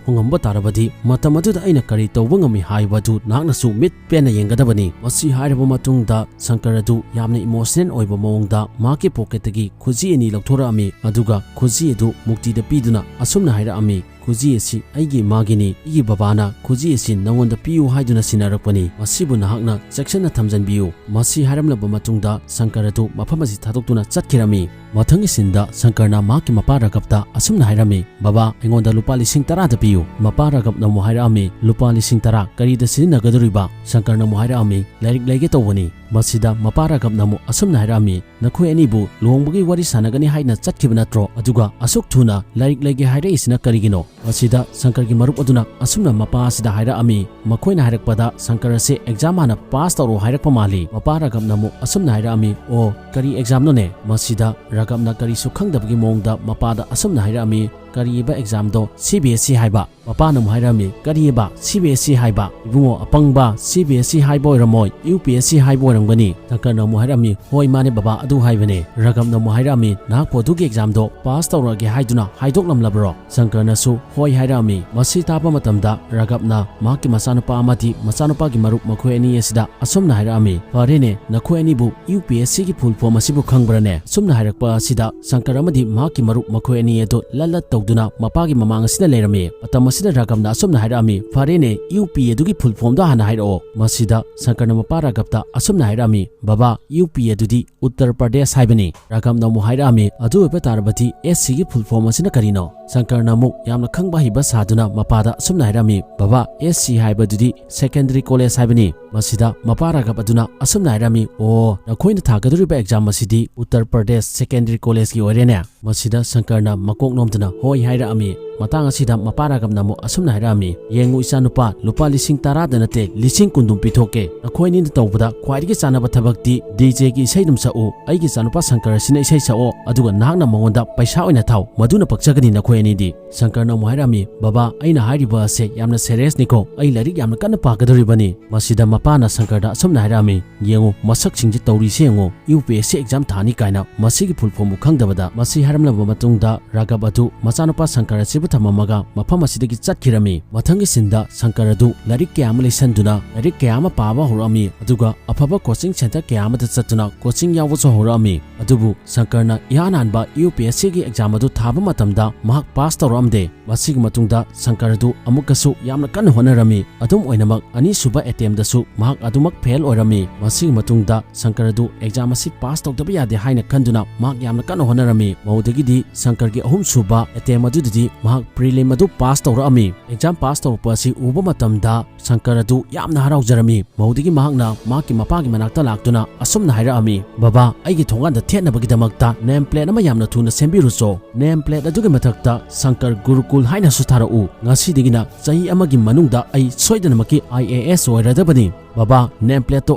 ꯍꯣꯡꯉꯝꯕ ꯇꯥꯔꯕꯗꯤ ꯃꯇꯝ ꯑꯗꯨꯗ ꯑꯩꯅ ꯀꯔꯤ ꯇꯧꯕ ꯉꯝꯃꯤ ꯍꯥꯏꯕ ꯑꯗꯨ ꯅꯍꯥꯛꯅꯁꯨ ꯃꯤꯠ ꯄꯦꯟꯅ ꯌꯦꯡꯒꯗꯕꯅꯤ꯫ ꯃꯁꯤ ꯍꯥꯏꯔꯕ ꯃꯇꯨꯡꯗ ꯁꯪꯀꯔ ꯑꯗꯨ ꯌꯥꯝꯅ ꯏꯃꯣꯁꯅꯦꯜ ꯑꯣꯏꯕ ꯃꯑꯣꯡꯗ ꯃꯍꯥꯛꯀꯤ ꯄꯣꯀꯦꯠꯇꯒꯤ ꯈꯨꯖꯤ ꯑꯅꯤ ꯂꯧꯊꯣꯔꯛꯑꯝꯃꯤ, ꯑꯗꯨꯒ ꯈꯨꯖꯤ ꯑꯗꯨ ꯃꯨꯛꯇꯤꯗ ꯄꯤꯗꯨꯅ ꯑꯁꯨꯝꯅ ꯍꯥꯏꯔꯛꯑꯝꯃꯤ, "ꯈꯨꯖꯤ ꯑꯁꯤ ꯑꯩꯒꯤ ꯏꯃꯥꯒꯤꯅꯤ꯫ ꯑꯩꯒꯤ ꯕꯕꯥꯅ ꯈꯨꯖꯤ ꯑꯁꯤ ꯅꯉꯣꯟꯗ ꯄꯤꯌꯨ ꯍꯥꯏꯗꯨꯅ ꯁꯤꯟꯅꯔꯛꯄꯅꯤ꯫ ꯃꯁꯤꯕꯨ ꯅꯍꯥꯛꯅ ꯆꯦꯛꯁꯤꯟꯅ ꯊꯝꯖꯟꯕꯤꯌꯨ꯫" ꯃꯁꯤ ꯍꯥꯏꯔꯝꯂꯕ ꯃꯇꯨꯡꯗ ꯁꯪꯀꯔ ꯑꯗꯨ ꯃꯐꯝ ꯑꯁꯤ ꯊꯥꯗꯣꯛꯇꯨꯅ ꯆꯠꯈꯤꯔꯝꯃꯤ꯫ ꯃꯊꯪꯒꯤ ꯁꯤꯟꯗ ꯁꯪꯀꯔꯅ ꯃꯍꯥꯛꯀꯤ ꯃꯄꯥ ꯔꯥꯘꯕꯇ ꯑꯁꯨꯝꯅ ꯍꯥꯏꯔꯝꯃꯤ, "ꯕꯕꯥ, ꯑꯩꯉꯣꯟꯗ ꯂꯨꯄꯥ ꯂꯤꯁꯤꯡ ꯇꯔꯥꯗ ꯄꯤꯌꯨ꯫" ꯃꯄꯥ ꯔꯥꯘꯕꯅ ꯑꯃꯨꯛ ꯍꯥꯏꯔꯛꯑꯝꯃꯤ, "ꯂꯨꯄꯥ ꯂꯤꯁꯤꯡ ꯇꯔꯥ ꯀꯔꯤꯗ ꯁꯤꯖꯤꯟꯅꯒꯗꯧꯔꯤꯕ?" ꯁꯪꯀꯔꯅ ꯑꯃꯨꯛ ꯍꯥꯏꯔꯛꯑꯝꯃꯤ, "ꯂꯥꯏꯔꯤꯛ ꯂꯩꯒꯦ ꯇꯧꯕꯅꯤ꯫" ꯃꯁꯤꯗ ꯃꯄꯥ ꯔꯥꯘꯕꯅ ꯑꯃꯨꯛ ꯑꯁꯨꯝꯅ ꯍꯥꯏꯔꯛꯑꯝꯃꯤ, "ꯅꯈꯣꯏ ꯑꯅꯤꯕꯨ ꯂꯨꯍꯣꯡꯕꯒꯤ ꯋꯥꯔꯤ ꯁꯥꯟꯅꯒꯅꯤ ꯍꯥꯏꯅ ꯆꯠꯈꯤꯕ ꯅꯠꯇ꯭ꯔꯣ? ꯑꯗꯨꯒ ꯑꯁꯨꯛ ꯊꯨꯅ ꯂꯥꯏꯔꯤꯛ ꯂꯩꯒꯦ ꯍꯥꯏꯔꯛꯏꯁꯤꯅ ꯀꯔꯤꯒꯤꯅꯣ?" ꯃꯁꯤꯗ ꯁꯪꯀꯔꯒꯤ ꯃꯔꯨꯞ ꯑꯗꯨꯅ ꯑꯁꯨꯝꯅ ꯃꯄꯥ ꯑꯁꯤꯗ ꯍꯥꯏꯔꯛꯑꯝꯃꯤ, "ꯃꯈꯣꯏꯅ ꯍꯥꯏꯔꯛꯄꯗ ꯁꯪꯀꯔ ꯑꯁꯤ ꯑꯦꯛꯖꯥꯝ ꯍꯥꯟꯅ ꯄꯥꯁ ꯇꯧꯔꯣ ꯍꯥꯏꯔꯛꯄ ꯃꯥꯜꯂꯤ꯫" ꯃꯄꯥ ꯔꯥꯘꯕꯅ ꯑꯃꯨꯛ ꯑꯁꯨꯝꯅ ꯍꯥꯏꯔꯛꯑꯝꯃꯤ, "ꯑꯣ, ꯀꯔꯤ ꯑꯦꯛꯖꯥꯝꯅꯣꯅꯦ?" ꯃꯁꯤꯗ ꯔꯥꯘꯕꯅ ꯀꯔꯤꯁꯨ ꯈꯪꯗꯕꯒꯤ ꯃꯑꯣꯡꯗ ꯃꯄꯥꯗ ꯑꯁꯨꯝꯅ ꯍꯥꯏꯔꯛꯑꯝꯃꯤ, "ꯀꯔꯤꯕ ꯑꯦꯛꯖꯥꯝꯗꯣ? ꯁꯤ ꯕꯤ ꯑꯦꯁ ꯁꯤ ꯍꯥꯏꯕ?" ꯃꯄꯥꯅ ꯑꯃꯨꯛ ꯍꯥꯏꯔꯛꯑꯝꯃꯤ, "ꯀꯔꯤꯑꯕ? ꯁꯤ ꯕꯤ ꯑꯦꯁ ꯁꯤ ꯍꯥꯏꯕ? ꯏꯕꯨꯡꯉꯣ ꯑꯄꯪꯕ, ꯁꯤ ꯕꯤ ꯑꯦꯁ ꯁꯤ ꯍꯥꯏꯕ ꯑꯣꯏꯔꯝꯃꯣꯏ, ꯌꯨ ꯄꯤ ꯑꯦꯁ ꯁꯤ ꯍꯥꯏꯕ ꯑꯣꯏꯔꯝꯒꯅꯤ꯫" ꯁꯪꯀꯔꯅ ꯑꯃꯨꯛ ꯍꯥꯏꯔꯛꯑꯝꯃꯤ, "ꯍꯣꯏ, ꯃꯥꯅꯦ ꯕꯕꯥ, ꯑꯗꯨ ꯍꯥꯏꯕꯅꯦ꯫" ꯔꯥꯘꯕꯅ ꯑꯃꯨꯛ ꯍꯥꯏꯔꯛꯑꯝꯃꯤ, "ꯅꯍꯥꯛꯄꯨ ꯑꯗꯨꯒꯤ ꯑꯦꯛꯖꯥꯝꯗꯣ ꯄꯥꯁ ꯇꯧꯔꯛꯑꯒꯦ ꯍꯥꯏꯗꯨꯅ ꯍꯥꯏꯗꯣꯛꯂꯝꯂꯕ꯭ꯔꯣ?" ꯁꯪꯀꯔꯅꯁꯨ ꯍꯣꯏ ꯍꯥꯏꯔꯛꯑꯝꯃꯤ꯫ ꯃꯁꯤ ꯇꯥꯕ ꯃꯇꯝꯗ ꯔꯥꯘꯕꯅ ꯃꯍꯥꯛꯀꯤ ꯃꯆꯥꯅꯨꯄꯥ ꯑꯃꯗꯤ ꯃꯆꯥꯅꯨꯄꯥꯒꯤ ꯃꯔꯨꯞ ꯃꯈꯣꯏ ꯑꯅꯤ ꯑꯁꯤꯗ ꯑꯁꯨꯝꯅ ꯍꯥꯏꯔꯛꯑꯝꯃꯤ, "ꯐꯔꯦꯅꯦ, ꯅꯈꯣꯏ ꯑꯅꯤꯕꯨ ꯌꯨ ꯄꯤ ꯑꯦꯁ ꯁꯤꯒꯤ ꯐꯨꯜ ꯐꯣꯝ ꯑꯁꯤꯕꯨ ꯈꯪꯕ꯭ꯔꯅꯦ?" ꯑꯁꯨꯝꯅ ꯍꯥꯏꯔꯛꯄ ꯑꯁꯤꯗ ꯁꯪꯀꯔ ꯑꯃꯗꯤ ꯃꯍꯥꯛꯀꯤ ꯃꯔꯨꯞ ꯃꯈꯣꯏ ꯑꯅꯤ ꯑꯗꯨ ꯂꯠ ꯂꯠ ꯇꯧꯗꯨꯅ ꯃꯄꯥꯒꯤ ꯃꯃꯥꯡ ꯑꯁꯤꯗ ꯂꯩꯔꯝꯃꯤ꯫ ꯃꯇꯝ ꯑꯁꯤꯗ ꯔꯥꯘꯕꯅ ꯑꯁꯨꯝꯅ ꯍꯥꯏꯔꯛꯑꯝꯃꯤ, "ꯐꯔꯦꯅꯦ, ꯌꯨ ꯄꯤ ꯑꯗꯨꯒꯤ ꯐꯨꯜ ꯐꯣꯝꯗꯣ ꯍꯥꯟꯅ ꯍꯥꯏꯔꯛꯑꯣ꯫" ꯃꯁꯤꯗ ꯁꯪꯀꯔꯅ ꯃꯄꯥ ꯔꯥꯘꯕꯇ ꯑꯁꯨꯝꯅ ꯍꯥꯏꯔꯛꯑꯝꯃꯤ, "ꯕꯕꯥ, ꯌꯨ ꯄꯤ ꯑꯗꯨꯗꯤ ꯎꯠꯇꯔ ꯄ꯭ꯔꯗꯦꯁ ꯍꯥꯏꯕꯅꯤ꯫" ꯔꯥꯘꯕꯅ ꯑꯃꯨꯛ ꯍꯥꯏꯔꯛꯑꯝꯃꯤ, "ꯑꯗꯨ ꯑꯣꯏꯕ ꯇꯥꯔꯕꯗꯤ ꯑꯦꯁ ꯁꯤꯒꯤ ꯐꯨꯜ ꯐꯣꯝ ꯑꯁꯤꯅ ꯀꯔꯤꯅꯣ?" ꯁꯪꯀꯔꯅ ꯑꯃꯨꯛ ꯌꯥꯝꯅ ꯈꯪꯕ ꯍꯩꯕ ꯁꯥꯗꯨꯅ ꯃꯄꯥꯗ ꯑꯁꯨꯝꯅ ꯍꯥꯏꯔꯝꯃꯤ, "ꯕꯕꯥ, ꯑꯦꯁ ꯁꯤ ꯍꯥꯏꯕꯗꯨꯗꯤ ꯁꯦꯀꯦꯟꯗꯔꯤ ꯀꯣꯂꯦꯖ ꯍꯥꯏꯕꯅꯤ꯫" ꯃꯁꯤꯗ ꯃꯄꯥ ꯔꯥꯘꯕ ꯑꯗꯨꯅ ꯑꯁꯨꯝꯅ ꯍꯥꯏꯔꯝꯃꯤ, "ꯑꯣ, ꯅꯈꯣꯏꯅ ꯊꯥꯒꯗꯧꯔꯤꯕ ꯑꯦꯛꯖꯥꯝ ꯑꯁꯤꯗꯤ ꯎꯠꯇꯔ ꯄ꯭ꯔꯗꯦꯁ ꯁꯦꯀꯦꯟꯗꯔꯤ ꯀꯣꯂꯦꯖꯀꯤ ꯑꯣꯏꯔꯦꯅꯦ?" ꯃꯁꯤꯗ ꯁꯪꯀꯔꯅ ꯃꯀꯣꯛ ꯅꯣꯝꯗꯅ ꯍꯣꯏ ꯍꯥꯏꯔꯛꯑꯝꯃꯤ꯫ ꯃꯇꯥꯡ ꯑꯁꯤꯗ ꯃꯄꯥ ꯔꯥꯘꯕꯅ ꯑꯃꯨꯛ ꯑꯁꯨꯝꯅ ꯍꯥꯏꯔꯛꯑꯝꯃꯤ, "ꯌꯦꯡꯉꯨ ꯏꯆꯥꯅꯨꯄꯥ, ꯂꯨꯄꯥ ꯂꯤꯁꯤꯡ ꯇꯔꯥꯗ ꯅꯠꯇꯦ, ꯂꯤꯁꯤꯡ ꯀꯨꯟ ꯑꯗꯨꯝ ꯄꯤꯊꯣꯛꯀꯦ꯫ ꯅꯈꯣꯏ ꯑꯅꯤꯅ ꯇꯧꯕꯗ ꯈ꯭ꯋꯥꯏꯗꯒꯤ ꯆꯥꯟꯅꯕ ꯊꯕꯛꯇꯤ ꯗꯤ ꯖꯦꯒꯤ ꯏꯁꯩ ꯑꯗꯨꯝ ꯁꯛꯎ꯫ ꯑꯩꯒꯤ ꯏꯆꯥꯅꯨꯄꯥ ꯁꯪꯀꯔ ꯑꯁꯤꯅ ꯏꯁꯩ ꯁꯛꯑꯣ, ꯑꯗꯨꯒ ꯅꯍꯥꯛꯅ ꯃꯉꯣꯟꯗ ꯄꯩꯁꯥ ꯑꯣꯏꯅ ꯊꯥꯎ, ꯃꯗꯨꯅ ꯄꯛꯆꯒꯅꯤ ꯅꯈꯣꯏ ꯑꯅꯤꯗꯤ꯫" ꯁꯪꯀꯔꯅ ꯑꯃꯨꯛ ꯍꯥꯏꯔꯛꯑꯝꯃꯤ, "ꯕꯕꯥ, ꯑꯩꯅ ꯍꯥꯏꯔꯤꯕ ꯑꯁꯦ ꯌꯥꯝꯅ ꯁꯦꯔꯤꯌꯁꯅꯤꯀꯣ, ꯑꯩ ꯂꯥꯏꯔꯤꯛ ꯌꯥꯝꯅ ꯀꯟꯅ ꯄꯥꯒꯗꯧꯔꯤꯕꯅꯤ꯫" ꯃꯁꯤꯗ ꯃꯄꯥꯅ ꯁꯪꯀꯔꯗ ꯑꯁꯨꯝꯅ ꯍꯥꯏꯔꯛꯑꯝꯃꯤ, "ꯌꯦꯡꯉꯨ, ꯃꯁꯛꯁꯤꯡꯁꯦ ꯇꯧꯔꯤꯁꯦ ꯌꯦꯡꯉꯨ, U P S C exam ꯊꯥꯅꯤ ꯀꯥꯏꯅ ꯃꯁꯤꯒꯤ ꯐꯨꯜ ꯐꯣꯝꯕꯨ ꯈꯪꯗꯕꯗ꯫" ꯃꯁꯤ ꯍꯥꯏꯔꯝꯂꯕ ꯃꯇꯨꯡꯗ ꯔꯥꯘꯕ ꯑꯗꯨ ꯃꯆꯥꯅꯨꯄꯥ ꯁꯪꯀꯔ ꯑꯁꯤ ꯊꯝꯃꯝꯃꯒ ꯃꯐꯝ ꯑꯁꯤꯗꯒꯤ ꯆꯠꯈꯤꯔꯝꯃꯤ꯫ ꯃꯊꯪꯒꯤ ꯁꯤꯟꯗ ꯁꯪꯀꯔ ꯑꯗꯨ ꯂꯥꯏꯔꯤꯛ ꯀꯌꯥ ꯑꯃ ꯂꯩꯁꯟꯗꯨꯅ ꯂꯥꯏꯔꯤꯛ ꯀꯌꯥ ꯑꯃ ꯄꯥꯕ ꯍꯧꯔꯛꯑꯝꯃꯤ, ꯑꯗꯨꯒ ꯑꯐꯕ ꯀꯣꯆꯤꯡ ꯁꯦꯟꯇꯔ ꯀꯌꯥ ꯑꯃꯗ ꯆꯠꯇꯨꯅ ꯀꯣꯆꯤꯡ ꯌꯥꯎꯕꯁꯨ ꯍꯧꯔꯛꯑꯝꯃꯤ꯫ ꯑꯗꯨꯕꯨ ꯁꯪꯀꯔꯅ ꯏꯍꯥꯟ ꯍꯥꯟꯕ ꯌꯨ ꯄꯤ ꯑꯦꯁ ꯁꯤꯒꯤ ꯑꯦꯛꯖꯥꯝ ꯑꯗꯨ ꯊꯥꯕ ꯃꯇꯝꯗ ꯃꯍꯥꯛ ꯄꯥꯁ ꯇꯧꯔꯛꯑꯝꯗꯦ꯫ ꯃꯁꯤꯒꯤ ꯃꯇꯨꯡꯗ ꯁꯪꯀꯔ ꯑꯗꯨ ꯑꯃꯨꯛꯀꯁꯨ ꯌꯥꯝꯅ ꯀꯟꯅ ꯍꯣꯠꯅꯔꯝꯃꯤ꯫ ꯑꯗꯨꯝ ꯑꯣꯏꯅꯃꯛ, ꯑꯅꯤꯁꯨꯕ ꯑꯦꯇꯦꯝꯗꯁꯨ ꯃꯍꯥꯛ ꯑꯗꯨꯃꯛ ꯐꯦꯜ ꯑꯣꯏꯔꯝꯃꯤ꯫ ꯃꯁꯤꯒꯤ ꯃꯇꯨꯡꯗ ꯁꯪꯀꯔ ꯑꯗꯨ ꯑꯦꯛꯖꯥꯝ ꯑꯁꯤ ꯄꯥꯁ ꯇꯧꯗꯕ ꯌꯥꯗꯦ ꯍꯥꯏꯅ ꯈꯟꯗꯨꯅ ꯃꯍꯥꯛ ꯌꯥꯝꯅ ꯀꯟꯅ ꯍꯣꯠꯅꯔꯝꯃꯤ꯫ ꯃꯧꯗꯒꯤꯗꯤ ꯁꯪꯀꯔꯒꯤ ꯑꯍꯨꯝꯁꯨꯕ ꯑꯦꯇꯦꯝ ꯑꯗꯨꯗꯗꯤ ꯃꯍꯥꯛ ꯄ꯭ꯔꯤꯂꯤꯝ ꯑꯗꯨ ꯄꯥꯁ ꯇꯧꯔꯛꯑꯝꯃꯤ꯫ ꯑꯦꯛꯖꯥꯝ ꯄꯥꯁ ꯇꯧꯔꯛꯄ ꯑꯁꯤ ꯎꯕ ꯃꯇꯝꯗ ꯁꯪꯀꯔ ꯑꯗꯨ ꯌꯥꯝꯅ ꯍꯔꯥꯎꯖꯔꯝꯃꯤ꯫ ꯃꯧꯗꯒꯤ ꯃꯍꯥꯛꯅ ꯃꯍꯥꯛꯀꯤ ꯃꯄꯥꯒꯤ ꯃꯅꯥꯛꯇ ꯂꯥꯛꯇꯨꯅ ꯑꯁꯨꯝꯅ ꯍꯥꯏꯔꯛꯑꯝꯃꯤ, "ꯕꯕꯥ, ꯑꯩꯒꯤ ꯊꯣꯡꯒꯥꯟꯗ ꯊꯦꯠꯅꯕꯒꯤꯗꯃꯛꯇ ꯅꯦꯝ ꯄ꯭ꯂꯦꯠ ꯑꯃ ꯌꯥꯝꯅ ꯊꯨꯅ ꯁꯦꯝꯕꯤꯔꯨꯆꯣ꯫ ꯅꯦꯝ ꯄ꯭ꯂꯦꯠ ꯑꯗꯨꯒꯤ ꯃꯊꯛꯇ ꯁꯪꯀꯔ ꯒꯨꯔꯨꯀꯨꯜ ꯍꯥꯏꯅꯁꯨ ꯊꯥꯔꯛꯎ꯫ ꯉꯁꯤꯗꯒꯤꯅ ꯆꯍꯤ ꯑꯃꯒꯤ ꯃꯅꯨꯡꯗ ꯑꯩ ꯁꯣꯏꯗꯅꯃꯛꯀꯤ ꯑꯥꯏ ꯑꯦ ꯑꯦꯁ ꯑꯣꯏꯔꯗꯕꯅꯤ꯫ ꯕꯕꯥ, ꯅꯦꯝ ꯄ꯭ꯂꯦꯠꯇꯣ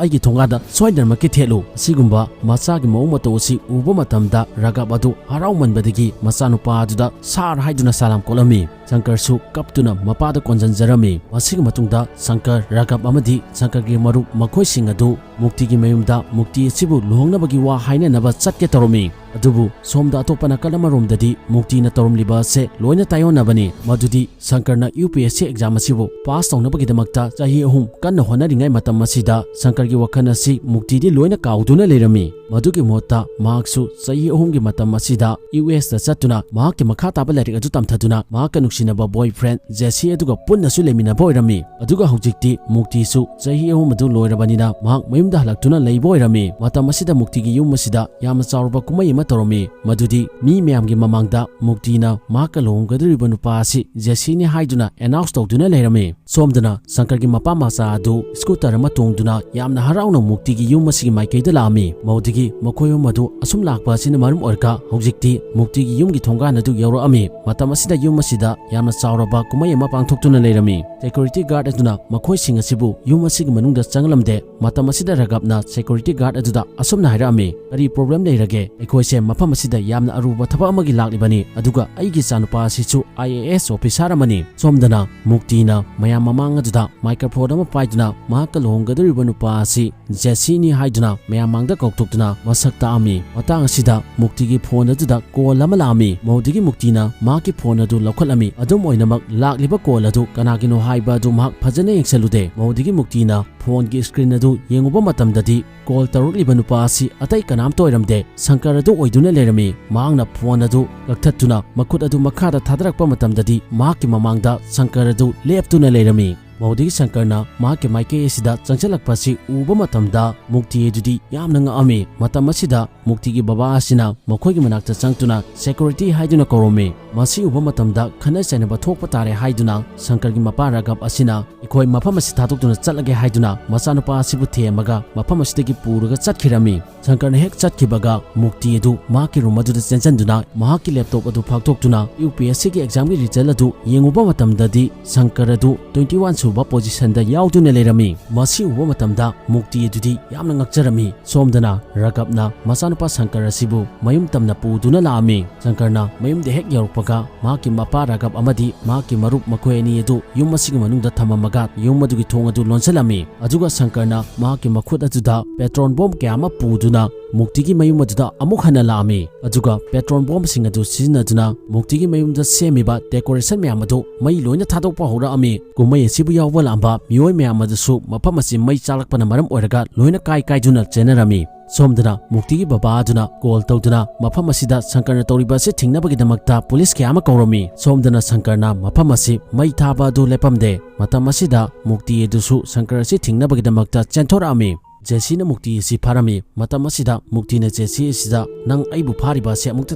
ꯑꯩꯒꯤ ꯊꯣꯡꯒꯥꯟꯗ ꯁꯣꯏꯗꯅꯃꯛꯀꯤ ꯊꯦꯠꯂꯨ"꯫ ꯑꯁꯤꯒꯨꯝꯕ ꯃꯆꯥꯒꯤ ꯃꯑꯣꯡ ꯃꯇꯧ ꯑꯁꯤ ꯎꯕ ꯃꯇꯝꯗ ꯔꯥꯒꯕ ꯑꯗꯨ ꯍꯔꯥꯎꯃꯟꯕꯗꯒꯤ ꯃꯆꯥꯅꯨꯄꯥ ꯑꯗꯨꯗ "ꯁꯥꯔ" ꯍꯥꯏꯗꯨꯅ ꯁꯂꯥꯝ ꯀꯣꯠꯂꯝꯃꯤ꯫ ꯁꯪꯀꯔꯁꯨ ꯀꯞꯇꯨꯅ ꯃꯄꯥꯗ ꯀꯣꯟꯖꯟꯖꯔꯝꯃꯤ꯫ ꯃꯁꯤꯒꯤ ꯃꯇꯨꯡꯗ ꯁꯪꯀꯔ, ꯔꯥꯒꯕ ꯑꯃꯗꯤ ꯁꯪꯀꯔꯒꯤ ꯃꯔꯨꯞ ꯃꯈꯣꯏꯁꯤꯡ ꯑꯗꯨ ꯃꯨꯛꯇꯤꯒꯤ ꯃꯌꯨꯝꯗ ꯃꯨꯛꯇꯤ ꯑꯁꯤꯕꯨ ꯂꯨꯍꯣꯡꯅꯕꯒꯤ ꯋꯥ ꯍꯥꯏꯅꯅꯕ ꯆꯠꯀꯦ ꯇꯧꯔꯝꯃꯤ꯫ ꯑꯗꯨꯕꯨ ꯁꯣꯝꯗ ꯑꯇꯣꯞꯄ ꯅꯥꯀꯜ ꯑꯃꯔꯣꯝꯗꯗꯤ ꯃꯨꯛꯇꯤꯅ ꯇꯧꯔꯝꯂꯤꯕ ꯑꯁꯦ ꯂꯣꯏꯅ ꯇꯥꯏꯑꯣꯟꯅꯕꯅꯤ꯫ ꯃꯗꯨꯗꯤ ꯁꯪꯀꯔꯅ U P S C exam ꯑꯁꯤꯕꯨ ꯄꯥꯁ ꯇꯧꯅꯕꯒꯤꯗꯃꯛꯇ ꯆꯍꯤ ꯑꯍꯨꯝ ꯀꯟꯅ ꯍꯣꯠꯅꯔꯤꯉꯩ ꯃꯇꯝ ꯑꯁꯤꯗ ꯁꯪꯀꯔꯒꯤ ꯋꯥꯈꯜ ꯑꯁꯤ ꯃꯨꯛꯇꯤꯗꯤ ꯂꯣꯏꯅ ꯀꯥꯎꯗꯨꯅ ꯂꯩꯔꯝꯃꯤ꯫ ꯃꯗꯨꯒꯤ ꯃꯍꯨꯠꯇ ꯃꯍꯥꯛꯁꯨ ꯆꯍꯤ ꯑꯍꯨꯝꯒꯤ ꯃꯇꯝ ꯑꯁꯤꯗ ꯌꯨ ꯑꯦꯁꯇ ꯆꯠꯇꯨꯅ ꯃꯍꯥꯛꯀꯤ ꯃꯈꯥ ꯇꯥꯕ ꯂꯥꯏꯔꯤꯛ ꯑꯗꯨ ꯇꯝꯊꯗꯨꯅ ꯃꯍꯥꯛꯀ ꯅꯨꯡꯁꯤꯅꯕ ꯕꯣꯏ ꯐ꯭ꯔꯦꯟ ꯖꯦꯁꯤ ꯑꯗꯨꯒ ꯄꯨꯟꯅꯁꯨ ꯂꯩꯃꯤꯟꯅꯕ ꯑꯣꯏꯔꯝꯃꯤ꯫ ꯑꯗꯨꯒ ꯍꯧꯖꯤꯛꯇꯤ ꯃꯨꯛꯇꯤꯁꯨ ꯆꯍꯤ ꯑꯍꯨꯝ ꯑꯗꯨ ꯂꯣꯏꯔꯕꯅꯤꯅ ꯃꯍꯥꯛ ꯃꯌꯨꯝꯗ ꯍꯜꯂꯛꯇꯨꯅ ꯂꯩꯕ ꯑꯣꯏꯔꯝꯃꯤ꯫ ꯃꯇꯝ ꯑꯁꯤꯗ ꯃꯨꯛꯇꯤꯒꯤ ꯌꯨꯝ ꯑꯁꯤꯗ ꯌꯥꯝꯅ ꯆꯥꯎꯔꯕ ꯀꯨꯝꯍꯩ ꯑꯃ ꯇꯧꯔꯝꯃꯤ, ꯃꯗꯨꯗꯤ ꯃꯤ ꯃꯌꯥꯝꯒꯤ ꯃꯃꯥꯡꯗ ꯃꯨꯛꯇꯤꯅ ꯃꯍꯥꯛꯀ ꯂꯨꯍꯣꯡꯒꯗꯧꯔꯤꯕ ꯅꯨꯄꯥ ꯑꯁꯤ ꯖꯦꯁꯤꯅꯤ ꯍꯥꯏꯗꯨꯅ ꯑꯦꯅꯥꯎꯟꯁ ꯇꯧꯗꯨꯅ ꯂꯩꯔꯝꯃꯤ꯫ ꯁꯣꯝꯗꯅ ꯁꯪꯀꯔꯒꯤ ꯃꯄꯥ ꯃꯆꯥ ꯑꯗꯨ ꯁ꯭ꯀꯨꯇꯔ ꯑꯃ ꯇꯣꯡꯗꯨꯅ ꯌꯥꯝꯅ ꯍꯔꯥꯎꯅ ꯃꯨꯛꯇꯤꯒꯤ ꯌꯨꯝ ꯑꯁꯤꯒꯤ ꯃꯥꯏꯀꯩꯗ ꯂꯥꯛꯑꯝꯃꯤ꯫ ꯃꯧꯗꯒꯤ ꯃꯈꯣꯏ ꯑꯍꯨꯝ ꯑꯗꯨ ꯑꯁꯨꯝ ꯂꯥꯛꯄ ꯑꯁꯤꯅ ꯃꯔꯝ ꯑꯣꯏꯔꯒ ꯍꯧꯖꯤꯛꯇꯤ ꯃꯨꯛꯇꯤꯒꯤ ꯌꯨꯝꯒꯤ ꯊꯣꯡꯒꯥꯟ ꯑꯗꯨ ꯌꯧꯔꯛꯑꯝꯃꯤ꯫ ꯃꯇꯝ ꯑꯁꯤꯗ ꯌꯨꯝ ꯑꯁꯤꯗ ꯌꯥꯝꯅ ꯆꯥꯎꯔꯕ ꯀꯨꯝꯍꯩ ꯑꯃ ꯄꯥꯡꯊꯣꯛꯇꯨꯅ ꯂꯩꯔꯝꯃꯤ꯫ ꯁꯦꯀ꯭ꯌꯨꯔꯤꯇꯤ ꯒꯥꯔꯗ ꯑꯗꯨꯅ ꯃꯈꯣꯏꯁꯤꯡ ꯑꯁꯤꯕꯨ ꯌꯨꯝ ꯑꯁꯤꯒꯤ ꯃꯅꯨꯡꯗ ꯆꯪꯍꯜꯂꯝꯗꯦ꯫ ꯃꯇꯝ ꯑꯁꯤꯗ ꯔꯥꯒꯕꯅ ꯁꯦꯀ꯭ꯌꯨꯔꯤꯇꯤ ꯒꯥꯔꯗ ꯑꯗꯨꯗ ꯑꯁꯨꯝꯅ ꯍꯥꯏꯔꯛꯑꯝꯃꯤ, "ꯀꯔꯤ ꯄ꯭ꯔꯣꯕ꯭ꯂꯦꯝ ꯂꯩꯔꯒꯦ? ꯑꯩꯈꯣꯏ ꯁꯦ ꯃꯐꯝ ꯑꯁꯤꯗ ꯌꯥꯝꯅ ꯑꯔꯨꯕ ꯊꯕꯛ ꯑꯃꯒꯤ ꯂꯥꯛꯂꯤꯕꯅꯤ, ꯑꯗꯨꯒ ꯑꯩꯒꯤ ꯏꯆꯥꯅꯨꯄꯥ ꯑꯁꯤꯁꯨ ꯑꯥꯏ ꯑꯦ ꯑꯦꯁ ꯑꯣꯐꯤꯁꯥꯔ ꯑꯃꯅꯤ꯫ ꯁꯣꯝꯗꯅ ꯃꯨꯛꯇꯤꯅ ꯃꯌꯥꯝ ꯃꯃꯥꯡ ꯑꯗꯨꯗ ꯃꯥꯏꯀ꯭ꯔꯣꯐꯣꯟ ꯑꯃ ꯄꯥꯏꯗꯨꯅ ꯃꯍꯥꯛꯀ ꯂꯨꯍꯣꯡꯒꯗꯧꯔꯤꯕ ꯅꯨꯄꯥ ꯑꯁꯤ ꯖꯦꯁꯤꯅꯤ ꯍꯥꯏꯗꯨꯅ ꯃꯌꯥꯝ ꯃꯥꯡꯗ ꯀꯧꯊꯣꯛꯇꯨꯅ ꯃꯁꯛ ꯇꯥꯛꯑꯝꯃꯤ꯫ ꯃꯇꯥꯡ ꯑꯁꯤꯗ ꯃꯨꯛꯇꯤꯒꯤ ꯐꯣꯟ ꯑꯗꯨꯗ ꯀꯣꯜ ꯑꯃ ꯂꯥꯛꯑꯝꯃꯤ꯫ ꯃꯧꯗꯨꯒꯤ ꯃꯨꯛꯇꯤꯅ ꯃꯍꯥꯛꯀꯤ ꯐꯣꯟ ꯑꯗꯨ ꯂꯧꯈꯠꯂꯝꯃꯤ꯫ ꯑꯗꯨꯝ ꯑꯣꯏꯅꯃꯛ, ꯂꯥꯛꯂꯤꯕ ꯀꯣꯜ ꯑꯗꯨ ꯀꯅꯥꯒꯤꯅꯣ ꯍꯥꯏꯕ ꯑꯗꯨ ꯃꯍꯥꯛ ꯐꯖꯅ ꯌꯦꯡꯁꯜꯂꯨꯗꯦ꯫ ꯃꯧꯗꯨꯒꯤ ꯃꯨꯛꯇꯤꯅ ꯐꯣꯟꯒꯤ ꯁ꯭ꯀ꯭ꯔꯤꯟ ꯑꯗꯨ ꯌꯦꯡꯉꯨꯕ ꯃꯇꯝꯗꯗꯤ, ꯀꯣꯜ ꯇꯧꯔꯛꯂꯤꯕ ꯅꯨꯄꯥ ꯑꯁꯤ ꯑꯇꯩ ꯀꯅꯥꯝꯇ ꯑꯣꯏꯔꯝꯗꯦ, ꯁꯪꯀꯔ ꯑꯗꯨ ꯑꯣꯏꯗꯨꯅ ꯂꯩꯔꯝꯃꯤ꯫ ꯃꯍꯥꯛꯅ ꯐꯣꯟ ꯑꯗꯨ ꯀꯛꯊꯠꯇꯨꯅ ꯃꯈꯨꯠ ꯑꯗꯨ ꯃꯈꯥꯗ ꯊꯥꯗꯔꯛꯄ ꯃꯇꯝꯗꯗꯤ, ꯃꯍꯥꯛꯀꯤ ꯃꯃꯥꯡꯗ ꯁꯪꯀꯔ ꯑꯗꯨ ꯂꯦꯞꯇꯨꯅ ꯂꯩꯔꯝꯃꯤ꯫ ꯃꯧꯗꯨꯒꯤ ꯁꯪꯀꯔꯅ ꯃꯍꯥꯛꯀꯤ ꯃꯥꯏꯀꯩ ꯑꯁꯤꯗ ꯆꯪꯁꯤꯜꯂꯛꯄ ꯑꯁꯤ ꯎꯕ ꯃꯇꯝꯗ, ꯃꯨꯛꯇꯤ ꯑꯗꯨꯗꯤ ꯌꯥꯝꯅ ꯉꯛꯑꯝꯃꯤ꯫ ꯃꯇꯝ ꯑꯁꯤꯗ ꯃꯨꯛꯇꯤꯒꯤ ꯕꯕꯥ ꯑꯁꯤꯅ ꯃꯈꯣꯏꯒꯤ ꯃꯅꯥꯛꯇ ꯆꯪꯗꯨꯅ ꯁꯦꯀ꯭ꯌꯨꯔꯤꯇꯤ ꯍꯥꯏꯗꯨꯅ ꯀꯧꯔꯝꯃꯤ꯫ ꯃꯁꯤ ꯎꯕ ꯃꯇꯝꯗ ꯈꯠꯅ ꯆꯩꯅꯕ ꯊꯣꯛꯄ ꯇꯥꯔꯦ ꯍꯥꯏꯗꯨꯅ ꯁꯪꯀꯔꯒꯤ ꯃꯄꯥ ꯔꯥꯒꯕ ꯑꯁꯤꯅ, "ꯑꯩꯈꯣꯏ ꯃꯐꯝ ꯑꯁꯤ ꯊꯥꯗꯣꯛꯇꯨꯅ ꯆꯠꯂꯒꯦ" ꯍꯥꯏꯗꯨꯅ ꯃꯆꯥꯅꯨꯄꯥ ꯑꯁꯤꯕꯨ ꯊꯦꯝꯃꯒ ꯃꯐꯝ ꯑꯁꯤꯗꯒꯤ ꯄꯨꯔꯒ ꯆꯠꯈꯤꯔꯝꯃꯤ꯫ ꯁꯪꯀꯔꯅ ꯍꯦꯛ ꯆꯠꯈꯤꯕꯒ ꯃꯨꯛꯇꯤ ꯑꯗꯨ ꯃꯍꯥꯛꯀꯤ ꯔꯨꯝ ꯑꯗꯨꯗ ꯆꯦꯟꯁꯤꯟꯗꯨꯅ ꯃꯍꯥꯛꯀꯤ ꯂꯦꯞꯇꯣꯞ ꯑꯗꯨ ꯐꯥꯛꯇꯣꯛꯇꯨꯅ ꯌꯨ ꯄꯤ ꯑꯦꯁ ꯁꯤꯒꯤ ꯑꯦꯛꯖꯥꯝꯒꯤ ꯔꯤꯖꯜ ꯑꯗꯨ ꯌꯦꯡꯉꯨꯕ ꯃꯇꯝꯗꯗꯤ ꯁꯪꯀꯔ ꯑꯗꯨ ꯇ꯭ꯋꯦꯟꯇꯤ ꯋꯥꯟ ꯁꯨꯕ ꯄꯣꯖꯤꯁꯟꯗ ꯌꯥꯎꯗꯨꯅ ꯂꯩꯔꯝꯃꯤ꯫ ꯃꯁꯤ ꯎꯕ ꯃꯇꯝꯗ ꯃꯨꯛꯇꯤ ꯑꯗꯨꯗꯤ ꯌꯥꯝꯅ ꯉꯛꯆꯔꯝꯃꯤ꯫ ꯁꯣꯝꯗꯅ ꯔꯥꯒꯕꯅ ꯃꯆꯥꯅꯨꯄꯥ ꯁꯪꯀꯔ ꯑꯁꯤꯕꯨ ꯃꯌꯨꯝ ꯇꯝꯅ ꯄꯨꯗꯨꯅ ꯂꯥꯛꯑꯝꯃꯤ꯫ ꯁꯪꯀꯔꯅ ꯃꯌꯨꯝꯗ ꯍꯦꯛ ꯌꯧꯔꯛꯄꯒ ꯃꯍꯥꯛꯀꯤ ꯃꯄꯥ ꯔꯥꯒꯕ ꯑꯃꯗꯤ ꯃꯍꯥꯛꯀꯤ ꯃꯔꯨꯞ ꯃꯈꯣꯏ ꯑꯅꯤ ꯑꯗꯨ ꯌꯨꯝ ꯑꯁꯤꯒꯤ ꯃꯅꯨꯡꯗ ꯊꯝꯃꯝꯃꯒ ꯌꯨꯝ ꯑꯗꯨꯒꯤ ꯊꯣꯡ ꯑꯗꯨ ꯂꯣꯟꯁꯤꯜꯂꯝꯃꯤ꯫ ꯑꯗꯨꯒ ꯁꯪꯀꯔꯅ ꯃꯍꯥꯛꯀꯤ ꯃꯈꯨꯠ ꯑꯗꯨꯗ ꯄꯦꯇ꯭ꯔꯣꯟ ꯕꯣꯝ ꯀꯌꯥ ꯑꯃ ꯄꯨꯗꯨꯅ ꯃꯨꯛꯇꯤꯒꯤ ꯃꯌꯨꯝ ꯑꯗꯨꯗ ꯑꯃꯨꯛ ꯍꯟꯅ ꯂꯥꯛꯑꯝꯃꯤ꯫ ꯑꯗꯨꯒ ꯄꯦꯇ꯭ꯔꯣꯟ ꯕꯣꯝꯁꯤꯡ ꯑꯗꯨ ꯁꯤꯖꯤꯟꯅꯗꯨꯅ ꯃꯨꯛꯇꯤꯒꯤ ꯃꯌꯨꯝꯗ ꯁꯦꯝꯃꯤꯕ ꯗꯦꯀꯣꯔꯦꯁꯟ ꯃꯌꯥꯝ ꯑꯗꯨ ꯃꯩ ꯂꯣꯏꯅ ꯊꯥꯗꯣꯛꯄ ꯍꯧꯔꯛꯑꯝꯃꯤ꯫ ꯀꯨꯝꯍꯩ ꯑꯁꯤꯕꯨ ꯌꯥꯎꯕ ꯂꯥꯛꯑꯝꯕ ꯃꯤꯑꯣꯏ ꯃꯌꯥꯝ ꯑꯗꯨꯁꯨ ꯃꯐꯝ ꯑꯁꯤ ꯃꯩ ꯆꯥꯛꯂꯛꯄꯅ ꯃꯔꯝ ꯑꯣꯏꯔꯒ ꯂꯣꯏꯅ ꯀꯥꯏ ꯀꯥꯏꯗꯨꯅ ꯆꯦꯟꯅꯔꯝꯃꯤ꯫ ꯁꯣꯝꯗꯅ ꯃꯨꯛꯇꯤꯒꯤ ꯕꯕꯥ ꯑꯗꯨꯅ ꯀꯣꯜ ꯇꯧꯗꯨꯅ ꯃꯐꯝ ꯑꯁꯤꯗ ꯁꯪꯀꯔꯅ ꯇꯧꯔꯤꯕ ꯑꯁꯤ ꯊꯤꯡꯅꯕꯒꯤꯗꯃꯛꯇ ꯄꯨꯂꯤꯁ ꯀꯌꯥ ꯑꯃ ꯀꯧꯔꯝꯃꯤ꯫ ꯁꯣꯝꯗꯅ ꯁꯪꯀꯔꯅ ꯃꯐꯝ ꯑꯁꯤ ꯃꯩ ꯊꯥꯕ ꯑꯗꯨ ꯂꯦꯞꯄꯝꯗꯦ꯫ ꯃꯇꯝ ꯑꯁꯤꯗ ꯃꯨꯛꯇꯤ ꯑꯗꯨꯁꯨ ꯁꯪꯀꯔ ꯑꯁꯤ ꯊꯤꯡꯅꯕꯒꯤꯗꯃꯛꯇ ꯆꯦꯟꯊꯣꯔꯛꯑꯝꯃꯤ꯫ ꯖꯦꯁꯤꯅ ꯃꯨꯛꯇꯤ ꯑꯁꯤ ꯐꯥꯔꯝꯃꯤ꯫ ꯃꯇꯝ ꯑꯁꯤꯗ ꯃꯨꯛꯇꯤꯅ ꯖꯦꯁꯤ ꯑꯁꯤꯗ, "ꯅꯪ ꯑꯩꯕꯨ ꯐꯥꯔꯤꯕ ꯑꯁꯤ ꯑꯃꯨꯛꯇ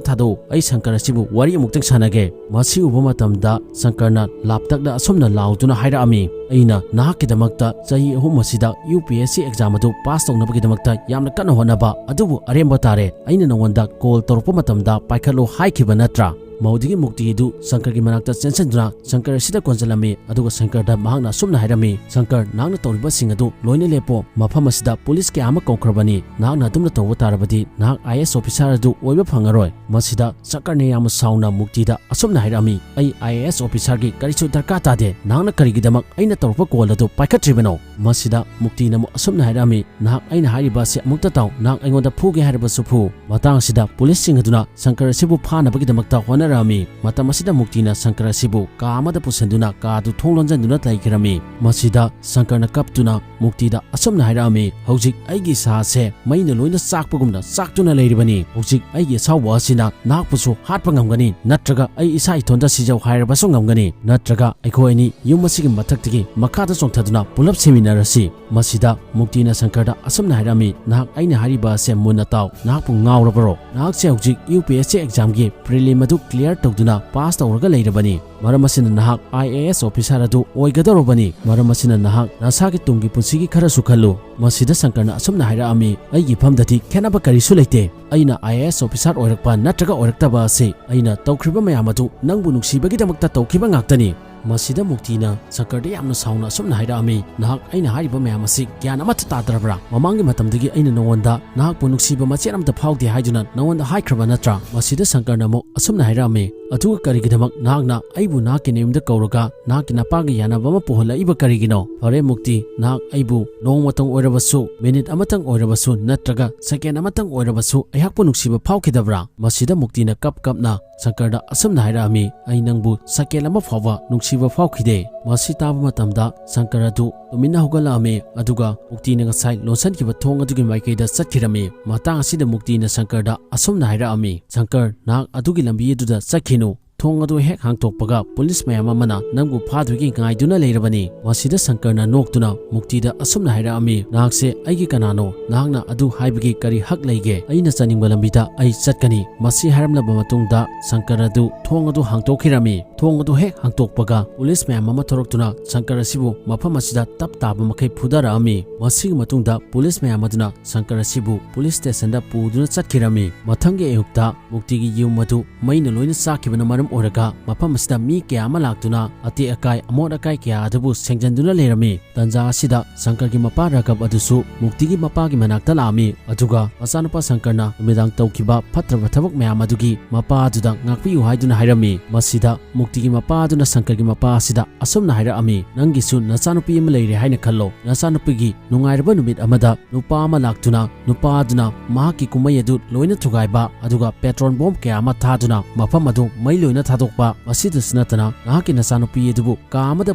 ꯊꯥꯗꯣꯛꯎ, ꯑꯩ ꯁꯪꯀꯔ ꯑꯁꯤꯕꯨ ꯋꯥꯔꯤ ꯑꯃꯨꯛꯇꯪ ꯁꯥꯟꯅꯒꯦ"꯫ ꯃꯁꯤ ꯎꯕ ꯃꯇꯝꯗ ꯁꯪꯀꯔꯅ ꯂꯥꯞꯇꯛꯅ ꯑꯁꯨꯝꯅ ꯂꯥꯎꯗꯨꯅ ꯍꯥꯏꯔꯛꯑꯝꯃꯤ, "ꯑꯩꯅ ꯅꯍꯥꯛꯀꯤꯗꯃꯛꯇ ꯆꯍꯤ ꯑꯍꯨꯝ ꯑꯁꯤꯗ U P S C exam ꯑꯗꯨ ꯄꯥꯁ ꯇꯧꯅꯕꯒꯤꯗꯃꯛꯇ ꯌꯥꯝꯅ ꯀꯟꯅ ꯍꯣꯠꯅꯕ ꯑꯗꯨꯕꯨ ꯑꯔꯦꯝꯕ ꯇꯥꯔꯦ꯫ ꯑꯩꯅ ꯅꯉꯣꯟꯗ ꯀꯣꯜ ꯇꯧꯔꯛꯄ ꯃꯇꯝꯗ ꯄꯥꯏꯈꯠꯂꯨ ꯍꯥꯏꯈꯤꯕ ꯅꯠꯇ꯭ꯔꯥ?" ꯃꯧꯗꯒꯤ ꯃꯨꯛꯇꯤ ꯑꯗꯨ ꯁꯪꯀꯔꯒꯤ ꯃꯅꯥꯛꯇ ꯆꯦꯟꯁꯤꯟꯗꯨꯅ ꯁꯪꯀꯔ ꯑꯁꯤꯗ ꯀꯣꯟꯁꯤꯜꯂꯝꯃꯤ, ꯑꯗꯨꯒ ꯁꯪꯀꯔꯗ ꯃꯍꯥꯛꯅ ꯑꯁꯨꯝꯅ ꯍꯥꯏꯔꯝꯃꯤ, "ꯁꯪꯀꯔ, ꯅꯍꯥꯛꯅ ꯇꯧꯔꯤꯕꯁꯤꯡ ꯑꯗꯨ ꯂꯣꯏꯅ ꯂꯦꯞꯄꯣ꯫ ꯃꯐꯝ ꯑꯁꯤꯗ ꯄꯨꯂꯤꯁ ꯀꯌꯥ ꯑꯃ ꯀꯧꯈ꯭ꯔꯕꯅꯤ꯫ ꯅꯍꯥꯛꯅ ꯑꯗꯨꯝꯅ ꯇꯧꯕ ꯇꯥꯔꯕꯗꯤ ꯅꯍꯥꯛ IAS officer ꯑꯗꯨ ꯑꯣꯏꯕ ꯐꯪꯉꯔꯣꯏ"꯫ ꯃꯁꯤꯗ ꯁꯪꯀꯔꯅ ꯌꯥꯝꯅ ꯁꯥꯎꯅ ꯃꯨꯛꯇꯤꯗ ꯑꯁꯨꯝꯅ ꯍꯥꯏꯔꯛꯑꯝꯃꯤ, "ꯑꯩ IAS officerꯒꯤ ꯀꯔꯤꯁꯨ ꯗꯔꯀꯥꯔ ꯇꯥꯗꯦ꯫ ꯅꯍꯥꯛꯅ ꯀꯔꯤꯒꯤꯗꯃꯛ ꯑꯩꯅ ꯇꯧꯔꯛꯄ call ꯑꯗꯨ ꯄꯥꯏꯈꯠꯇ꯭ꯔꯤꯕꯅꯣ?" ꯃꯁꯤꯗ ꯃꯨꯛꯇꯤꯅ ꯑꯃꯨꯛ ꯑꯁꯨꯝꯅ ꯍꯥꯏꯔꯛꯑꯝꯃꯤ, "ꯅꯍꯥꯛ ꯑꯩꯅ ꯍꯥꯏꯔꯤꯕ ꯑꯁꯤ ꯑꯃꯨꯛꯇ ꯇꯥꯎ꯫ ꯅꯍꯥꯛ ꯑꯩꯉꯣꯟꯗ ꯐꯨꯒꯦ ꯍꯥꯏꯔꯕꯁꯨ ꯐꯨ"꯫ ꯃꯇꯥꯡ ꯑꯁꯤꯗ ꯄꯨꯂꯤꯁꯁꯤꯡ ꯑꯗꯨꯅ ꯁꯪꯀꯔ ꯑꯁꯤꯕꯨ ꯐꯥꯅꯕꯒꯤꯗꯃꯛꯇ ꯍꯣꯠꯅꯔꯛꯑꯝꯃꯤ꯫ ꯃꯇꯝ ꯑꯁꯤꯗ ꯃꯨꯛꯇꯤꯅ ꯁꯪꯀꯔ ꯑꯁꯤꯕꯨ ꯀꯥ ꯑꯃꯗ ꯄꯨꯁꯤꯟꯗꯨꯅ ꯀꯥ ꯑꯗꯨ ꯊꯣꯡ ꯂꯣꯟꯁꯤꯟꯗꯨꯅ ꯂꯩꯈꯤꯔꯝꯃꯤ꯫ ꯃꯁꯤꯗ ꯁꯪꯀꯔꯅ ꯀꯞꯇꯨꯅ ꯃꯨꯛꯇꯤꯗ ꯑꯁꯨꯝꯅ ꯍꯥꯏꯔꯛꯑꯝꯃꯤ, "ꯍꯧꯖꯤꯛ ꯑꯩꯒꯤ ꯏꯁꯥ ꯑꯁꯦ ꯃꯩꯅ ꯂꯣꯏꯅ ꯆꯥꯛꯄꯒꯨꯝꯅ ꯆꯥꯛꯇꯨꯅ ꯂꯩꯔꯤꯕꯅꯤ꯫ ꯍꯧꯖꯤꯛ ꯑꯩꯒꯤ ꯑꯁꯥꯎꯕ ꯑꯁꯤꯅ ꯅꯍꯥꯛꯄꯨꯁꯨ ꯍꯥꯠꯄ ꯉꯝꯒꯅꯤ, ꯅꯠꯇ꯭ꯔꯒ ꯑꯩ ꯏꯁꯥ ꯏꯊꯣꯟꯇ ꯁꯤꯖꯧ ꯍꯥꯏꯔꯕꯁꯨ ꯉꯝꯒꯅꯤ, ꯅꯠꯇ꯭ꯔꯒ ꯑꯩꯈꯣꯏ ꯑꯅꯤ ꯌꯨꯝ ꯑꯁꯤꯒꯤ ꯃꯊꯛꯇꯒꯤ ꯃꯈꯥꯗ ꯆꯣꯡꯊꯗꯨꯅ ꯄꯨꯂꯞ ꯁꯤꯃꯤꯟꯅꯔꯁꯤ"꯫ ꯃꯁꯤꯗ ꯃꯨꯛꯇꯤꯅ ꯁꯪꯀꯔꯗ ꯑꯁꯨꯝꯅ ꯍꯥꯏꯔꯝꯃꯤ, "ꯅꯍꯥꯛ ꯑꯩꯅ ꯍꯥꯏꯔꯤꯕ ꯑꯁꯦ ꯃꯨꯟꯅ ꯇꯥꯎ꯫ ꯅꯍꯥꯛꯄꯨ ꯉꯥꯎꯔꯕꯔꯣ? ꯅꯍꯥꯛꯁꯦ ꯍꯧꯖꯤꯛ UPSC examꯒꯤ prelim ꯑꯗꯨ clear ꯇꯧꯗꯨꯅ pass ꯇꯧꯔꯒ ꯂꯩꯔꯕꯅꯤ꯫ ꯃꯔꯝ ꯑꯁꯤꯅ ꯅꯍꯥꯛ IAS officer ꯑꯗꯨ ꯑꯣꯏꯒꯗꯧꯔꯕꯅꯤ꯫ ꯃꯔꯝ ꯑꯁꯤꯅ ꯅꯍꯥꯛ ꯅꯁꯥꯒꯤ ꯇꯨꯡꯒꯤ ꯄꯨꯟꯁꯤꯒꯤ ꯈꯔꯁꯨ ꯈꯜꯂꯨ"꯫ ꯃꯁꯤꯗ ꯁꯪꯀꯔꯅ ꯑꯁꯨꯝꯅ ꯍꯥꯏꯔꯛꯑꯝꯃꯤ, "ꯑꯩꯒꯤ ꯏꯐꯝꯗꯗꯤ ꯈꯦꯠꯅꯕ ꯀꯔꯤꯁꯨ ꯂꯩꯇꯦ꯫ ꯑꯩꯅ IAS officer ꯑꯣꯏꯔꯛꯄ ꯅꯠꯇ꯭ꯔꯒ ꯑꯣꯏꯔꯛꯇꯕ ꯑꯁꯤ ꯑꯩꯅ ꯇꯧꯈ꯭ꯔꯤꯕ ꯃꯌꯥꯝ ꯑꯗꯨ ꯅꯪꯕꯨ ꯅꯨꯡꯁꯤꯕꯒꯤꯗꯃꯛꯇ ꯇꯧꯈꯤꯕ ꯉꯥꯛꯇꯅꯤ"꯫ ꯃꯁꯤꯗ ꯃꯨꯛꯇꯤꯅ ꯁꯪꯀꯔꯗ ꯌꯥꯝꯅ ꯁꯥꯎꯅ ꯑꯁꯨꯝꯅ ꯍꯥꯏꯔꯛꯑꯝꯃꯤ, "ꯅꯍꯥꯛ ꯑꯩꯅ ꯍꯥꯏꯔꯤꯕ ꯃꯌꯥꯝ ꯑꯁꯤ ꯒ꯭ꯌꯥꯟ ꯑꯃꯠꯇ ꯇꯥꯗ꯭ꯔꯕ꯭ꯔꯥ? ꯃꯃꯥꯡꯒꯤ ꯃꯇꯝꯗꯒꯤ ꯑꯩꯅ ꯅꯉꯣꯟꯗ ꯅꯍꯥꯛꯄꯨ ꯅꯨꯡꯁꯤꯕ ꯃꯆꯦꯠ ꯑꯃꯠꯇ ꯐꯥꯎꯗꯦ ꯍꯥꯏꯗꯨꯅ ꯅꯉꯣꯟꯗ ꯍꯥꯏꯈ꯭ꯔꯕ ꯅꯠꯇ꯭ꯔꯥ?" ꯃꯁꯤꯗ ꯁꯪꯀꯔꯅ ꯑꯃꯨꯛ ꯑꯁꯨꯝꯅ ꯍꯥꯏꯔꯛꯑꯝꯃꯤ, "ꯑꯗꯨꯒ ꯀꯔꯤꯒꯤꯗꯃꯛ ꯅꯍꯥꯛꯅ ꯑꯩꯕꯨ ꯅꯍꯥꯛꯀꯤ ꯅꯌꯨꯝꯗ ꯀꯧꯔꯒ ꯅꯍꯥꯛꯀꯤ ꯅꯄꯥꯒ ꯌꯥꯅꯕ ꯑꯃ ꯄꯨꯍꯜꯂꯛꯏꯕ ꯀꯔꯤꯒꯤꯅꯣ? ꯐꯔꯦ ꯃꯨꯛꯇꯤ, ꯅꯍꯥꯛ ꯑꯩꯕꯨ ꯅꯣꯡꯃꯇꯪ ꯑꯣꯏꯔꯕꯁꯨ, ꯃꯤꯅꯤꯠ ꯑꯃꯇꯪ ꯑꯣꯏꯔꯕꯁꯨ, ꯅꯠꯇ꯭ꯔꯒ ꯁꯦꯀꯦꯟ ꯑꯃꯇꯪ ꯑꯣꯏꯔꯕꯁꯨ ꯑꯩꯍꯥꯛꯄꯨ ꯅꯨꯡꯁꯤꯕ ꯐꯥꯎꯈꯤꯗꯕ꯭ꯔꯥ?" ꯃꯁꯤꯗ ꯃꯨꯛꯇꯤꯅ ꯀꯞ ꯀꯞꯅ ꯁꯪꯀꯔꯗ ꯑꯁꯨꯝꯅ ꯍꯥꯏꯔꯛꯑꯝꯃꯤ, "ꯑꯩ ꯅꯪꯕꯨ ꯁꯦꯀꯦꯟ ꯑꯃ ꯐꯥꯎꯕ ꯅꯨꯡꯁꯤꯕ ꯐꯥꯎꯈꯤꯗꯦ"꯫ ꯃꯁꯤ ꯇꯥꯕ ꯃꯇꯝꯗ ꯁꯪꯀꯔ ꯑꯗꯨ ꯇꯨꯃꯤꯟꯅ ꯍꯧꯒꯠꯂꯛꯑꯝꯃꯤ, ꯑꯗꯨꯒ ꯃꯨꯛꯇꯤꯅ ꯉꯁꯥꯏ ꯂꯣꯟꯁꯤꯟꯈꯤꯕ ꯊꯣꯡ ꯑꯗꯨꯒꯤ ꯃꯥꯏꯀꯩꯗ ꯆꯠꯈꯤꯔꯝꯃꯤ꯫ ꯃꯇꯥꯡ ꯑꯁꯤꯗ ꯃꯨꯛꯇꯤꯅ ꯁꯪꯀꯔꯗ ꯑꯁꯨꯝꯅ ꯍꯥꯏꯔꯛꯑꯝꯃꯤ, "ꯁꯪꯀꯔ, ꯅꯍꯥꯛ ꯑꯗꯨꯒꯤ ꯂꯝꯕꯤ ꯑꯗꯨꯗ ꯆꯠꯈꯤꯅꯨ꯫ ꯊꯣꯡ ꯑꯗꯨ ꯍꯦꯛ ꯍꯥꯡꯇꯣꯛꯄꯒ ꯄꯨꯂꯤꯁ ꯃꯌꯥꯝ ꯑꯃꯅ ꯅꯪꯕꯨ ꯐꯥꯗꯣꯏꯒꯤ ꯉꯥꯏꯗꯨꯅ ꯂꯩꯔꯕꯅꯤ꯫ ꯃꯁꯤꯗ ꯁꯪꯀꯔꯅ ꯅꯣꯛꯇꯨꯅ ꯃꯨꯛꯇꯤꯗ ꯑꯁꯨꯝꯅ ꯍꯥꯏꯔꯛꯑꯝꯃꯤ, "ꯅꯍꯥꯛꯁꯦ ꯑꯩꯒꯤ ꯀꯅꯥꯅꯣ? ꯅꯍꯥꯛꯅ ꯑꯗꯨ ꯍꯥꯏꯕꯒꯤ ꯀꯔꯤ ꯍꯛ ꯂꯩꯒꯦ? ꯑꯩꯅ ꯆꯠꯅꯤꯡꯕ ꯂꯝꯕꯤꯗ ꯑꯩ ꯆꯠꯀꯅꯤ"꯫ ꯃꯁꯤ ꯍꯥꯏꯔꯝꯂꯕ ꯃꯇꯨꯡꯗ ꯁꯪꯀꯔ ꯑꯗꯨ ꯊꯣꯡ ꯑꯗꯨ ꯍꯥꯡꯇꯣꯛꯈꯤꯔꯝꯃꯤ꯫ ꯊꯣꯡ ꯑꯗꯨ ꯍꯦꯛ ꯍꯥꯡꯇꯣꯛꯄꯒ ꯄꯨꯂꯤꯁ ꯃꯌꯥꯝ ꯑꯃ ꯊꯣꯔꯛꯇꯨꯅ ꯁꯪꯀꯔ ꯑꯁꯤꯕꯨ ꯃꯐꯝ ꯑꯁꯤꯗ ꯇꯞ ꯇꯥꯕ ꯃꯈꯩ ꯐꯨꯗꯔꯛꯑꯝꯃꯤ꯫ ꯃꯁꯤꯒꯤ ꯃꯇꯨꯡꯗ ꯄꯨꯂꯤꯁ ꯃꯌꯥꯝ ꯑꯗꯨꯅ ꯁꯪꯀꯔ ꯑꯁꯤꯕꯨ ꯄꯨꯂꯤꯁ ꯁ꯭ꯇꯦꯁꯟꯗ ꯄꯨꯗꯨꯅ ꯆꯠꯈꯤꯔꯝꯃꯤ꯫ ꯃꯊꯪꯒꯤ ꯑꯌꯨꯛꯇ ꯃꯨꯛꯇꯤꯒꯤ ꯌꯨꯝ ꯑꯗꯨ ꯃꯩꯅ ꯂꯣꯏꯅ ꯆꯥꯛꯈꯤꯕꯅ ꯃꯔꯝ ꯑꯣꯏꯔꯒ ꯃꯐꯝ ꯑꯁꯤꯗ ꯃꯤ ꯀꯌꯥ ꯑꯃ ꯂꯥꯛꯇꯨꯅ ꯑꯇꯦꯛ ꯑꯀꯥꯏ, ꯑꯃꯣꯠ ꯑꯀꯥꯏ ꯀꯌꯥ ꯑꯗꯨꯕꯨ ꯁꯦꯡꯖꯟꯗꯨꯅ ꯂꯩꯔꯝꯃꯤ꯫ ꯇꯟꯖꯥ ꯑꯁꯤꯗ ꯁꯪꯀꯔꯒꯤ ꯃꯄꯥ ꯔꯥꯘꯕ ꯑꯗꯨꯁꯨ ꯃꯨꯛꯇꯤꯒꯤ ꯃꯄꯥꯒꯤ ꯃꯅꯥꯛꯇ ꯂꯥꯛꯑꯝꯃꯤ, ꯑꯗꯨꯒ ꯃꯆꯥꯅꯨꯄꯥ ꯁꯪꯀꯔꯅ ꯅꯨꯃꯤꯗꯥꯡ ꯇꯧꯈꯤꯕ ꯐꯠꯇ꯭ꯔꯕ ꯊꯕꯛ ꯃꯌꯥꯝ ꯑꯗꯨꯒꯤ ꯃꯄꯥ ꯑꯗꯨꯗ ꯉꯥꯛꯄꯤꯌꯨ ꯍꯥꯏꯗꯨꯅ ꯍꯥꯏꯔꯝꯃꯤ꯫ ꯃꯁꯤꯗ ꯃꯨꯛꯇꯤꯒꯤ ꯃꯄꯥ ꯑꯗꯨꯅ ꯁꯪꯀꯔꯒꯤ ꯃꯄꯥ ꯑꯁꯤꯗ ꯑꯁꯨꯝꯅ ꯍꯥꯏꯔꯛꯑꯝꯃꯤ, "ꯅꯪꯒꯤꯁꯨ ꯅꯆꯥꯅꯨꯄꯤ ꯑꯃ ꯂꯩꯔꯦ ꯍꯥꯏꯅ ꯈꯜꯂꯣ꯫ ꯅꯆꯥꯅꯨꯄꯤꯒꯤ ꯅꯨꯡꯉꯥꯏꯔꯕ ꯅꯨꯃꯤꯠ ꯑꯃꯗ ꯅꯨꯄꯥ ꯑꯃ ꯂꯥꯛꯇꯨꯅ ꯅꯨꯄꯥ ꯑꯗꯨꯅ ꯃꯍꯥꯛꯀꯤ ꯀꯨꯝꯍꯩ ꯑꯗꯨ ꯂꯣꯏꯅ ꯊꯨꯒꯥꯏꯕ, ꯑꯗꯨꯒ ꯄꯦꯇ꯭ꯔꯣꯜ ꯕꯣꯝ ꯀꯌꯥ ꯑꯃ ꯊꯥꯗꯨꯅ ꯃꯐꯝ ꯑꯗꯨ ꯃꯩ ꯂꯣꯏꯅ ꯊꯥꯗꯣꯛꯄ꯫ ꯃꯁꯤꯗꯁꯨ ꯅꯠꯇꯅ ꯅꯍꯥꯛꯀꯤ ꯅꯆꯥꯅꯨꯄꯤ ꯑꯗꯨꯕꯨ ꯀꯥ ꯑꯃꯗ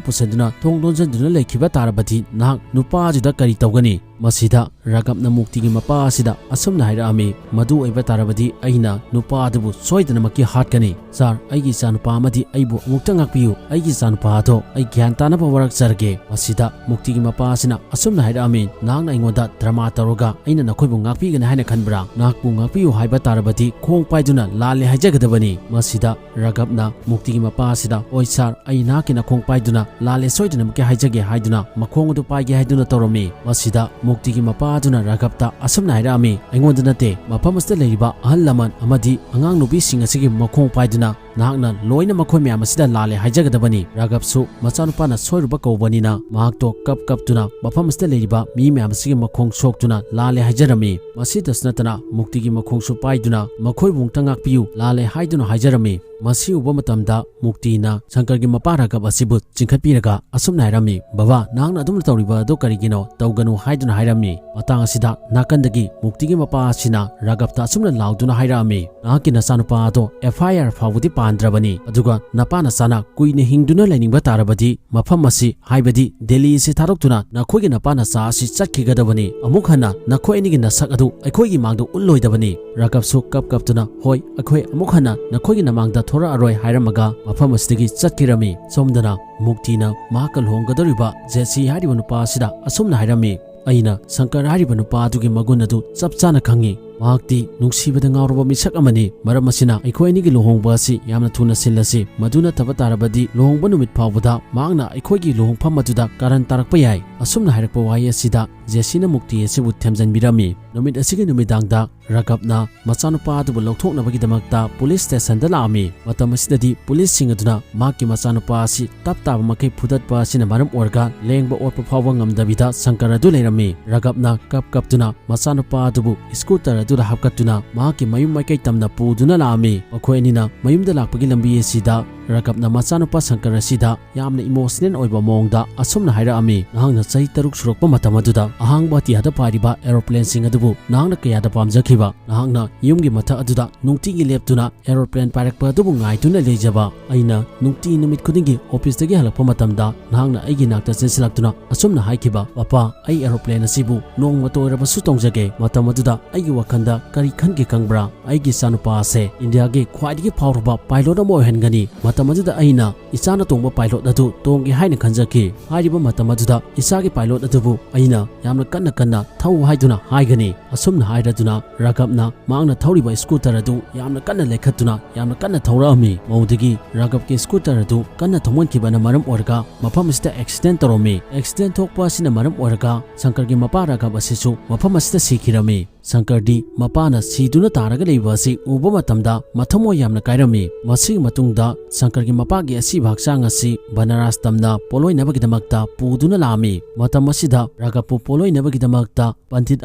ꯄꯨꯁꯤꯟꯗꯨꯅ ꯊꯣꯡ ꯂꯣꯟꯁꯤꯟꯗꯨꯅ ꯂꯩꯈꯤꯕ ꯇꯥꯔꯕꯗꯤ ꯅꯍꯥꯛ ꯅꯨꯄꯥ ꯑꯗꯨꯗ ꯀꯔꯤ ꯇꯧꯒꯅꯤ?" ꯃꯁꯤꯗ ꯔꯥꯘꯕꯅ ꯃꯨꯛꯇꯤꯒꯤ ꯃꯄꯥ ꯑꯁꯤꯗ ꯑꯁꯨꯝꯅ ꯍꯥꯏꯔꯛꯑꯝꯃꯤ, "ꯃꯗꯨ ꯑꯣꯏꯕ ꯇꯥꯔꯕꯗꯤ ꯑꯩꯅ ꯅꯨꯄꯥ ꯑꯗꯨꯕꯨ ꯁꯣꯏꯗꯅꯃꯛꯀꯤ ꯍꯥꯠꯀꯅꯤ꯫ ꯁꯥꯔ, ꯑꯩꯒꯤ ꯏꯆꯥꯅꯨꯄꯥ ꯑꯃꯗꯤ ꯑꯩꯕꯨ ꯑꯃꯨꯛꯇ ꯉꯥꯛꯄꯤꯌꯨ꯫ ꯑꯩꯒꯤ ꯏꯆꯥꯅꯨꯄꯥ ꯑꯗꯣ ꯑꯩ ꯒ꯭ꯌꯥꯟ ꯇꯥꯅꯕ ꯋꯥꯔꯛꯆꯔꯒꯦ"꯫ ꯃꯁꯤꯗ ꯃꯨꯛꯇꯤꯒꯤ ꯃꯄꯥ ꯑꯁꯤꯅ ꯑꯁꯨꯝꯅ ꯍꯥꯏꯔꯛꯑꯝꯃꯤ, "ꯅꯍꯥꯛꯅ ꯑꯩꯉꯣꯟꯗ ꯗ꯭ꯔꯃꯥ ꯇꯧꯔꯒ ꯑꯩꯅ ꯅꯈꯣꯏꯕꯨ ꯉꯥꯛꯄꯤꯒꯅꯤ ꯍꯥꯏꯅ ꯈꯟꯕ꯭ꯔꯥ? ꯅꯍꯥꯛꯄꯨ ꯉꯥꯛꯄꯤꯌꯨ ꯍꯥꯏꯕ ꯇꯥꯔꯕꯗꯤ ꯈꯣꯡ ꯄꯥꯏꯗꯨꯅ ꯂꯥꯜꯂꯦ ꯍꯥꯏꯖꯒꯗꯕꯅꯤ"꯫ ꯃꯁꯤꯗ ꯔꯥꯘꯕꯅ ꯃꯨꯛꯇꯤꯒꯤ ꯃꯄꯥ ꯑꯁꯤꯗ, "ꯍꯣꯏ ꯁꯥꯔ, ꯑꯩ ꯅꯍꯥꯛꯀꯤ ꯅꯈꯣꯡ ꯄꯥꯏꯗꯨꯅ ꯂꯥꯜꯂꯦ ꯁꯣꯏꯗꯅꯃꯛꯀꯤ ꯍꯥꯏꯖꯒꯦ" ꯍꯥꯏꯗꯨꯅ ꯃꯈꯣꯡ ꯑꯗꯨ ꯄꯥꯏꯒꯦ ꯍꯥꯏꯗꯨꯅ ꯇꯧꯔꯝꯃꯤ꯫ ꯃꯁꯤꯗ ꯃꯨꯛꯇꯤꯒꯤ ꯃꯄꯥ ꯑꯗꯨꯅ ꯔꯥꯘꯕꯇ ꯑꯁꯨꯝꯅ ꯍꯥꯏꯔꯛꯑꯝꯃꯤ, "ꯑꯩꯉꯣꯟꯗ ꯅꯠꯇꯦ, ꯃꯐꯝ ꯑꯁꯤꯗ ꯂꯩꯔꯤꯕ ꯑꯍꯜ ꯂꯃꯟ ꯑꯃꯗꯤ ꯑꯉꯥꯡ ꯅꯨꯄꯤꯁꯤꯡ ꯑꯁꯤꯒꯤ ꯃꯈꯣꯡ ꯄꯥꯏꯗꯨꯅ ꯅꯍꯥꯛꯅ ꯂꯣꯏꯅ ꯃꯈꯣꯏ ꯃꯌꯥꯝ ꯑꯁꯤꯗ ꯂꯥꯜꯂꯦ ꯍꯥꯏꯖꯒꯗꯕꯅꯤ"꯫ ꯔꯥꯘꯕꯁꯨ ꯃꯆꯥꯅꯨꯄꯥꯅ ꯁꯣꯏꯔꯨꯕ ꯀꯧꯕꯅꯤꯅ ꯃꯍꯥꯛꯇꯣ ꯀꯞ ꯀꯞꯇꯨꯅ ꯃꯐꯝ ꯑꯁꯤꯗ ꯂꯩꯔꯤꯕ ꯃꯤ ꯃꯌꯥꯝ ꯑꯁꯤꯒꯤ ꯃꯈꯣꯡ ꯁꯣꯛꯇꯨꯅ ꯂꯥꯜꯂꯦ ꯍꯥꯏꯖꯔꯝꯃꯤ꯫ ꯃꯁꯤꯗꯁꯨ ꯅꯠꯇꯅ ꯃꯨꯛꯇꯤꯒꯤ ꯃꯈꯣꯡꯁꯨ ꯄꯥꯏꯗꯨꯅ ꯃꯈꯣꯏꯕꯨ ꯑꯃꯨꯛꯇ ꯉꯥꯛꯄꯤꯌꯨ, ꯂꯥꯜꯂꯦ ꯍꯥꯏꯗꯨꯅ ꯍꯥꯏꯖꯔꯝꯃꯤ꯫ ꯃꯁꯤ ꯎꯕ ꯃꯇꯝꯗ ꯃꯨꯛꯇꯤꯅ ꯁꯪꯀꯔꯒꯤ ꯃꯄꯥ ꯔꯥꯘꯕ ꯑꯁꯤꯕꯨ ꯆꯤꯡꯈꯠꯄꯤꯔꯒ ꯑꯁꯨꯝꯅ ꯍꯥꯏꯔꯝꯃꯤ, "ꯕꯕꯥ, ꯅꯍꯥꯛꯅ ꯑꯗꯨꯝꯅ ꯇꯧꯔꯤꯕ ꯑꯗꯨ ꯀꯔꯤꯒꯤꯅꯣ? ꯇꯧꯒꯅꯨ" ꯍꯥꯏꯗꯨꯅ ꯍꯥꯏꯔꯝꯃꯤ꯫ ꯃꯇꯥꯡ ꯑꯁꯤꯗ ꯅꯥꯀꯟꯗꯒꯤ ꯃꯨꯛꯇꯤꯒꯤ ꯃꯄꯥ ꯑꯁꯤꯅ ꯔꯥꯘꯕꯇ ꯑꯁꯨꯝꯅ ꯂꯥꯎꯗꯨꯅ ꯍꯥꯏꯔꯛꯑꯝꯃꯤ, "ꯅꯍꯥꯛꯀꯤ ꯅꯆꯥꯅꯨꯄꯥ ꯑꯗꯣ ꯑꯦꯐ ꯑꯥꯏ ꯑꯥꯔ ꯐꯥꯎꯕꯗꯤ ꯄꯥꯟꯗ꯭ꯔꯕꯅꯤ꯫ ꯑꯗꯨꯒ ꯅꯄꯥ ꯅꯆꯥꯅ ꯀꯨꯏꯅ ꯍꯤꯡꯗꯨꯅ ꯂꯩꯅꯤꯡꯕ ꯇꯥꯔꯕꯗꯤ ꯃꯐꯝ ꯑꯁꯤ, ꯍꯥꯏꯕꯗꯤ ꯗꯦꯜꯂꯤ ꯑꯁꯤ ꯊꯥꯗꯣꯛꯇꯨꯅ ꯅꯈꯣꯏꯒꯤ ꯅꯄꯥ ꯅꯆꯥ ꯑꯁꯤ ꯆꯠꯈꯤꯒꯗꯕꯅꯤ꯫ ꯑꯃꯨꯛ ꯍꯟꯅ ꯅꯈꯣꯏ ꯑꯅꯤꯒꯤ ꯅꯁꯛ ꯑꯗꯨ ꯑꯩꯈꯣꯏꯒꯤ ꯃꯥꯡꯗ ꯎꯠꯂꯣꯏꯗꯕꯅꯤ꯫ ꯔꯥꯒꯕꯁꯨ ꯀꯞ ꯀꯞꯇꯨꯅ, "ꯍꯣꯏ, ꯑꯩꯈꯣꯏ ꯑꯃꯨꯛ ꯍꯟꯅ ꯅꯈꯣꯏꯒꯤ ꯅꯃꯥꯡꯗ ꯊꯣꯔꯛꯑꯔꯣꯏ" ꯍꯥꯏꯔꯝꯃꯒ ꯃꯐꯝ ꯑꯁꯤꯗꯒꯤ ꯆꯠꯈꯤꯔꯝꯃꯤ꯫ ꯁꯣꯝꯗꯅ ꯃꯨꯛꯇꯤꯅ ꯃꯍꯥꯛꯀ ꯂꯨꯍꯣꯡꯒꯗꯧꯔꯤꯕ ꯖꯦꯁꯤ ꯍꯥꯏꯔꯤꯕ ꯅꯨꯄꯥ ꯑꯁꯤꯗ ꯑꯁꯨꯝꯅ ꯍꯥꯏꯔꯝꯃꯤ, "ꯑꯩꯅ ꯁꯪꯀꯔ ꯍꯥꯏꯔꯤꯕ ꯅꯨꯄꯥ ꯑꯗꯨꯒꯤ ꯃꯒꯨꯟ ꯑꯗꯨ ꯆꯞ ꯆꯥꯅ ꯈꯪꯉꯤ꯫ ꯃꯍꯥꯛꯇꯤ ꯅꯨꯡꯁꯤꯕꯗ ꯉꯥꯎꯔꯕ ꯃꯤꯁꯛ ꯑꯃꯅꯤ꯫ ꯃꯔꯝ ꯑꯁꯤꯅ ꯑꯩꯈꯣꯏ ꯑꯅꯤꯒꯤ ꯂꯨꯍꯣꯡꯕ ꯑꯁꯤ ꯌꯥꯝꯅ ꯊꯨꯅ ꯁꯤꯜꯂꯁꯤ꯫ ꯃꯗꯨ ꯅꯠꯇꯕ ꯇꯥꯔꯕꯗꯤ ꯂꯨꯍꯣꯡꯕ ꯅꯨꯃꯤꯠ ꯐꯥꯎꯕꯗ ꯃꯍꯥꯛꯅ ꯑꯩꯈꯣꯏꯒꯤ ꯂꯨꯍꯣꯡꯐꯝ ꯑꯗꯨꯗ ꯀꯥꯔꯟ ꯇꯥꯔꯛꯄ ꯌꯥꯏ"꯫ ꯑꯁꯨꯝꯅ ꯍꯥꯏꯔꯛꯄ ꯋꯥꯍꯩ ꯑꯁꯤꯗ ꯖꯦꯁꯤꯅ ꯃꯨꯛꯇꯤ ꯑꯁꯤꯕꯨ ꯊꯦꯝꯖꯤꯟꯕꯤꯔꯝꯃꯤ꯫ ꯅꯨꯃꯤꯠ ꯑꯁꯤꯒꯤ ꯅꯨꯃꯤꯗꯥꯡꯗ ꯔꯥꯒꯕꯅ ꯃꯆꯥꯅꯨꯄꯥ ꯑꯗꯨꯕꯨ ꯂꯧꯊꯣꯛꯅꯕꯒꯤꯗꯃꯛꯇ ꯄꯨꯂꯤꯁ ꯁ꯭ꯇꯦꯁꯟꯗ ꯂꯥꯛꯑꯝꯃꯤ꯫ ꯃꯇꯝ ꯑꯁꯤꯗꯗꯤ ꯄꯨꯂꯤꯁꯁꯤꯡ ꯑꯗꯨꯅ ꯃꯍꯥꯛꯀꯤ ꯃꯆꯥꯅꯨꯄꯥ ꯑꯁꯤ ꯇꯞ ꯇꯥꯕ ꯃꯈꯩ ꯐꯨꯗꯠꯄ ꯑꯁꯤꯅ ꯃꯔꯝ ꯑꯣꯏꯔꯒ ꯂꯦꯡꯕ ꯑꯣꯠꯄ ꯐꯥꯎꯕ ꯉꯝꯗꯕꯤꯗ ꯁꯪꯀꯔ ꯑꯗꯨ ꯂꯩꯔꯝꯃꯤ꯫ ꯔꯥꯒꯕꯅ ꯀꯞ ꯀꯞꯇꯨꯅ ꯃꯆꯥꯅꯨꯄꯥ ꯑꯗꯨꯕꯨ ꯁ꯭ꯀꯨꯇꯔ ꯑꯗꯨꯗ ꯍꯥꯞꯀꯠꯇꯨꯅ ꯃꯍꯥꯛꯀꯤ ꯃꯌꯨꯝ ꯃꯥꯏꯀꯩ ꯇꯝꯅ ꯄꯨꯗꯨꯅ ꯂꯥꯛꯑꯝꯃꯤ꯫ ꯃꯈꯣꯏ ꯑꯅꯤꯅ ꯃꯌꯨꯝꯗ ꯂꯥꯛꯄꯒꯤ ꯂꯝꯕꯤ ꯑꯁꯤꯗ ꯔꯥꯒꯕꯅ ꯃꯆꯥꯅꯨꯄꯥ ꯁꯪꯀꯔ ꯑꯁꯤꯗ ꯌꯥꯝꯅ ꯏꯃꯣꯁꯅꯦꯜ ꯑꯣꯏꯕ ꯃꯑꯣꯡꯗ ꯑꯁꯨꯝꯅ ꯍꯥꯏꯔꯛꯑꯝꯃꯤ, "ꯅꯍꯥꯛꯅ ꯆꯍꯤ ꯇꯔꯨꯛ ꯁꯨꯔꯛꯄ ꯃꯇꯝ ꯑꯗꯨꯗ ꯑꯍꯥꯡꯕ ꯑꯇꯤꯌꯥꯗ ꯄꯥꯏꯔꯤꯕ ꯑꯦꯔꯣꯄ꯭ꯂꯦꯟꯁꯤꯡ ꯑꯗꯨꯕꯨ ꯅꯍꯥꯛꯅ ꯀꯌꯥꯗ ꯄꯥꯝꯖꯈꯤꯕ? ꯅꯍꯥꯛꯅ ꯌꯨꯝꯒꯤ ꯃꯊꯛ ꯑꯗꯨꯗ ꯅꯨꯡꯇꯤꯒꯤ ꯂꯦꯞꯇꯨꯅ ꯑꯦꯔꯣꯄ꯭ꯂꯦꯟ ꯄꯥꯏꯔꯛꯄ ꯑꯗꯨꯕꯨ ꯉꯥꯏꯗꯨꯅ ꯂꯩꯖꯕ꯫ ꯑꯩꯅ ꯅꯨꯡꯇꯤ ꯅꯨꯃꯤꯠ ꯈꯨꯗꯤꯡꯒꯤ ꯑꯣꯐꯤꯁꯇꯒꯤ ꯍꯜꯂꯛꯄ ꯃꯇꯝꯗ ꯅꯍꯥꯛꯅ ꯑꯩꯒꯤ ꯅꯥꯛꯇ ꯆꯦꯟꯁꯤꯜꯂꯛꯇꯨꯅ ꯑꯁꯨꯝꯅ ꯍꯥꯏꯈꯤꯕ, 'ꯄꯥꯄꯥ, ꯑꯩ ꯑꯦꯔꯣꯄ꯭ꯂꯦꯟ ꯑꯁꯤꯕꯨ ꯅꯣꯡꯃꯇ ꯑꯣꯏꯔꯕꯁꯨ ꯇꯣꯡꯖꯒꯦ.' ꯃꯇꯝ ꯑꯗꯨꯗ ꯑꯩꯒꯤ ꯋꯥꯈꯜꯗ ꯀꯔꯤ ꯈꯟꯒꯦ ꯈꯪꯕ꯭ꯔꯥ? ꯑꯩꯒꯤ ꯏꯆꯥꯅꯨꯄꯥ ꯑꯁꯦ ꯏꯟꯗꯤꯌꯥꯒꯤ ꯈ꯭ꯋꯥꯏꯗꯒꯤ ꯐꯥꯎꯔꯕ ꯄꯥꯏꯂꯣꯠ ꯑꯃ ꯑꯣꯏꯍꯟꯒꯅꯤ꯫ ꯃꯇꯝ ꯑꯗꯨꯗ ꯑꯩꯅ ꯏꯆꯥꯅ ꯇꯣꯡꯕ ꯄꯥꯏꯂꯣꯠ ꯑꯗꯨ ꯇꯣꯡꯒꯦ ꯍꯥꯏꯅ ꯈꯟꯖꯈꯤ꯫ ꯍꯥꯏꯔꯤꯕ ꯃꯇꯝ ꯑꯗꯨꯗ ꯏꯆꯥꯒꯤ ꯄꯥꯏꯂꯣꯠ ꯑꯗꯨꯕꯨ ꯑꯩꯅ ꯌꯥꯝꯅ ꯀꯟꯅ ꯀꯟꯅ ꯊꯧ ꯍꯥꯏꯗꯨꯅ ꯍꯥꯏꯒꯅꯤ꯫ ꯑꯁꯨꯝꯅ ꯍꯥꯏꯔꯗꯨꯅ ꯔꯥꯒꯕꯅ ꯃꯍꯥꯛꯅ ꯊꯧꯔꯤꯕ ꯁ꯭ꯀꯨꯇꯔ ꯑꯗꯨ ꯌꯥꯝꯅ ꯀꯟꯅ ꯂꯩꯈꯠꯇꯨꯅ ꯌꯥꯝꯅ ꯀꯟꯅ ꯊꯧꯔꯛꯑꯝꯃꯤ꯫ ꯃꯧꯗꯒꯤ ꯔꯥꯒꯕꯀꯤ ꯁ꯭ꯀꯨꯇꯔ ꯑꯗꯨ ꯀꯟꯅ ꯊꯧꯃꯟꯈꯤꯕꯅ ꯃꯔꯝ ꯑꯣꯏꯔꯒ ꯃꯐꯝ ꯑꯁꯤꯗ ꯑꯦꯛꯁꯤꯗꯦꯟ ꯇꯧꯔꯝꯃꯤ꯫ ꯑꯦꯛꯁꯤꯗꯦꯟ ꯊꯣꯛꯄ ꯑꯁꯤꯅ ꯃꯔꯝ ꯑꯣꯏꯔꯒ ꯁꯪꯀꯔꯒꯤ ꯃꯄꯥ ꯔꯥꯒꯕ ꯑꯁꯤꯁꯨ ꯃꯐꯝ ꯑꯁꯤꯗ ꯁꯤꯈꯤꯔꯝꯃꯤ꯫ ꯁꯪꯀꯔꯗꯤ ꯃꯄꯥꯅ ꯁꯤꯗꯨꯅ ꯇꯥꯔꯒ ꯂꯩꯕ ꯑꯁꯤ ꯎꯕ ꯃꯇꯝꯗ ꯃꯊꯃꯣꯏ ꯌꯥꯝꯅ ꯀꯥꯏꯔꯝꯃꯤ꯫ ꯃꯁꯤꯒꯤ ꯃꯇꯨꯡꯗ ꯁꯪꯀꯔꯒꯤ ꯃꯄꯥꯒꯤ ꯑꯁꯤꯕ ꯍꯛꯆꯥꯡ ꯑꯁꯤ ꯕꯅꯥꯔꯥꯁ ꯇꯝꯅ ꯄꯣꯠꯂꯣꯏꯅꯕꯒꯤꯗꯃꯛꯇ ꯄꯨꯗꯨꯅ ꯂꯥꯛꯑꯝꯃꯤ꯫ ꯃꯇꯝ ꯑꯁꯤꯗ ꯔꯥꯒꯕꯄꯨ ꯄꯣꯠꯂꯣꯏꯅꯕꯒꯤꯗꯃꯛꯇ ꯄꯟꯗꯤꯠ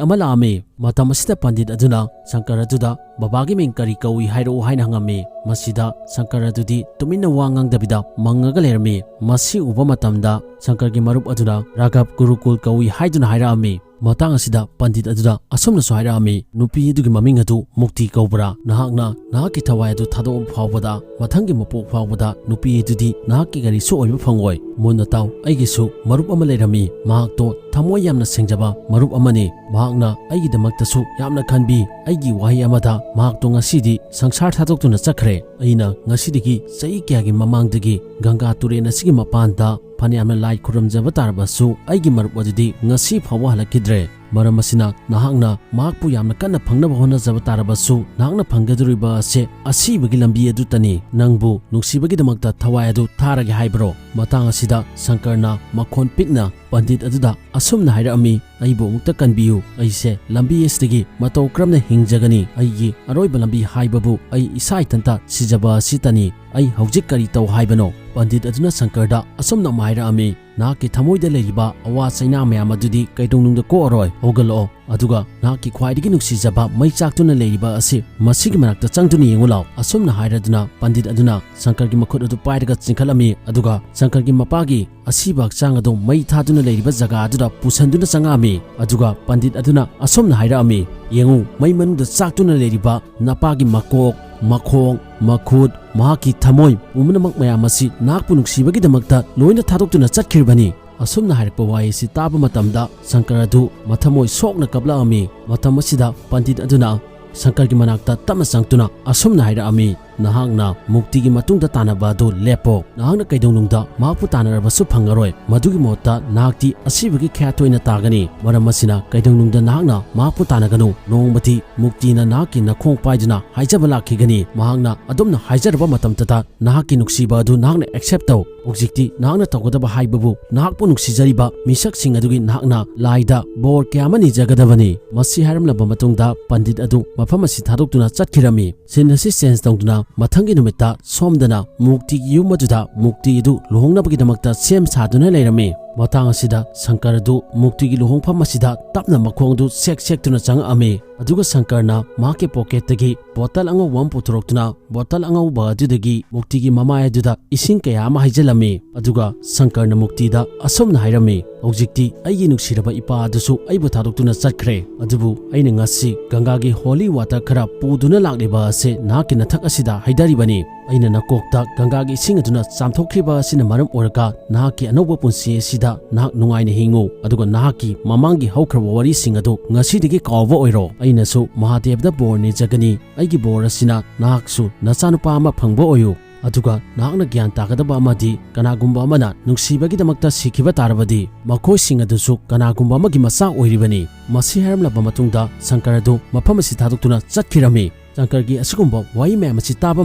ꯑꯃ ꯂꯥꯛꯑꯝꯃꯤ꯫ ꯃꯇꯝ ꯑꯁꯤꯗ ꯄꯟꯗꯤꯠ ꯑꯗꯨꯅ ꯁꯪꯀꯔ ꯑꯗꯨꯗ "ꯕꯕꯥꯒꯤ ꯃꯤꯡ ꯀꯔꯤ ꯀꯧꯏ ꯍꯥꯏꯔꯛꯎ" ꯍꯥꯏꯅ ꯍꯪꯉꯝꯃꯤ꯫ ꯃꯁꯤꯗ ꯁꯪꯀꯔ ꯑꯗꯨꯗꯤ ꯇꯨꯃꯤꯟꯅ ꯋꯥ ꯉꯥꯡꯗꯕꯤꯗ ꯃꯪꯉꯒ ꯂꯩꯔꯝꯃꯤ꯫ ꯃꯁꯤ ꯎꯕ ꯃꯇꯝꯗ ꯁꯪꯀꯔꯒꯤ ꯃꯔꯨꯞ ꯑꯗꯨꯅ "ꯔꯥꯘꯕ ꯒꯨꯔꯨꯀꯨꯜ ꯀꯧꯏ" ꯍꯥꯏꯗꯨꯅ ꯍꯥꯏꯔꯛꯑꯝꯃꯤ꯫ ꯃꯇꯥꯡ ꯑꯁꯤꯗ ꯄꯟꯗꯤꯠ ꯑꯗꯨꯅ ꯑꯁꯨꯝꯅꯁꯨ ꯍꯥꯏꯔꯛꯑꯝꯃꯤ, "ꯅꯨꯄꯤ ꯑꯗꯨꯒꯤ ꯃꯃꯤꯡ ꯑꯗꯨ ꯃꯨꯛꯇꯤ ꯀꯧꯕ꯭ꯔꯥ? ꯅꯍꯥꯛꯅ ꯅꯍꯥꯛꯀꯤ ꯊꯋꯥꯏ ꯑꯗꯨ ꯊꯥꯗꯣꯛꯑꯕ ꯐꯥꯎꯕꯗ, ꯃꯊꯪꯒꯤ ꯃꯄꯣꯛ ꯐꯥꯎꯕꯗ ꯅꯨꯄꯤ ꯑꯗꯨꯗꯤ ꯅꯍꯥꯛꯀꯤ ꯀꯔꯤꯁꯨ ꯑꯣꯏꯕ ꯐꯪꯉꯣꯏ꯫ ꯃꯨꯟꯅ ꯇꯥꯎ, ꯑꯩꯒꯤꯁꯨ ꯃꯔꯨꯞ ꯑꯃ ꯂꯩꯔꯝꯃꯤ꯫ ꯃꯍꯥꯛꯇꯣ ꯊꯃꯣꯏ ꯌꯥꯝꯅ ꯁꯦꯡꯖꯕ ꯃꯔꯨꯞ ꯑꯃꯅꯤ꯫ ꯃꯍꯥꯛꯅ ꯑꯩꯒꯤꯗꯃꯛꯇꯁꯨ ꯌꯥꯝꯅ ꯈꯟꯕꯤ꯫ ꯑꯩꯒꯤ ꯋꯥꯍꯩ ꯑꯃꯗ ꯃꯍꯥꯛꯇꯣ ꯉꯁꯤꯗꯤ ꯁꯪꯁꯥꯔ ꯊꯥꯗꯣꯛꯇꯨꯅ ꯆꯠꯈ꯭ꯔꯦ꯫ ꯑꯩꯅ ꯉꯁꯤꯗꯒꯤ ꯆꯍꯤ ꯀꯌꯥꯒꯤ ꯃꯃꯥꯡꯗꯒꯤ ꯒꯪꯒꯥ ꯇꯨꯔꯦꯜ ꯑꯁꯤꯒꯤ ꯃꯄꯥꯟꯗ ꯐꯅꯌꯥꯝꯅ ꯂꯥꯏ ꯈꯨꯔꯨꯝꯖꯕ ꯇꯥꯔꯕꯁꯨ, ꯑꯩꯒꯤ ꯃꯔꯨꯞ ꯑꯗꯨꯗꯤ ꯉꯁꯤ ꯐꯥꯎꯕ ꯍꯜꯂꯛꯈꯤꯗ꯭ꯔꯦ꯫ ꯃꯔꯝ ꯑꯁꯤꯅ ꯅꯍꯥꯛꯅ ꯃꯍꯥꯛꯄꯨ ꯌꯥꯝꯅ ꯀꯟꯅ ꯐꯪꯅꯕ ꯍꯣꯠꯅꯖꯕ ꯇꯥꯔꯕꯁꯨ, ꯅꯍꯥꯛꯅ ꯐꯪꯒꯗꯧꯔꯤꯕ ꯑꯁꯤ ꯑꯁꯤꯕꯒꯤ ꯂꯝꯕꯤ ꯑꯗꯨꯇꯅꯤ꯫ ꯅꯪꯕꯨ ꯅꯨꯡꯁꯤꯕꯒꯤꯗꯃꯛꯇ ꯊꯋꯥꯏ ꯑꯗꯨ ꯊꯥꯔꯒꯦ ꯍꯥꯏꯕ꯭ꯔꯣ?" ꯃꯇꯥꯡ ꯑꯁꯤꯗ ꯁꯪꯀꯔꯅ ꯃꯈꯣꯟ ꯄꯤꯛꯅ ꯄꯟꯗꯤꯠ ꯑꯗꯨꯗ ꯑꯁꯨꯝꯅ ꯍꯥꯏꯔꯛꯑꯝꯃꯤ, "ꯑꯩꯕꯨ ꯑꯃꯨꯛꯇ ꯀꯟꯕꯤꯌꯨ꯫ ꯑꯩꯁꯦ ꯂꯝꯕꯤ ꯑꯁꯤꯗꯒꯤ ꯃꯇꯧ ꯀꯔꯝꯅ ꯍꯤꯡꯖꯒꯅꯤ? ꯑꯩꯒꯤ ꯑꯔꯣꯏꯕ ꯂꯝꯕꯤ ꯍꯥꯏꯕꯕꯨ ꯑꯩ ꯏꯁꯥ ꯏꯊꯟꯇ ꯁꯤꯖꯕ ꯑꯁꯤꯇꯅꯤ꯫ ꯑꯩ ꯍꯧꯖꯤꯛ ꯀꯔꯤ ꯇꯧ ꯍꯥꯏꯕꯅꯣ?" ꯄꯟꯗꯤꯠ ꯑꯗꯨꯅ ꯁꯪꯀꯔꯗ ꯑꯁꯨꯝꯅ ꯑꯃ ꯍꯥꯏꯔꯛꯑꯝꯃꯤ, "ꯅꯍꯥꯛꯀꯤ ꯊꯃꯣꯏꯗ ꯂꯩꯔꯤꯕ ꯑꯋꯥ ꯆꯩꯅꯥ ꯃꯌꯥꯝ ꯑꯗꯨꯗꯤ ꯀꯩꯗꯧꯅꯨꯡꯗ ꯀꯣꯛꯑꯔꯣꯏ꯫ ꯍꯧꯒꯠꯂꯛꯑꯣ, ꯑꯗꯨꯒ ꯅꯍꯥꯛꯀꯤ ꯈ꯭ꯋꯥꯏꯗꯒꯤ ꯅꯨꯡꯁꯤꯖꯕ ꯃꯩ ꯆꯥꯛꯇꯨꯅ ꯂꯩꯔꯤꯕ ꯑꯁꯤ ꯃꯁꯤꯒꯤ ꯃꯅꯥꯛꯇ ꯆꯪꯗꯨꯅ ꯌꯦꯡꯉꯨ ꯂꯥꯎ꯫" ꯑꯁꯨꯝꯅ ꯍꯥꯏꯔꯗꯨꯅ ꯄꯟꯗꯤꯠ ꯑꯗꯨꯅ ꯁꯪꯀꯔꯒꯤ ꯃꯈꯨꯠ ꯑꯗꯨ ꯄꯥꯏꯔꯒ ꯆꯤꯡꯈꯠꯂꯝꯃꯤ, ꯑꯗꯨꯒ ꯁꯪꯀꯔꯒꯤ ꯃꯄꯥꯒꯤ ꯑꯁꯤꯕ ꯍꯛꯆꯥꯡ ꯑꯗꯨ ꯃꯩ ꯊꯥꯗꯨꯅ ꯂꯩꯔꯤꯕ ꯖꯒꯥ ꯑꯗꯨꯗ ꯄꯨꯁꯟꯗꯨꯅ ꯆꯪꯉꯛꯑꯝꯃꯤ꯫ ꯑꯗꯨꯒ ꯄꯟꯗꯤꯠ ꯑꯗꯨꯅ ꯑꯁꯨꯝꯅ ꯍꯥꯏꯔꯛꯑꯝꯃꯤ, "ꯌꯦꯡꯉꯨ, ꯃꯩ ꯃꯅꯨꯡꯗ ꯆꯥꯛꯇꯨꯅ ꯂꯩꯔꯤꯕ ꯅꯄꯥꯒꯤ ꯃꯀꯣꯛ, ꯃꯈꯣꯡ, ꯃꯈꯨꯠ, ꯃꯍꯥꯛꯀꯤ ꯊꯃꯣꯏ ꯄꯨꯝꯅꯃꯛ ꯃꯌꯥꯝ ꯑꯁꯤ ꯅꯍꯥꯛꯄꯨ ꯅꯨꯡꯁꯤꯕꯒꯤꯗꯃꯛꯇ ꯂꯣꯏꯅ ꯊꯥꯗꯣꯛꯇꯨꯅ ꯆꯠꯈ꯭ꯔꯤꯕꯅꯤ꯫" ꯑꯁꯨꯝꯅ ꯍꯥꯏꯔꯛꯄ ꯋꯥꯍꯩ ꯑꯁꯤ ꯇꯥꯕ ꯃꯇꯝꯗ ꯁꯪꯀꯔ ꯑꯗꯨ ꯃꯊꯃꯣꯏ ꯁꯣꯛꯅ ꯀꯞꯂꯛꯑꯝꯃꯤ꯫ ꯃꯇꯝ ꯑꯁꯤꯗ ꯄꯟꯗꯤꯠ ꯑꯗꯨꯅ ꯁꯪꯀꯔꯒꯤ ꯃꯅꯥꯛꯇ ꯇꯞꯅ ꯆꯪꯗꯨꯅ ꯑꯁꯨꯝꯅ ꯍꯥꯏꯔꯛꯑꯝꯃꯤ, "ꯅꯍꯥꯛꯅ ꯃꯨꯛꯇꯤꯒꯤ ꯃꯇꯨꯡꯗ ꯇꯥꯟꯅꯕ ꯑꯗꯨ ꯂꯦꯞꯄꯣ꯫ ꯅꯍꯥꯛꯅ ꯀꯩꯗꯧꯅꯨꯡꯗ ꯃꯍꯥꯛꯄꯨ ꯇꯥꯟꯅꯔꯕꯁꯨ ꯐꯪꯉꯔꯣꯏ꯫ ꯃꯗꯨꯒꯤ ꯃꯍꯨꯠꯇ ꯅꯍꯥꯛꯇꯤ ꯑꯁꯤꯕꯒꯤ ꯈꯌꯥꯠꯇ ꯑꯣꯏꯅ ꯇꯥꯒꯅꯤ꯫ ꯃꯔꯝ ꯑꯁꯤꯅ ꯀꯩꯗꯧꯅꯨꯡꯗ ꯅꯍꯥꯛꯅ ꯃꯍꯥꯛꯄꯨ ꯇꯥꯟꯅꯒꯅꯨ꯫ ꯅꯣꯡꯃꯗꯤ ꯃꯨꯛꯇꯤꯅ ꯅꯍꯥꯛꯀꯤ ꯅꯈꯣꯡ ꯄꯥꯏꯗꯨꯅ ꯍꯥꯏꯖꯕ ꯂꯥꯛꯈꯤꯒꯅꯤ꯫ ꯃꯍꯥꯛꯅ ꯑꯗꯨꯝꯅ ꯍꯥꯏꯖꯔꯕ ꯃꯇꯝꯗꯇ ꯅꯍꯥꯛꯀꯤ ꯅꯨꯡꯁꯤꯕ ꯑꯗꯨ ꯅꯍꯥꯛꯅ accept ꯇꯧ꯫ ꯍꯧꯖꯤꯛꯇꯤ ꯅꯍꯥꯛꯅ ꯇꯧꯒꯗꯕ ꯍꯥꯏꯕꯕꯨ ꯅꯍꯥꯛꯄꯨ ꯅꯨꯡꯁꯤꯖꯔꯤꯕ ꯃꯤꯁꯛꯁꯤꯡ ꯑꯗꯨꯒꯤ ꯅꯍꯥꯛꯅ ꯂꯥꯏꯗ ꯕꯣꯔ ꯀꯌꯥ ꯑꯃ ꯅꯤꯖꯒꯗꯕꯅꯤ꯫" ꯃꯁꯤ ꯍꯥꯏꯔꯝꯂꯕ ꯃꯇꯨꯡꯗ ꯄꯟꯗꯤꯠ ꯑꯗꯨ ꯃꯐꯝ ꯑꯁꯤ ꯊꯥꯗꯣꯛꯇꯨꯅ ꯆꯠꯈꯤꯔꯝꯃꯤ꯫ Scene ꯑꯁꯤ change ꯇꯧꯗꯨꯅ ꯃꯊꯪꯒꯤ ꯅꯨꯃꯤꯠꯇ ꯁꯣꯝꯗꯅ ꯃꯨꯛꯇꯤꯒꯤ ꯌꯨꯝ ꯑꯗꯨꯗ ꯃꯨꯛꯇꯤ ꯑꯗꯨ ꯂꯨꯍꯣꯡꯅꯕꯒꯤꯗꯃꯛꯇ ꯁꯦꯝ ꯁꯥꯗꯨꯅ ꯂꯩꯔꯝꯃꯤ꯫ ꯃꯇꯥꯡ ꯑꯁꯤꯗ ꯁꯪꯀꯔ ꯑꯗꯨ ꯃꯨꯛꯇꯤꯒꯤ ꯂꯨꯍꯣꯡꯐꯝ ꯑꯁꯤꯗ ꯇꯞꯅ ꯃꯈꯣꯡꯗꯨ ꯁꯦꯛ ꯁꯦꯛꯇꯨꯅ ꯆꯪꯉꯛꯑꯝꯃꯤ꯫ ꯑꯗꯨꯒ ꯁꯪꯀꯔꯅ ꯃꯍꯥꯛꯀꯤ ꯄꯣꯀꯦꯠꯇꯒꯤ ꯕꯣꯇꯜ ꯑꯉꯧꯕ ꯑꯃ ꯄꯨꯊꯣꯔꯛꯇꯨꯅ ꯕꯣꯇꯜ ꯑꯉꯧꯕ ꯑꯗꯨꯗꯒꯤ ꯃꯨꯛꯇꯤꯒꯤ ꯃꯃꯥꯏ ꯑꯗꯨꯗ ꯏꯁꯤꯡ ꯀꯌꯥ ꯑꯃ ꯍꯩꯖꯤꯜꯂꯝꯃꯤ꯫ ꯑꯗꯨꯒ ꯁꯪꯀꯔꯅ ꯃꯨꯛꯇꯤꯗ ꯑꯁꯨꯝꯅ ꯍꯥꯏꯔꯝꯃꯤ, "ꯍꯧꯖꯤꯛꯇꯤ ꯑꯩꯒꯤ ꯅꯨꯡꯁꯤꯔꯕ ꯏꯄꯥ ꯑꯗꯨꯁꯨ ꯑꯩꯕꯨ ꯊꯥꯗꯣꯛꯇꯨꯅ ꯆꯠꯈ꯭ꯔꯦ, ꯑꯗꯨꯕꯨ ꯑꯩꯅ ꯉꯁꯤ ꯒꯪꯒꯥꯒꯤ ꯍꯣꯂꯤ ꯋꯥꯇꯔ ꯈꯔ ꯄꯨꯗꯨꯅ ꯂꯥꯛꯂꯤꯕ ꯑꯁꯤ ꯅꯍꯥꯛꯀꯤ ꯅꯊꯛ ꯑꯁꯤꯗ ꯍꯩꯊꯔꯤꯕꯅꯤ꯫ ꯑꯩꯅ ꯅꯀꯣꯛꯇ ꯒꯪꯒꯥꯒꯤ ꯏꯁꯤꯡ ꯑꯗꯨꯅ ꯆꯥꯝꯊꯣꯛꯈ꯭ꯔꯤꯕ ꯑꯁꯤꯅ ꯃꯔꯝ ꯑꯣꯏꯔꯒ ꯅꯍꯥꯛꯀꯤ ꯑꯅꯧꯕ ꯄꯨꯟꯁꯤ ꯑꯁꯤꯗ ꯅꯍꯥꯛ ꯅꯨꯡꯉꯥꯏꯅ ꯍꯤꯡꯉꯨ, ꯑꯗꯨꯒ ꯅꯍꯥꯛꯀꯤ ꯃꯃꯥꯡꯒꯤ ꯍꯧꯈ꯭ꯔꯕ ꯋꯥꯔꯤꯁꯤꯡ ꯑꯗꯨ ꯉꯁꯤꯗꯒꯤ ꯀꯥꯎꯕ ꯑꯣꯏꯔꯣ꯫ ꯑꯩꯅꯁꯨ ꯃꯍꯥꯗꯦꯕꯗ ꯕꯣꯔ ꯅꯤꯖꯒꯅꯤ꯫ ꯑꯩꯒꯤ ꯕꯣꯔ ꯑꯁꯤꯅ ꯅꯍꯥꯛꯁꯨ ꯅꯆꯥꯅꯨꯄꯥ ꯑꯃ ꯐꯪꯕ ꯑꯣꯏꯌꯨ꯫ ꯑꯗꯨꯒ ꯅꯍꯥꯛꯅ ꯒ꯭ꯌꯥꯟ ꯇꯥꯒꯗꯕ ꯑꯃꯗꯤ, ꯀꯅꯥꯒꯨꯝꯕ ꯑꯃꯅ ꯅꯨꯡꯁꯤꯕꯒꯤꯗꯃꯛꯇ ꯁꯤꯈꯤꯕ ꯇꯥꯔꯕꯗꯤ, ꯃꯈꯣꯏꯁꯤꯡ ꯑꯗꯨꯁꯨ ꯀꯅꯥꯒꯨꯝꯕ ꯑꯃꯒꯤ ꯃꯆꯥ ꯑꯣꯏꯔꯤꯕꯅꯤ꯫" ꯃꯁꯤ ꯍꯥꯏꯔꯝꯂꯕ ꯃꯇꯨꯡꯗ ꯁꯪꯀꯔ ꯑꯗꯨ ꯃꯐꯝ ꯑꯁꯤ ꯊꯥꯗꯣꯛꯇꯨꯅ ꯆꯠꯈꯤꯔꯝꯃꯤ꯫ ꯁꯪꯀꯔꯒꯤ ꯑꯁꯤꯒꯨꯝꯕ ꯋꯥꯍꯩ ꯃꯌꯥꯝ ꯑꯁꯤ ꯇꯥꯕ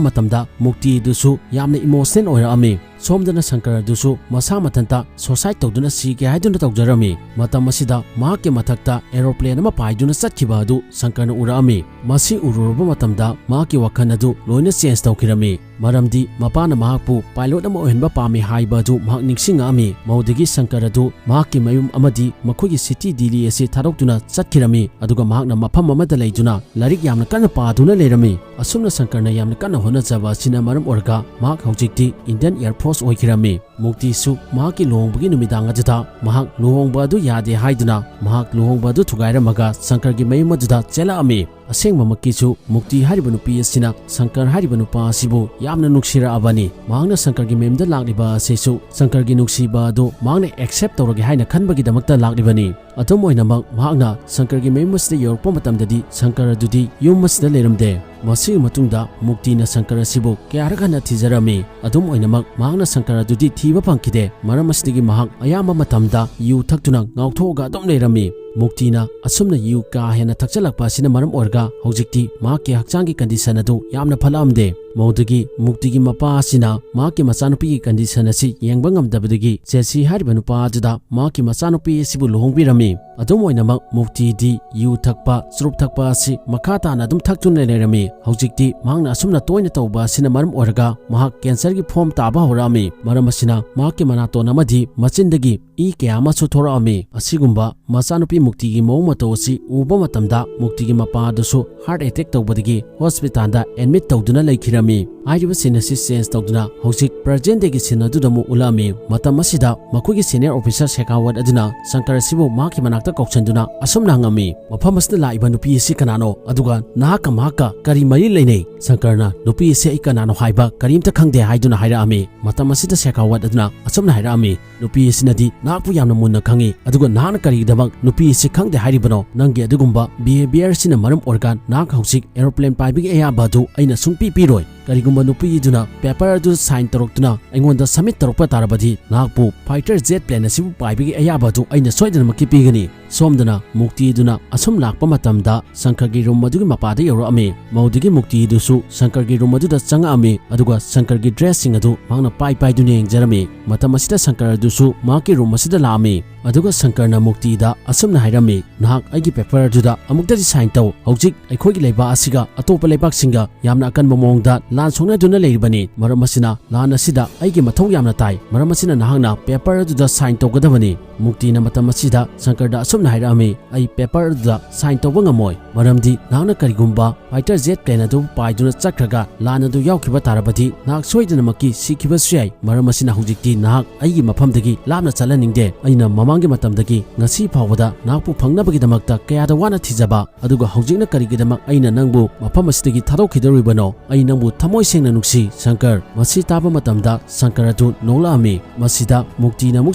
ꯃꯇꯝꯗ ꯃꯨꯛꯇꯤ ꯑꯗꯨꯁꯨ ꯌꯥꯝꯅ ꯏꯃꯣꯁꯅꯦꯜ ꯑꯣꯏꯔꯛꯑꯝꯃꯤ꯫ ꯁꯣꯝꯗꯅ ꯁꯪꯀꯔ ꯑꯗꯨꯁꯨ ꯃꯁꯥ ꯃꯊꯟꯇ ꯁꯣꯁꯥꯏꯠ ꯇꯧꯗꯨꯅ ꯁꯤꯒꯦ ꯍꯥꯏꯗꯨꯅ ꯇꯧꯖꯔꯝꯃꯤ꯫ ꯃꯇꯝ ꯑꯁꯤꯗ ꯃꯍꯥꯛꯀꯤ ꯃꯊꯛꯇ ꯑꯦꯔꯣꯄ꯭ꯂꯦꯟ ꯑꯃ ꯄꯥꯏꯗꯨꯅ ꯆꯠꯈꯤꯕ ꯑꯗꯨ ꯁꯪꯀꯔꯅ ꯎꯔꯛꯑꯝꯃꯤ꯫ ꯃꯁꯤ ꯎꯔꯨꯔꯕ ꯃꯇꯝꯗ ꯃꯍꯥꯛꯀꯤ ꯋꯥꯈꯜ ꯑꯗꯨ ꯂꯣꯏꯅ ꯆꯦꯟꯖ ꯇꯧꯈꯤꯔꯝꯃꯤ꯫ ꯃꯔꯝꯗꯤ ꯃꯄꯥꯅ ꯃꯍꯥꯛꯄꯨ ꯄꯥꯏꯂꯣꯠ ꯑꯃ ꯑꯣꯏꯍꯟꯕ ꯄꯥꯝꯃꯤ ꯍꯥꯏꯕ ꯑꯗꯨ ꯃꯍꯥꯛ ꯅꯤꯡꯁꯤꯡꯉꯛꯑꯝꯃꯤ꯫ ꯃꯗꯨꯗꯒꯤ ꯁꯪꯀꯔ ꯑꯗꯨ ꯃꯍꯥꯛꯀꯤ ꯃꯌꯨꯝ ꯑꯃꯗꯤ ꯃꯈꯣꯏꯒꯤ ꯁꯤꯇꯤ ꯗꯤꯜꯂꯤ ꯑꯁꯤ ꯊꯥꯗꯣꯛꯇꯨꯅ ꯆꯠꯈꯤꯔꯝꯃꯤ꯫ ꯑꯗꯨꯒ ꯃꯍꯥꯛꯅ ꯃꯐꯝ ꯑꯃꯗ ꯂꯩꯗꯨꯅ ꯂꯥꯏꯔꯤꯛ ꯌꯥꯝꯅ ꯀꯟꯅ ꯄꯥꯗꯨꯅ ꯂꯩꯔꯝꯃꯤ꯫ ꯑꯁꯨꯝꯅ ꯁꯪꯀꯔꯅ ꯌꯥꯝꯅ ꯀꯟꯅ ꯍꯣꯠꯅꯖꯕ ꯑꯁꯤꯅ ꯃꯔꯝ ꯑꯣꯏꯔꯒ ꯃꯍꯥꯛ ꯍꯧꯖꯤꯛꯇꯤ ꯏꯟꯗꯤꯌꯟ ꯑꯦꯌꯔ ꯐꯣꯔꯁ ꯑꯣꯏꯈꯤꯔꯝꯃꯤ꯫ ꯃꯨꯛꯇꯤꯁꯨ ꯃꯍꯥꯛꯀꯤ ꯂꯨꯍꯣꯡꯕꯒꯤ ꯅꯨꯃꯤꯗꯥꯡ ꯑꯗꯨꯗ ꯃꯍꯥꯛ ꯂꯨꯍꯣꯡꯕ ꯑꯗꯨ ꯌꯥꯗꯦ ꯍꯥꯏꯗꯨꯅ ꯃꯍꯥꯛ ꯂꯨꯍꯣꯡꯕ ꯑꯗꯨ ꯊꯨꯒꯥꯏꯔꯝꯃꯒ ꯁꯪꯀꯔꯒꯤ ꯃꯌꯨꯝ ꯑꯗꯨꯗ ꯆꯦꯜꯂꯛꯑꯝꯃꯤ꯫ ꯑꯁꯦꯡꯕꯃꯛꯀꯤꯁꯨ ꯃꯨꯛꯇꯤ ꯍꯥꯏꯔꯤꯕ ꯅꯨꯄꯤ ꯑꯁꯤꯅ ꯁꯪꯀꯔ ꯍꯥꯏꯔꯤꯕ ꯅꯨꯄꯥ ꯑꯁꯤꯕꯨ ꯌꯥꯝꯅ ꯅꯨꯡꯁꯤꯔꯛꯑꯕꯅꯤ꯫ ꯃꯍꯥꯛꯅ ꯁꯪꯀꯔꯒꯤ ꯃꯌꯨꯝꯗ ꯂꯥꯛꯂꯤꯕ ꯑꯁꯤꯁꯨ ꯁꯪꯀꯔꯒꯤ ꯅꯨꯡꯁꯤꯕ ꯑꯗꯨ ꯃꯍꯥꯛꯅ ꯑꯦꯛꯁꯦꯞ ꯇꯧꯔꯒꯦ ꯍꯥꯏꯅ ꯈꯟꯕꯒꯤꯗꯃꯛꯇ ꯂꯥꯛꯂꯤꯕꯅꯤ꯫ ꯑꯗꯨꯝ ꯑꯣꯏꯅꯃꯛ, ꯃꯍꯥꯛꯅ ꯁꯪꯀꯔꯒꯤ ꯃꯌꯨꯝ ꯑꯁꯤꯗ ꯌꯧꯔꯛꯄ ꯃꯇꯝꯗꯗꯤ ꯁꯪꯀꯔ ꯑꯗꯨꯗꯤ ꯌꯨꯝ ꯑꯁꯤꯗ ꯂꯩꯔꯝꯗꯦ꯫ ꯃꯁꯤꯒꯤ ꯃꯇꯨꯡꯗ ꯃꯨꯛꯇꯤꯅ ꯁꯪꯀꯔ ꯑꯁꯤꯕꯨ ꯀꯌꯥꯔꯛ ꯍꯟꯅ ꯊꯤꯖꯔꯝꯃꯤ꯫ ꯑꯗꯨꯝ ꯑꯣꯏꯅꯃꯛ, ꯃꯍꯥꯛꯅ ꯁꯪꯀꯔ ꯑꯗꯨꯗꯤ ꯊꯤꯕ ꯐꯪꯈꯤꯗꯦ꯫ ꯃꯔꯝ ꯑꯁꯤꯗꯒꯤ ꯃꯍꯥꯛ ꯑꯌꯥꯝꯕ ꯃꯇꯝꯗ ꯌꯨ ꯊꯛꯇꯨꯅ ꯉꯥꯎꯊꯣꯛꯑꯒ ꯑꯗꯨꯝ ꯂꯩꯔꯝꯃꯤ꯫ ꯃꯨꯛꯇꯤꯅ ꯑꯁꯨꯝꯅ ꯌꯨ ꯀꯥ ꯍꯦꯟꯅ ꯊꯛꯆꯜꯂꯛꯄ ꯑꯁꯤꯅ ꯃꯔꯝ ꯑꯣꯏꯔꯒ ꯍꯧꯖꯤꯛꯇꯤ ꯃꯍꯥꯛꯀꯤ ꯍꯛꯆꯥꯡꯒꯤ ꯀꯟꯗꯤꯁꯟ ꯑꯗꯨ ꯌꯥꯝꯅ ꯐꯠꯂꯛꯑꯝꯗꯦ꯫ ꯃꯧꯗꯨꯒꯤ ꯃꯨꯛꯇꯤꯒꯤ ꯃꯄꯥ ꯑꯁꯤꯅ ꯃꯍꯥꯛꯀꯤ ꯃꯆꯥꯅꯨꯄꯤꯒꯤ condition ꯑꯁꯤ ꯌꯦꯡꯕ ꯉꯝꯗꯕꯗꯒꯤ ꯖꯦꯁꯤ ꯍꯥꯏꯔꯤꯕ ꯅꯨꯄꯥ ꯑꯗꯨꯗ ꯃꯍꯥꯛꯀꯤ ꯃꯆꯥꯅꯨꯄꯤ ꯑꯁꯤꯕꯨ ꯂꯨꯍꯣꯡꯕꯤꯔꯝꯃꯤ꯫ ꯑꯗꯨꯝ ꯑꯣꯏꯅꯃꯛ, ꯃꯨꯛꯇꯤꯗꯤ ꯌꯨ ꯊꯛꯄ, ꯆꯨꯔꯨꯞ ꯊꯛꯄ ꯑꯁꯤ ꯃꯈꯥ ꯇꯥꯅ ꯑꯗꯨꯝ ꯊꯛꯇꯨꯅ ꯂꯩꯔꯝꯃꯤ꯫ ꯍꯧꯖꯤꯛꯇꯤ ꯃꯍꯥꯛꯅ ꯑꯁꯨꯝꯅ ꯇꯣꯏꯅ ꯇꯧꯕ ꯑꯁꯤꯅ ꯃꯔꯝ ꯑꯣꯏꯔꯒ ꯃꯍꯥꯛ cancer ꯒꯤ form ꯇꯥꯕ ꯍꯧꯔꯛꯑꯝꯃꯤ꯫ ꯃꯔꯝ ꯑꯁꯤꯅ ꯃꯍꯥꯛꯀꯤ ꯃꯅꯥꯇꯣꯟ ꯑꯃꯗꯤ ꯃꯆꯤꯟꯗꯒꯤ ꯏ ꯀꯌꯥ ꯑꯃꯁꯨ ꯊꯣꯔꯛꯑꯝꯃꯤ꯫ ꯑꯁꯤꯒꯨꯝꯕ ꯃꯆꯥꯅꯨꯄꯤ ꯃꯨꯛꯇꯤꯒꯤ ꯃꯑꯣꯡ ꯃꯇꯧ ꯑꯁꯤ ꯎꯕ ꯃꯇꯝꯗ ꯃꯨꯛꯇꯤꯒꯤ ꯃꯄꯥ ꯑꯗꯨꯁꯨ heart attack ꯇꯧꯕꯗꯒꯤ hospital ꯗ admit ꯇꯧꯗꯨꯅ ꯂꯩꯈꯤꯔꯝꯃꯤ꯫ ꯍꯥꯏꯔꯤꯕ scene ꯑꯁꯤ change ꯇꯧꯗꯨꯅ ꯍꯧꯖꯤꯛ present day ꯒꯤ scene ꯑꯗꯨꯗ ꯑꯃꯨꯛ ꯎꯠꯂꯛꯑꯝꯃꯤ꯫ ꯃꯇꯝ ꯑꯁꯤꯗ ꯃꯈꯣꯏꯒꯤ senior officer ꯁꯦꯈꯥꯋꯠ ꯑꯗꯨꯅ ꯁꯪꯀꯔ ꯑꯁꯤꯕꯨ ꯃꯍꯥꯛꯀꯤ ꯃꯅꯥꯛꯇ ꯀꯧꯁꯤꯟꯗꯨꯅ ꯑꯁꯨꯝꯅ ꯍꯪꯉꯝꯃꯤ, "ꯃꯐꯝ ꯑꯁꯤꯗ ꯂꯥꯛꯏꯕ ꯅꯨꯄꯤ ꯑꯁꯤ ꯀꯅꯥꯅꯣ? ꯑꯗꯨꯒ ꯅꯍꯥꯛꯀ ꯃꯍꯥꯛꯀ ꯀꯔꯤ ꯃꯔꯤ ꯂꯩꯅꯩ?" ꯁꯪꯀꯔꯅ, "ꯅꯨꯄꯤ ꯑꯁꯤ ꯑꯩ ꯀꯅꯥꯅꯣ ꯍꯥꯏꯕ ꯀꯔꯤꯝꯇ ꯈꯪꯗꯦ" ꯍꯥꯏꯗꯨꯅ ꯍꯥꯏꯔꯛꯑꯝꯃꯤ꯫ ꯃꯇꯝ ꯑꯁꯤꯗ ꯁꯦꯈꯥꯋꯠ ꯑꯗꯨꯅ ꯑꯁꯨꯝꯅ ꯍꯥꯏꯔꯛꯑꯝꯃꯤ, "ꯅꯨꯄꯤ ꯑꯁꯤꯅꯗꯤ ꯅꯍꯥꯛꯄꯨ ꯌꯥꯝꯅ ꯃꯨꯟꯅ ꯈꯪꯏ, ꯑꯗꯨꯒ ꯅꯍꯥꯛꯅ ꯀꯔꯤꯒꯤꯗꯃꯛ ꯅꯨꯄꯤ ꯑꯁꯤ ꯈꯪꯗꯦ ꯍꯥꯏꯔꯤꯕꯅꯣ? ꯅꯪꯒꯤ ꯑꯗꯨꯒꯨꯝꯕ behaviour ꯑꯁꯤꯅ ꯃꯔꯝ ꯑꯣꯏꯔꯒ ꯅꯍꯥꯛ ꯍꯧꯖꯤꯛ aeroplane ꯄꯥꯏꯕꯒꯤ ꯑꯌꯥꯕ ꯑꯗꯨ ꯑꯩꯅ ꯁꯨꯡꯄꯤ ꯄꯤꯔꯣꯏ꯫ ꯀꯔꯤꯒꯨꯝꯕ ꯅꯨꯄꯤꯗꯨꯅ paper ꯑꯗꯨ sign ꯇꯧꯔꯛꯇꯨꯅ ꯑꯩꯉꯣꯟꯗ submit ꯇꯧꯔꯛꯄ ꯇꯥꯔꯕꯗꯤ, ꯅꯍꯥꯛꯄꯨ fighter jet plane ꯑꯁꯤꯕꯨ ꯄꯥꯏꯕꯒꯤ ꯑꯌꯥꯕ ꯑꯗꯨ ꯑꯩꯅ ꯁꯣꯏꯗꯅꯃꯛꯀꯤ ꯄꯤꯒꯅꯤ꯫" ꯁꯣꯝꯗꯅ ꯃꯨꯛꯇꯤꯗꯨꯅ ꯑꯁꯨꯝ ꯂꯥꯛꯄ ꯃꯇꯝꯗ ꯁꯪꯀꯔꯒꯤ room ꯑꯗꯨꯒꯤ ꯃꯄꯥꯗ ꯌꯧꯔꯛꯑꯝꯃꯤ꯫ ꯃꯧꯗꯨꯒꯤ ꯃꯨꯛꯇꯤꯗꯨꯁꯨ ꯁꯪꯀꯔꯒꯤ room ꯑꯗꯨꯗ ꯆꯪꯉꯛꯑꯝꯃꯤ, ꯑꯗꯨꯒ ꯁꯪꯀꯔꯒꯤ dress ꯁꯤꯡ ꯑꯗꯨ ꯃꯍꯥꯛꯅ ꯄꯥꯏ ꯄꯥꯏꯗꯨꯅ ꯌꯦꯡꯖꯔꯝꯃꯤ꯫ ꯃꯇꯝ ꯑꯁꯤꯗ ꯁꯪꯀꯔ ꯑꯗꯨꯁꯨ ꯃꯍꯥꯛꯀꯤ room ꯑꯁꯤꯗ ꯂꯥꯛꯑꯝꯃꯤ, ꯑꯗꯨꯒ ꯁꯪꯀꯔꯅ ꯃꯨꯛꯇꯤꯗ ꯑꯁꯨꯝꯅ ꯍꯥꯏꯔꯝꯃꯤ, "ꯅꯍꯥꯛ ꯑꯩꯒꯤ paper ꯑꯗꯨꯗ ꯑꯃꯨꯛꯇꯗꯤ sign ꯇꯧ꯫ ꯍꯧꯖꯤꯛ ꯑꯩꯈꯣꯏꯒꯤ ꯂꯩꯕꯥꯛ ꯑꯁꯤꯒ ꯑꯇꯣꯞꯄ ꯂꯩꯕꯥꯛꯁꯤꯡꯒ ꯌꯥꯝꯅ ꯑꯀꯟꯕ ꯃꯑꯣꯡꯗ ꯂꯥꯟ ꯁꯣꯛꯅꯗꯨꯅ ꯂꯩꯔꯤꯕꯅꯤ꯫ ꯃꯔꯝ ꯑꯁꯤꯅ ꯂꯥꯟ ꯑꯁꯤꯗ ꯑꯩꯒꯤ ꯃꯊꯧ ꯌꯥꯝꯅ ꯇꯥꯏ꯫ ꯃꯔꯝ ꯑꯁꯤꯅ ꯅꯍꯥꯛꯅ paper ꯑꯗꯨꯗ sign ꯇꯧꯒꯗꯕꯅꯤ꯫" ꯃꯨꯛꯇꯤꯅ ꯃꯇꯝ ꯑꯁꯤꯗ ꯁꯪꯀꯔꯗ ꯑꯁꯨꯝꯅ ꯍꯥꯏꯔꯛꯑꯝꯃꯤ, "ꯑꯩ paper ꯑꯗꯨꯗ sign ꯇꯧꯕ ꯉꯝꯃꯣꯏ, ꯃꯔꯝꯗꯤ ꯅꯍꯥꯛꯅ ꯀꯔꯤꯒꯨꯝꯕ fighter jet plane ꯑꯗꯨ ꯄꯥꯏꯗꯨꯅ ꯆꯠꯈ꯭ꯔꯒ ꯂꯥꯟ ꯑꯗꯨ ꯌꯥꯎꯈꯤꯕ ꯇꯥꯔꯕꯗꯤ ꯅꯍꯥꯛ ꯁꯣꯏꯗꯅꯃꯛꯀꯤ ꯁꯤꯈꯤꯕꯁꯨ ꯌꯥꯏ꯫ ꯃꯔꯝ ꯑꯁꯤꯅ ꯍꯧꯖꯤꯛꯇꯤ ꯅꯍꯥꯛ ꯑꯩꯒꯤ ꯃꯐꯝꯗꯒꯤ ꯂꯥꯞꯅ ꯆꯠꯍꯟꯅꯤꯡꯗꯦ꯫ ꯑꯩꯅ ꯃꯃꯥꯡꯒꯤ ꯃꯇꯝꯗꯒꯤ ꯉꯁꯤ ꯐꯥꯎꯕꯗ ꯅꯍꯥꯛꯄꯨ ꯐꯪꯅꯕꯒꯤꯗꯃꯛꯇ ꯀꯌꯥꯗ ꯋꯥꯅ ꯊꯤꯖꯕ, ꯑꯗꯨꯒ ꯍꯧꯖꯤꯛꯅ ꯀꯔꯤꯒꯤꯗꯃꯛ ꯑꯩꯅ ꯅꯪꯕꯨ ꯃꯐꯝ ꯑꯁꯤꯗꯒꯤ ꯊꯥꯗꯣꯛꯈꯤꯗꯧꯔꯤꯕꯅꯣ? ꯑꯩ ꯅꯪꯕꯨ ꯊꯃꯣꯏ ꯁꯦꯡꯅ ꯅꯨꯡꯁꯤ, ꯁꯪꯀꯔ꯫" ꯃꯁꯤ ꯇꯥꯕ ꯃꯇꯝꯗ ꯁꯪꯀꯔ ꯑꯗꯨ ꯅꯣꯛꯂꯛꯑꯝꯃꯤ꯫ ꯃꯁꯤꯗ ꯃꯨꯛꯇꯤꯅ ꯑꯃꯨꯛ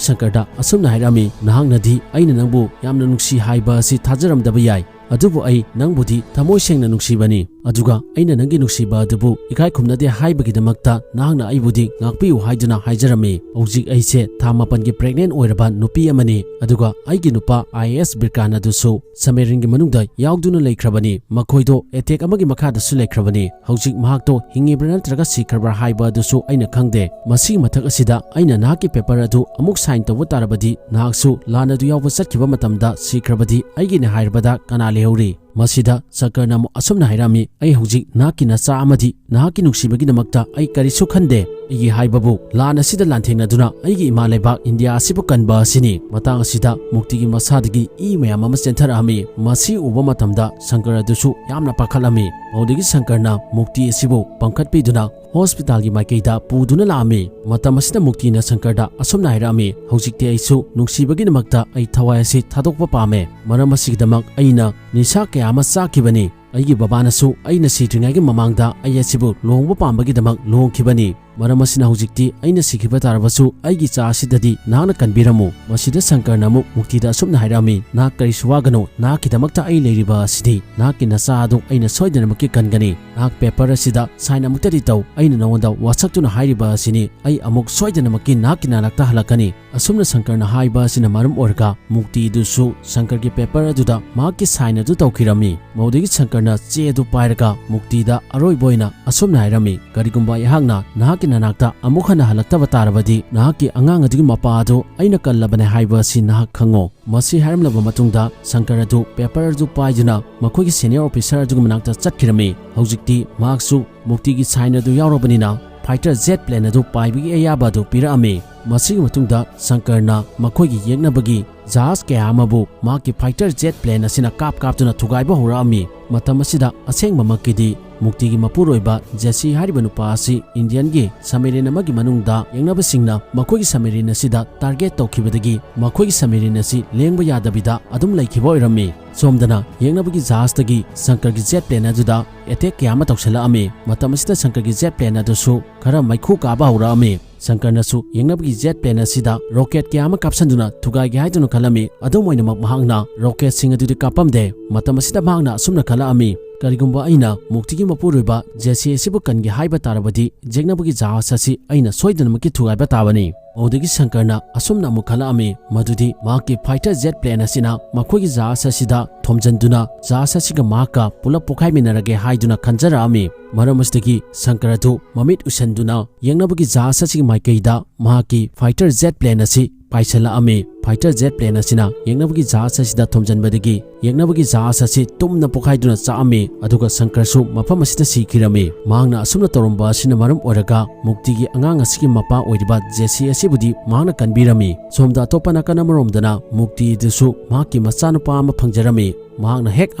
ꯁꯪꯀꯔꯗ ꯑꯁꯨꯝꯅ ꯍꯥꯏꯔꯛꯑꯝꯃꯤ, "ꯅꯍꯥꯛꯅꯗꯤ ꯑꯩꯅ ꯅꯪꯕꯨ ꯌꯥꯝꯅ ꯅꯨꯡꯁꯤ ꯍꯥꯏꯕ ꯑꯁꯤ ꯊꯥꯖꯔꯝꯗꯕ ꯌꯥꯏ, ꯑꯗꯨꯕꯨ ꯑꯩ ꯅꯪꯕꯨꯗꯤ ꯊꯃꯣꯏ ꯁꯦꯡꯅ ꯅꯨꯡꯁꯤꯕꯅꯤ꯫ ꯑꯗꯨꯒ ꯑꯩꯅ ꯅꯪꯒꯤ ꯅꯨꯡꯁꯤꯕ ꯑꯗꯨꯕꯨ ꯏꯀꯥꯏ ꯈꯨꯝꯅꯗꯦ ꯍꯥꯏꯕꯒꯤꯗꯃꯛꯇ ꯅꯍꯥꯛꯅ ꯑꯩꯕꯨꯗꯤ ꯉꯥꯛꯄꯤꯌꯨ ꯍꯥꯏꯗꯨꯅ ꯍꯥꯏꯖꯔꯝꯃꯤ꯫ ꯍꯧꯖꯤꯛ ꯑꯩꯁꯦ ꯊꯥ ꯃꯥꯄꯟꯒꯤ pregnant ꯑꯣꯏꯔꯕ ꯅꯨꯄꯤ ꯑꯃꯅꯤ, ꯑꯗꯨꯒ ꯑꯩꯒꯤ ꯅꯨꯄꯥ ꯑꯥꯏ ꯑꯦ ꯑꯦꯁ ꯕꯤꯔꯀꯥꯟ ꯑꯗꯨꯁꯨ ꯁꯕꯃꯦꯔꯤꯟꯒꯤ ꯃꯅꯨꯡꯗ ꯌꯥꯎꯗꯨꯅ ꯂꯩꯈ꯭ꯔꯕꯅꯤ꯫ ꯃꯈꯣꯏꯗꯣ attack ꯑꯃꯒꯤ ꯃꯈꯥꯗꯁꯨ ꯂꯩꯈ꯭ꯔꯕꯅꯤ꯫ ꯍꯧꯖꯤꯛ ꯃꯍꯥꯛꯇꯣ ꯍꯤꯡꯉꯤꯕ꯭ꯔꯥ ꯅꯠꯇ꯭ꯔꯒ ꯁꯤꯈ꯭ꯔꯕ꯭ꯔꯥ ꯍꯥꯏꯕ ꯑꯗꯨꯁꯨ ꯑꯩꯅ ꯈꯪꯗꯦ꯫ ꯃꯁꯤꯒꯤ ꯃꯊꯛ ꯑꯁꯤꯗ ꯑꯩꯅ ꯅꯍꯥꯛꯀꯤ paper ꯑꯗꯨ ꯑꯃꯨꯛ sign ꯇꯧꯕ ꯇꯥꯔꯕꯗꯤ, ꯅꯍꯥꯛꯁꯨ ꯂꯥꯟ ꯑꯗꯨ ꯌꯥꯎꯕ ꯆꯠꯈꯤꯕ ꯃꯇꯝꯗ ꯁꯤꯈ꯭ꯔꯕꯗꯤ ꯑꯩꯒꯤꯅꯦ ꯍꯥꯏꯔꯕꯗ ꯀꯅꯥ ꯂꯩꯍꯧꯔꯤ? ꯃꯁꯤꯗ ꯁꯪꯀꯔꯅ ꯑꯃꯨꯛ ꯑꯁꯨꯝꯅ ꯍꯥꯏꯔꯝꯃꯤ, "ꯑꯩ ꯍꯧꯖꯤꯛ ꯅꯍꯥꯛꯀꯤ ꯅꯆꯥ ꯑꯃꯗꯤ ꯅꯍꯥꯛꯀꯤ ꯅꯨꯡꯁꯤꯕꯒꯤꯗꯃꯛꯇ ꯑꯩ ꯀꯔꯤꯁꯨ ꯈꯟꯗꯦ꯫ ꯑꯩꯒꯤ ꯍꯥꯏꯕꯕꯨ ꯂꯥꯟ ꯑꯁꯤꯗ ꯂꯥꯟꯊꯦꯡꯅꯗꯨꯅ ꯑꯩꯒꯤ ꯏꯃꯥ ꯂꯩꯕꯥꯛ ꯏꯟꯗꯤꯌꯥ ꯑꯁꯤꯕꯨ ꯀꯟꯕ ꯑꯁꯤꯅꯤ꯫" ꯃꯇꯥꯡ ꯑꯁꯤꯗ ꯃꯨꯛꯇꯤꯒꯤ ꯃꯁꯥꯗꯒꯤ ꯏ ꯃꯌꯥꯝ ꯑꯃ ꯆꯦꯟꯊꯔꯛꯑꯝꯃꯤ꯫ ꯃꯁꯤ ꯎꯕ ꯃꯇꯝꯗ ꯁꯪꯀꯔ ꯑꯗꯨꯁꯨ ꯌꯥꯝꯅ ꯄꯥꯈꯠꯂꯝꯃꯤ꯫ ꯃꯗꯨꯗꯒꯤ ꯁꯪꯀꯔꯅ ꯃꯨꯛꯇꯤ ꯑꯁꯤꯕꯨ ꯄꯥꯡꯈꯠꯄꯤꯗꯨꯅ hospitalꯒꯤ ꯃꯥꯏꯀꯩꯗ ꯄꯨꯗꯨꯅ ꯂꯥꯛꯑꯝꯃꯤ꯫ ꯃꯇꯝ ꯑꯁꯤꯗ ꯃꯨꯛꯇꯤꯅ ꯁꯪꯀꯔꯗ ꯑꯁꯨꯝꯅ ꯍꯥꯏꯔꯛꯑꯝꯃꯤ, "ꯍꯧꯖꯤꯛꯇꯤ ꯑꯩꯁꯨ ꯅꯨꯡꯁꯤꯕꯒꯤꯗꯃꯛꯇ ꯑꯩ ꯊꯋꯥꯏ ꯑꯁꯤ ꯊꯥꯗꯣꯛꯄ ꯄꯥꯝꯃꯦ꯫ ꯃꯔꯝ ꯑꯁꯤꯒꯤꯗꯃꯛ ꯑꯩꯅ ꯅꯤꯁꯥ ꯀꯌꯥ ꯑꯃ ꯆꯥꯈꯤꯕꯅꯤ꯫ ꯑꯩꯒꯤ ꯕꯕꯥꯅꯁꯨ ꯑꯩꯅ ꯁꯤꯗ꯭ꯔꯤꯉꯩꯒꯤ ꯃꯃꯥꯡꯗ ꯑꯩ ꯑꯁꯤꯕꯨ ꯂꯨꯍꯣꯡꯕ ꯄꯥꯝꯕꯒꯤꯗꯃꯛ ꯂꯨꯍꯣꯡꯈꯤꯕꯅꯤ꯫ ꯃꯔꯝ ꯑꯁꯤꯅ ꯍꯧꯖꯤꯛꯇꯤ ꯑꯩꯅ ꯁꯤꯈꯤꯕ ꯇꯥꯔꯕꯁꯨ ꯑꯩꯒꯤ ꯏꯆꯥ ꯑꯁꯤꯗꯗꯤ ꯅꯍꯥꯛꯅ ꯀꯟꯕꯤꯔꯝꯃꯨ꯫" ꯃꯁꯤꯗ ꯁꯪꯀꯔꯅ ꯑꯃꯨꯛ ꯃꯨꯛꯇꯤꯗ ꯑꯁꯨꯝꯅ ꯍꯥꯏꯔꯛꯑꯝꯃꯤ, "ꯅꯍꯥꯛ ꯀꯔꯤꯁꯨ ꯋꯥꯒꯅꯨ, ꯅꯍꯥꯛꯀꯤꯗꯃꯛꯇ ꯑꯩ ꯂꯩꯔꯤꯕ ꯑꯁꯤꯗꯤ꯫ ꯅꯍꯥꯛꯀꯤ ꯅꯆꯥ ꯑꯗꯨ ꯑꯩꯅ ꯁꯣꯏꯗꯅꯃꯛꯀꯤ ꯀꯟꯒꯅꯤ꯫ ꯅꯍꯥꯛ paper ꯑꯁꯤꯗ sign ꯑꯃꯨꯛꯇꯗꯤ ꯇꯧ꯫ ꯑꯩꯅ ꯅꯉꯣꯟꯗ ꯋꯥꯁꯛꯇꯨꯅ ꯍꯥꯏꯔꯤꯕ ꯑꯁꯤꯅꯤ꯫ ꯑꯩ ꯑꯃꯨꯛ ꯁꯣꯏꯗꯅꯃꯛꯀꯤ ꯅꯍꯥꯛꯀꯤ ꯅꯥꯅꯥꯛꯇ ꯍꯜꯂꯛꯀꯅꯤ꯫" ꯑꯁꯨꯝꯅ ꯁꯪꯀꯔꯅ ꯍꯥꯏꯕ ꯑꯁꯤꯅ ꯃꯔꯝ ꯑꯣꯏꯔꯒ ꯃꯨꯛꯇꯤꯗꯨꯁꯨ ꯁꯪꯀꯔꯒꯤ paper ꯑꯗꯨꯗ ꯃꯍꯥꯛꯀꯤ sign ꯑꯗꯨ ꯇꯧꯈꯤꯔꯝꯃꯤ꯫ ꯃꯗꯨꯗꯒꯤ ꯁꯪꯀꯔꯅ ꯆꯦ ꯑꯗꯨ ꯄꯥꯏꯔꯒ ꯃꯨꯛꯇꯤꯗ ꯑꯔꯣꯏꯕ ꯑꯣꯏꯅ ꯑꯁꯨꯝꯅ ꯍꯥꯏꯔꯝꯃꯤ, "ꯀꯔꯤꯒꯨꯝꯕ ꯑꯩꯍꯥꯛꯅ ꯅꯍꯥꯛꯀꯤ ꯅꯅꯥꯛꯇ ꯑꯃꯨꯛ ꯍꯟꯅ ꯍꯜꯂꯛꯇꯕ ꯇꯥꯔꯕꯗꯤ, ꯅꯍꯥꯛꯀꯤ ꯑꯉꯥꯡ ꯑꯗꯨꯒꯤ ꯃꯄꯥ ꯑꯗꯨ ꯑꯩꯅ ꯀꯜꯂꯕꯅꯦ ꯍꯥꯏꯕ ꯑꯁꯤ ꯅꯍꯥꯛ ꯈꯪꯉꯣ꯫" ꯃꯁꯤ ꯍꯥꯏꯔꯝꯂꯕ ꯃꯇꯨꯡꯗ ꯁꯪꯀꯔ ꯑꯗꯨ paper ꯑꯗꯨ ꯄꯥꯏꯗꯨꯅ ꯃꯈꯣꯏꯒꯤ senior officer ꯑꯗꯨꯒꯤ ꯃꯅꯥꯛꯇ ꯆꯠꯈꯤꯔꯝꯃꯤ꯫ ꯍꯧꯖꯤꯛꯇꯤ ꯃꯍꯥꯛꯁꯨ ꯃꯨꯛꯇꯤꯒꯤ sign ꯑꯗꯨ ꯌꯥꯎꯔꯕꯅꯤꯅ fighter jet plane ꯑꯗꯨ ꯄꯥꯏꯕꯒꯤ ꯑꯌꯥꯕ ꯑꯗꯨ ꯄꯤꯔꯛꯑꯝꯃꯤ꯫ ꯃꯁꯤꯒꯤ ꯃꯇꯨꯡꯗ ꯁꯪꯀꯔꯅ ꯃꯈꯣꯏꯒꯤ ꯌꯦꯛꯅꯕꯒꯤ ꯖꯍꯥꯖ ꯀꯌꯥ ꯑꯃꯕꯨ ꯃꯍꯥꯛꯀꯤ fighter jet plane ꯑꯁꯤꯅ ꯀꯥꯞ ꯀꯥꯞꯇꯨꯅ ꯊꯨꯒꯥꯏꯕ ꯍꯧꯔꯛꯑꯝꯃꯤ꯫ ꯃꯇꯝ ꯑꯁꯤꯗ ꯑꯁꯦꯡꯕꯃꯛꯀꯤꯗꯤ ꯃꯨꯛꯇꯤꯒꯤ ꯃꯄꯨꯔꯣꯏꯕ ꯖꯦꯁꯤ ꯍꯥꯏꯔꯤꯕ ꯅꯨꯄꯥ ꯑꯁꯤ Indianꯒꯤ submarine ꯑꯃꯒꯤ ꯃꯅꯨꯡꯗ ꯌꯦꯛꯅꯕꯁꯤꯡꯅ ꯃꯈꯣꯏꯒꯤ submarine ꯑꯁꯤꯗ target ꯇꯧꯈꯤꯕꯗꯒꯤ ꯃꯈꯣꯏꯒꯤ submarine ꯑꯁꯤ ꯂꯦꯡꯕ ꯌꯥꯗꯕꯤꯗ ꯑꯗꯨꯝ ꯂꯩꯈꯤꯕ ꯑꯣꯏꯔꯝꯃꯤ꯫ ꯁꯣꯝꯗꯅ ꯌꯦꯛꯅꯕꯒꯤ ꯖꯍꯥꯖꯇꯒꯤ ꯁꯪꯀꯔꯒꯤ jet plane ꯑꯗꯨꯗ attack ꯀꯌꯥ ꯑꯃ ꯇꯧꯁꯤꯜꯂꯛꯑꯝꯃꯤ꯫ ꯃꯇꯝ ꯑꯁꯤꯗ ꯁꯪꯀꯔꯒꯤ jet plane ꯑꯗꯨꯁꯨ ꯈꯔ ꯃꯩꯈꯨ ꯀꯥꯕ ꯍꯧꯔꯛꯑꯝꯃꯤ꯫ ꯁꯪꯀꯔꯅꯁꯨ ꯌꯦꯛꯅꯕꯒꯤ jet plane ꯑꯁꯤꯗ rocket ꯀꯌꯥ ꯑꯃ ꯀꯥꯞꯁꯤꯟꯗꯨꯅ ꯊꯨꯒꯥꯏꯒꯦ ꯍꯥꯏꯗꯨꯅ ꯈꯜꯂꯝꯃꯤ꯫ ꯑꯗꯨꯝ ꯑꯣꯏꯅꯃꯛ ꯃꯍꯥꯛꯅ rocketꯁꯤꯡ ꯑꯗꯨꯗꯤ ꯀꯥꯞꯄꯝꯗꯦ꯫ ꯃꯇꯝ ꯑꯁꯤꯗ ꯃꯍꯥꯛꯅ ꯑꯁꯨꯝꯅ ꯈꯜꯂꯛꯑꯝꯃꯤ, "ꯀꯔꯤꯒꯨꯝꯕ ꯑꯩꯅ ꯃꯨꯛꯇꯤꯒꯤ ꯃꯄꯨꯔꯣꯏꯕ ꯖꯦꯁꯤ ꯑꯁꯤꯕꯨ ꯀꯟꯒꯦ ꯍꯥꯏꯕ ꯇꯥꯔꯕꯗꯤ, ꯌꯦꯛꯅꯕꯒꯤ ꯖꯍꯥꯖ ꯑꯁꯤ ꯑꯩꯅ ꯁꯣꯏꯗꯅꯃꯛꯀꯤ ꯊꯨꯒꯥꯏꯕ ꯇꯥꯕꯅꯤ"꯫ ꯃꯗꯨꯗꯒꯤ ꯁꯪꯀꯔꯅ ꯑꯁꯨꯝꯅ ꯑꯃꯨꯛ ꯈꯜꯂꯛꯑꯝꯃꯤ, ꯃꯗꯨꯗꯤ ꯃꯍꯥꯛꯀꯤ fighter jet plane ꯑꯁꯤꯅ ꯃꯈꯣꯏꯒꯤ ꯖꯍꯥꯖ ꯑꯁꯤꯗ ꯊꯣꯝꯖꯤꯟꯗꯨꯅ ꯖꯍꯥꯖ ꯑꯁꯤꯒ ꯃꯍꯥꯛꯀ ꯄꯨꯂꯞ ꯄꯣꯈꯥꯏꯃꯤꯟꯅꯔꯒꯦ ꯍꯥꯏꯗꯨꯅ ꯈꯟꯖꯔꯛꯑꯝꯃꯤ꯫ ꯃꯔꯝ ꯑꯁꯤꯗꯒꯤ ꯁꯪꯀꯔ ꯑꯗꯨ ꯃꯃꯤꯠ ꯎꯏꯁꯤꯟꯗꯨꯅ ꯌꯦꯛꯅꯕꯒꯤ ꯖꯍꯥꯖ ꯑꯁꯤꯒꯤ ꯃꯥꯏꯀꯩꯗ ꯃꯍꯥꯛꯀꯤ fighter jet plane ꯑꯁꯤ ꯄꯥꯏꯁꯤꯜꯂꯛꯑꯝꯃꯤ꯫ Fighter jet plane ꯑꯁꯤꯅ ꯌꯦꯛꯅꯕꯒꯤ ꯖꯍꯥꯖ ꯑꯁꯤꯗ ꯊꯣꯝꯖꯤꯟꯕꯗꯒꯤ ꯌꯦꯛꯅꯕꯒꯤ ꯖꯍꯥꯖ ꯑꯁꯤ ꯇꯨꯝꯅ ꯄꯣꯈꯥꯏꯗꯨꯅ ꯆꯥꯛꯑꯝꯃꯤ, ꯑꯗꯨꯒ ꯁꯪꯀꯔꯁꯨ ꯃꯐꯝ ꯑꯁꯤꯗ ꯁꯤꯈꯤꯔꯝꯃꯤ꯫ ꯃꯍꯥꯛꯅ ꯑꯁꯨꯝꯅ ꯇꯧꯔꯝꯕ ꯑꯁꯤꯅ ꯃꯔꯝ ꯑꯣꯏꯔꯒ ꯃꯨꯛꯇꯤꯒꯤ ꯑꯉꯥꯡ ꯑꯁꯤꯒꯤ ꯃꯄꯥ ꯑꯣꯏꯔꯤꯕ ꯖꯦꯁꯤ ꯑꯁꯤꯕꯨꯗꯤ ꯃꯍꯥꯛꯅ ꯀꯟꯕꯤꯔꯝꯃꯤ꯫ ꯁꯣꯝꯗ ꯑꯇꯣꯞꯄ ꯅꯥꯀꯟ ꯑꯃꯔꯣꯝꯗꯅ ꯃꯨꯛꯇꯤꯗꯨꯁꯨ ꯃꯍꯥꯛꯀꯤ ꯃꯆꯥꯅꯨꯄꯥ ꯑꯃ ꯐꯪꯖꯔꯝꯃꯤ꯫ ꯃꯍꯥꯛꯅ ꯍꯦꯛ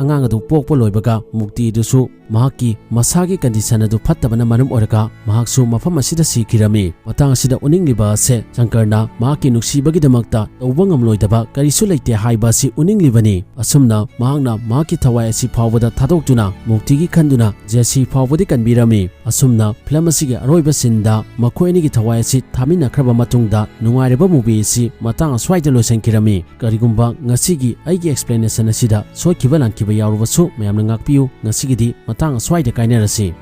ꯑꯉꯥꯡ ꯑꯗꯨ ꯄꯣꯛꯄ ꯂꯣꯏꯕꯒ ꯃꯨꯛꯇꯤꯗꯨꯁꯨ ꯃꯍꯥꯛꯀꯤ ꯃꯁꯥꯒꯤ condition ꯑꯗꯨ ꯐꯠꯇꯕꯅ ꯃꯔꯝ ꯑꯣꯏꯔꯒ ꯃꯍꯥꯛꯁꯨ ꯃꯐꯝ ꯑꯁꯤꯗ ꯁꯤꯈꯤꯔꯝꯃꯤ꯫ ꯃꯇꯥꯡ ꯑꯁꯤꯗ ꯎꯅꯤꯡꯂꯤꯕ ꯑꯁꯦ ꯁꯪꯀꯔꯅ ꯃꯍꯥꯛꯀꯤ ꯅꯨꯡꯁꯤꯕꯒꯤꯗꯃꯛꯇ ꯇꯧꯕ ꯉꯝꯂꯣꯏꯗꯕ ꯀꯔꯤꯁꯨ ꯂꯩꯇꯦ ꯍꯥꯏꯕ ꯑꯁꯤ ꯎꯅꯤꯡꯂꯤꯕꯅꯤ꯫ ꯑꯁꯨꯝꯅ ꯃꯍꯥꯛꯅ ꯃꯍꯥꯛꯀꯤ ꯊꯋꯥꯏ ꯑꯁꯤ ꯐꯥꯎꯕꯗ ꯊꯥꯗꯣꯛꯇꯨꯅ ꯃꯨꯛꯇꯤꯒꯤ ꯈꯟꯗꯨꯅ ꯖꯦꯁꯤ ꯐꯥꯎꯕꯗꯤ ꯀꯟꯕꯤꯔꯝꯃꯤ꯫ ꯑꯁꯨꯝꯅ film ꯑꯁꯤꯒꯤ ꯑꯔꯣꯏꯕ sceneꯗ ꯃꯈꯣꯏ ꯑꯅꯤꯒꯤ ꯊꯋꯥꯏ ꯑꯁꯤ ꯊꯥꯃꯤꯟꯅꯈ꯭ꯔꯕ ꯃꯇꯨꯡꯗ ꯅꯨꯡꯉꯥꯏꯔꯕ movie ꯑꯁꯤ ꯃꯇꯥꯡ ꯑꯁ꯭ꯋꯥꯏꯗ ꯂꯣꯏꯁꯤꯟꯈꯤꯔꯝꯃꯤ꯫ ꯀꯔꯤꯒꯨꯝꯕ ꯉꯁꯤꯒꯤ ꯑꯩꯒꯤ explanation ꯑꯁꯤꯗ ꯁꯣꯏꯈꯤꯕ ꯂꯥꯟꯈꯤꯕ ꯌꯥꯎꯔꯕꯁꯨ ꯃꯌꯥꯝꯅ ꯉꯥꯛꯄꯤꯌꯨ꯫ ꯉꯁꯤꯒꯤꯗꯤ ꯃꯇꯥꯡ ꯑꯁ꯭ꯋꯥꯏꯗ ꯀꯥꯏꯅꯔꯁꯤ꯫